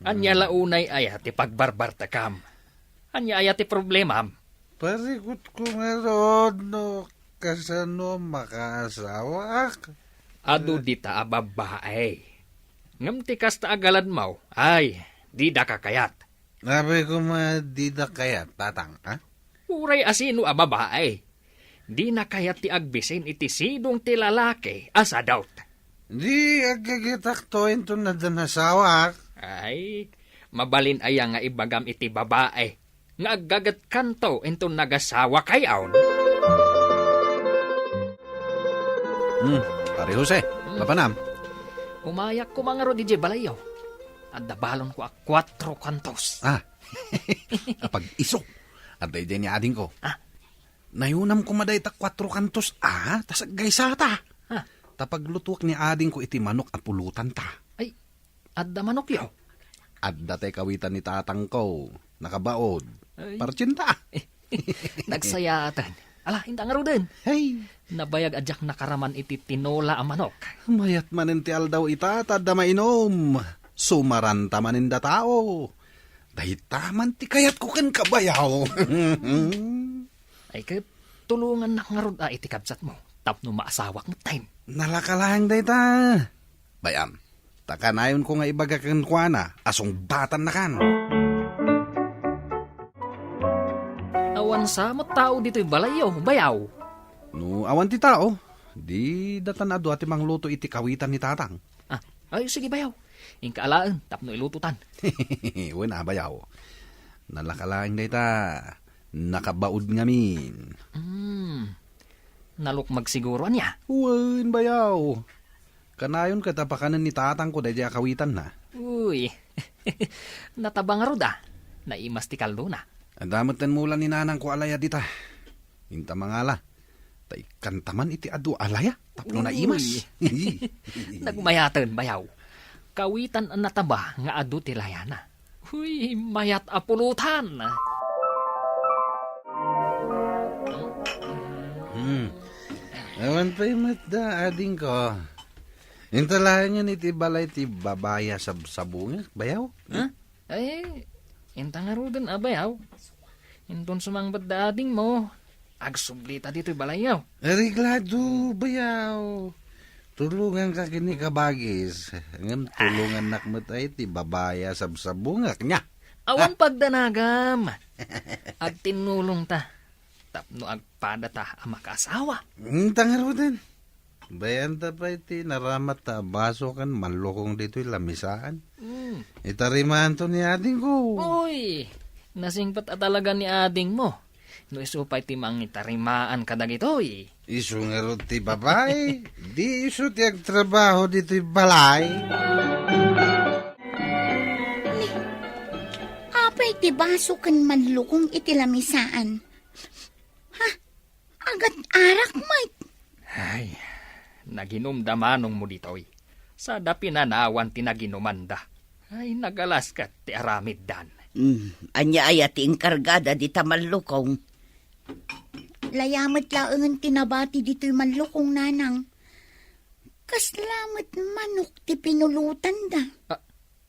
ania la unay aya ti pagbarbartekam? Ania aya ti problemam? Parikutko ngarud no kasano makaasawaak. Adu dita a babbae. Ngem ti kasta a galadmo, ay, dida kakayat. Apay koma dida kayat, Tatang, a? Uray a sino a babae, dina kayat ti agbisin iti sidong ti lalaki a sadot. Di aggagetakto inton adda nasawaak. Ay, mabalin aya nga ibagam iti babae nga aggagetkanto inton nagasawakayon? Hmm, Pare Jose, hmm, mapanam? Umayak koma ngarud idiay balayyo. Adda balonko a kuatro kantos. Ah, apag-iso. Adda idiay ni adingko. Ah. Nayunam koma dayta kuatro kantos, ah, ta saggaysata. Ah. Ta paglutuak ni adingko iti manok a pulotanta. Ay, adda manokyo? Adda tay kawitan ni tatangko. Nakabaod. Ay. Partinta. Nagsayaaten. Ala, inta ngaruden. Hey. Nabayag a diak nakaraman iti tinola a manok. Mayat manen ti aldaw ita, ta adda mainom. Sumaranta manen da tao. Dayta man ti kayatko kenka, bayaw. Ay, ket tulongannak ngarud a iti kabsatmo tapno maasawak metten. Nalaka laeng dayta. Bay-am, ta kanayonko nga ibaga kenkuana a sungbatannakan. Awan sa met tao ditoy balayyo, bayaw? No awan ti tao, di datan a dua ti mangluto iti kawitan ni tatang. Ah, ay, sige, bayaw. Inka alaen tapno ilutotan. Wen a, bayaw. Nalaka laeng dayta. Nakabaod ngamin. Hmm. Nalukmag siguro, ania? Wen, bayaw. Kanayon ket a pakanen ni tatangko daydiay a kawitanna. Uy. Nataba ngarud a. Naimas ti kaldona. Adda metten mula ni nanangko a laya dita. Inta mangala. Ta ikkanta man iti adu a laya tapno naimas. Uy. Nagmayaten, bayaw. Kawitan a nataba nga adu ti layana. Huy, mayat a pulutan! Hmm. Awan pay met da, adingko. Inta laengen iti balay ti babai a sabsabungek, bayaw? Ha? Ay, inta ngaruden a bayaw. Inton sumangpet da adingmo, agsublita ditoy balayyo. Areglado, bayaw. Tulonganka ken ni kabagis. Ngem tulongannak met ay ti babai a sabsabungek, nia? Awan pagdanagam. Agtinnulongta tapno agpadata a makaasawa. Inta ngaruden. Bayanta pay ti naramatta a baso ken mallukong ditoy lamisaan. Mm. Itarimaanto ni adingko. Uy, nasingpet a talaga ni adingmo. No isu pay ti mangitarimaan kadagitoy. Isu ngarud ti babai, di isu ti agtrabaho ditoy balay. Ni, apay ti baso ken mallukong iti lamisaan? Ha? Agat arak met. Ay, naginumda manongmo ditoy. Sada pinanawan ti naginumanda. Ay, nagalas ket ti aramiddan. Mm, ania aya ti inkargada dita mallukong? Laya met laengen ti nabati ditoy mallukong, nanang. Kasla met manok ti pinulotanda. Ah,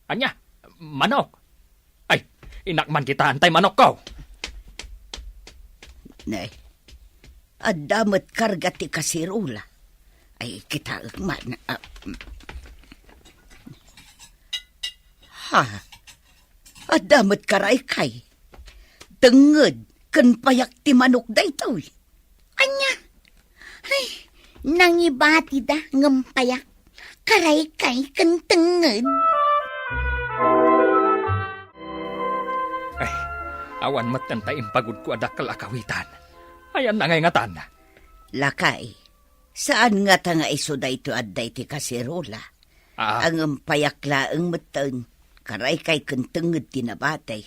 Ania? Manok? Ay, inakman kita, antay manokko! Ne, adda met karga ti kaserola. Ay, kitaek man. Ah, mm. Ha? Adda met karaykay. Tengnged ken payak ti manok daytoy. Ania? Ay, nangibatida ngem payak. Karaykay ken tengnged. Ay, awan metten tay impagudko a dakkel a kawitan. Ayanna ngay ngatan? Lakay, saan ngata nga isu daytoy adda iti kaserola? Ah. Ngem payak laeng metten, karaykay ken tengnged ti nabati.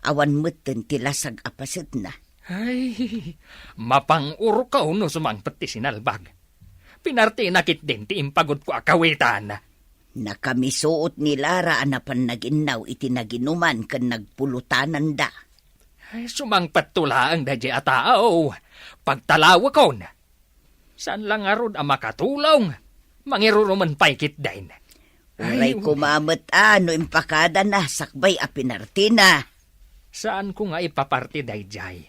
Awan metten ti lasag a pasetna. Ay, mapang-urkaw no sumangpet ti sinalbag. Pinartina ketdin ti impagudko a kawitan. Nakamisuot ni Lara a napan naginnaw iti naginuman ken nagpulutananda. Ay, sumangpetto laeng daydiay a tao. Pagtalawekon. Saan la ngarud a makatulong? Mangirurumen pay ketdin. Uray. Ay, koma met a no impakadana sakbay a pinartina. Saanko nga ipaparti daydiay,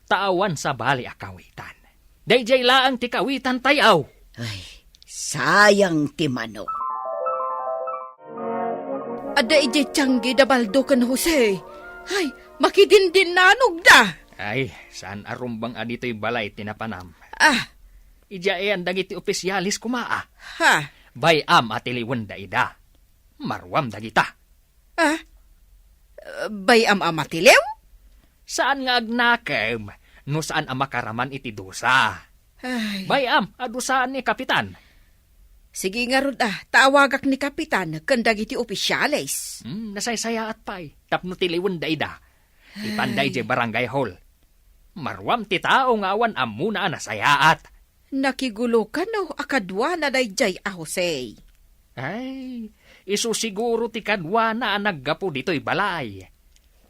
ta awan sabali a kawitan. Daydiay laeng ti kawitan tayo. Ay, sayang ti manok. Adda idiay tianggi da Baldo ken Jose. Ay, makidindinnanogda. Ay, saan a rumbeng a ditoy balay ti napanam. Ah. Idiay ayan dagiti opisyales koma a. Ha? Bay-am a tiliwenda ida. Maruam dagita. Ah? Bay-am a matiliw? Saan nga agnakem no saan a makaraman iti dusa. Ay. Bay-am a dusaan ni Kapitan. Sige ngarud a, ta awagak ni Kapitan ken dagiti opisyales. Hmm, nasaysayaat pay tapno tiliwenda ida. Ipanda idiay barangay hall. Maruam ti tao nga awan ammona a nasayaat. Nakigulo kano a kaduana daydiay a Jose? Ay, isu siguro ti kaduana a naggapu ditoy balay.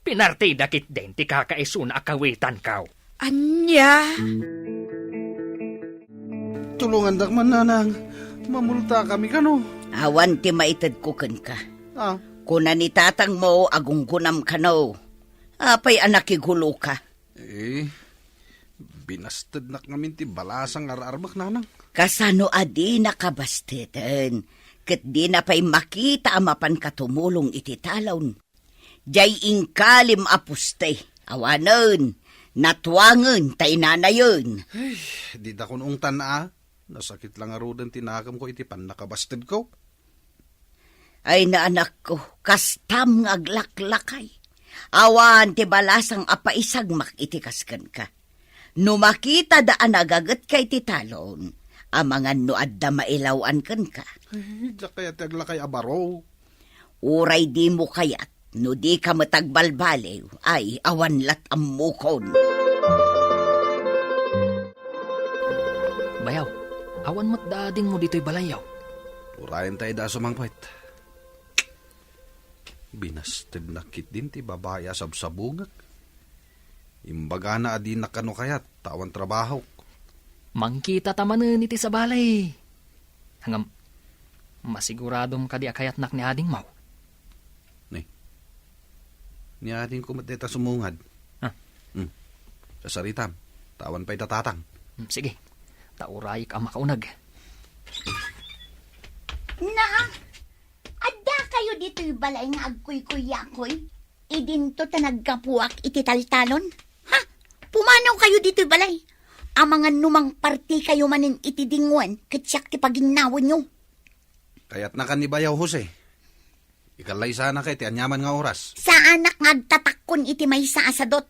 Pinartida ketdin ti kakaisuna a kawitanko. Ania? Tulongandak man, nanang. Mamultakami kano. Awan ti maitedko kenka. Ah. Kuna ni tatangmo a gunggunam kano. Apay a nakiguloka? Eh, binastednak ngamin ti balasang ar-armek, nanang. Kasano a dinaka basteden? Ket dina pay makita a mapanka tumulong iti talon. Diay inkalim a poste. Awanen, natuangen, ta inanayen. Ay, dida kun ungtan a. Nasakit la ngaruden ti nakemko iti pannakabastedko. Ay, naanakko, kastam nga aglaklakay. Awan ti balasang a paisagmak iti kas kenka. No makitada a nagagetka iti talon, amangan no adda mailaw-an kenka. Ay, diak kayat ti aglakay a baro. Uray dimo kayat, no dika met agbalbaliw, ay, awan lat' ammokon. Bayaw, awan met da adingmo ditoy balayyo. Urayen tayo da sumangpet. Binastednak ketdin ti babai a sabsabungek. Imbagana a dinak kano kayat, ta awan trabahok. Mangkita ta manen iti sabali. Ngem, masiguradom kadi a kayatnak ni adingmo? Ni, ni adingko met dayta sumungad. Ah. Hmm. Sasaritam, ta awan pay da tatang. Hmm, sige. Ta urayek a makauneg. Na, adda kayo ditoy balay nga agkuykuyakoy? Idinto ta naggapuak iti taltalon? Ha? Pumanaw kayo ditoy balay? Amangan no mangparti kayo manen iti dingwen ket siak ti paginnawenyo. Kayatnakan ni Bayaw Jose. Ikallaisanaka iti aniaman nga oras. Saanak nga agtatakkon iti maysa a sadot.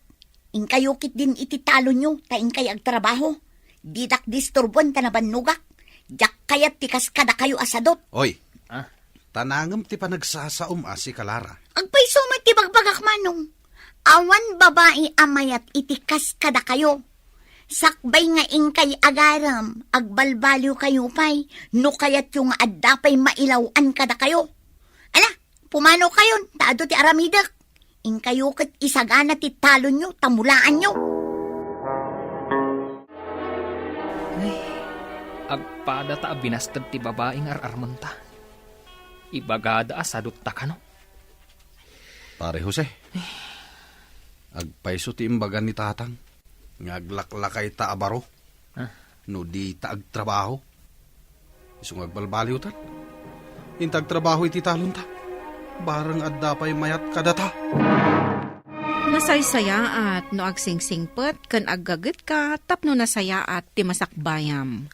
Inkayo ketdin iti talonyo, ta inkay agtrabaho. Didak disturboen ta nabannogak. Diak kayat ti kas kadakayo a sadot. Oy. Ah? Ta nangem ti panagsasaom a si Kalara. Agpayso met ti bagbagak, Manong. Awan babai a mayat iti kas kadakayo. Sakbay nga inkay agarem, agbalbaliw kayo pay, no kayatyo nga adda pay mailaw-an kadakayo. Ala, pumanaw kayon, ta adu ti aramidek. Inkayo ket isagana ti talonyo, ta mulaanyo. Ay, agpada ta a binasted ti babai nga ar-armenta. Ibagada a sadotta kano. Pare Jose, agpayso ti imbagan ni Tatang. Nga aglaklakayta a baro. Ah. No di ta agtrabaho. Isu nga agbalbaliwtan. Inta agtrabaho iti talonta. Bareng adda pay mayat kadata. Nasaysayaat no agsingsingpet ken aggagetka tapno nasayaat ti masakbayam.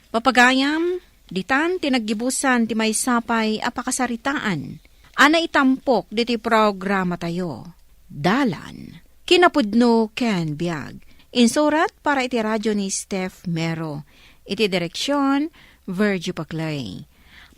Papagayam, ditan ti naggibusan ti maysa pay a pakasaritaan a naitampok ditoy programatayo, Dalan, Kinapudno ken Biag. Insurat para iti radio ni Steph Mero. Iti direksyon, Virgie Paclay.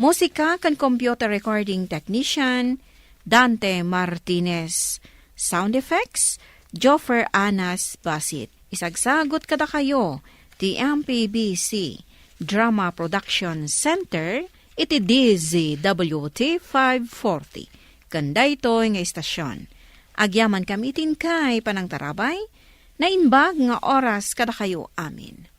Musika ken computer recording technician, Dante Martinez. Sound effects, Joffer Anas Basit. Isagsagut kadakayo ti M P B C Drama Production Center iti D Z W T five forty. Ken daytoy nga istasyon, agyamankami iti inkay panangtarabay, naimbag nga oras kadakayo amin.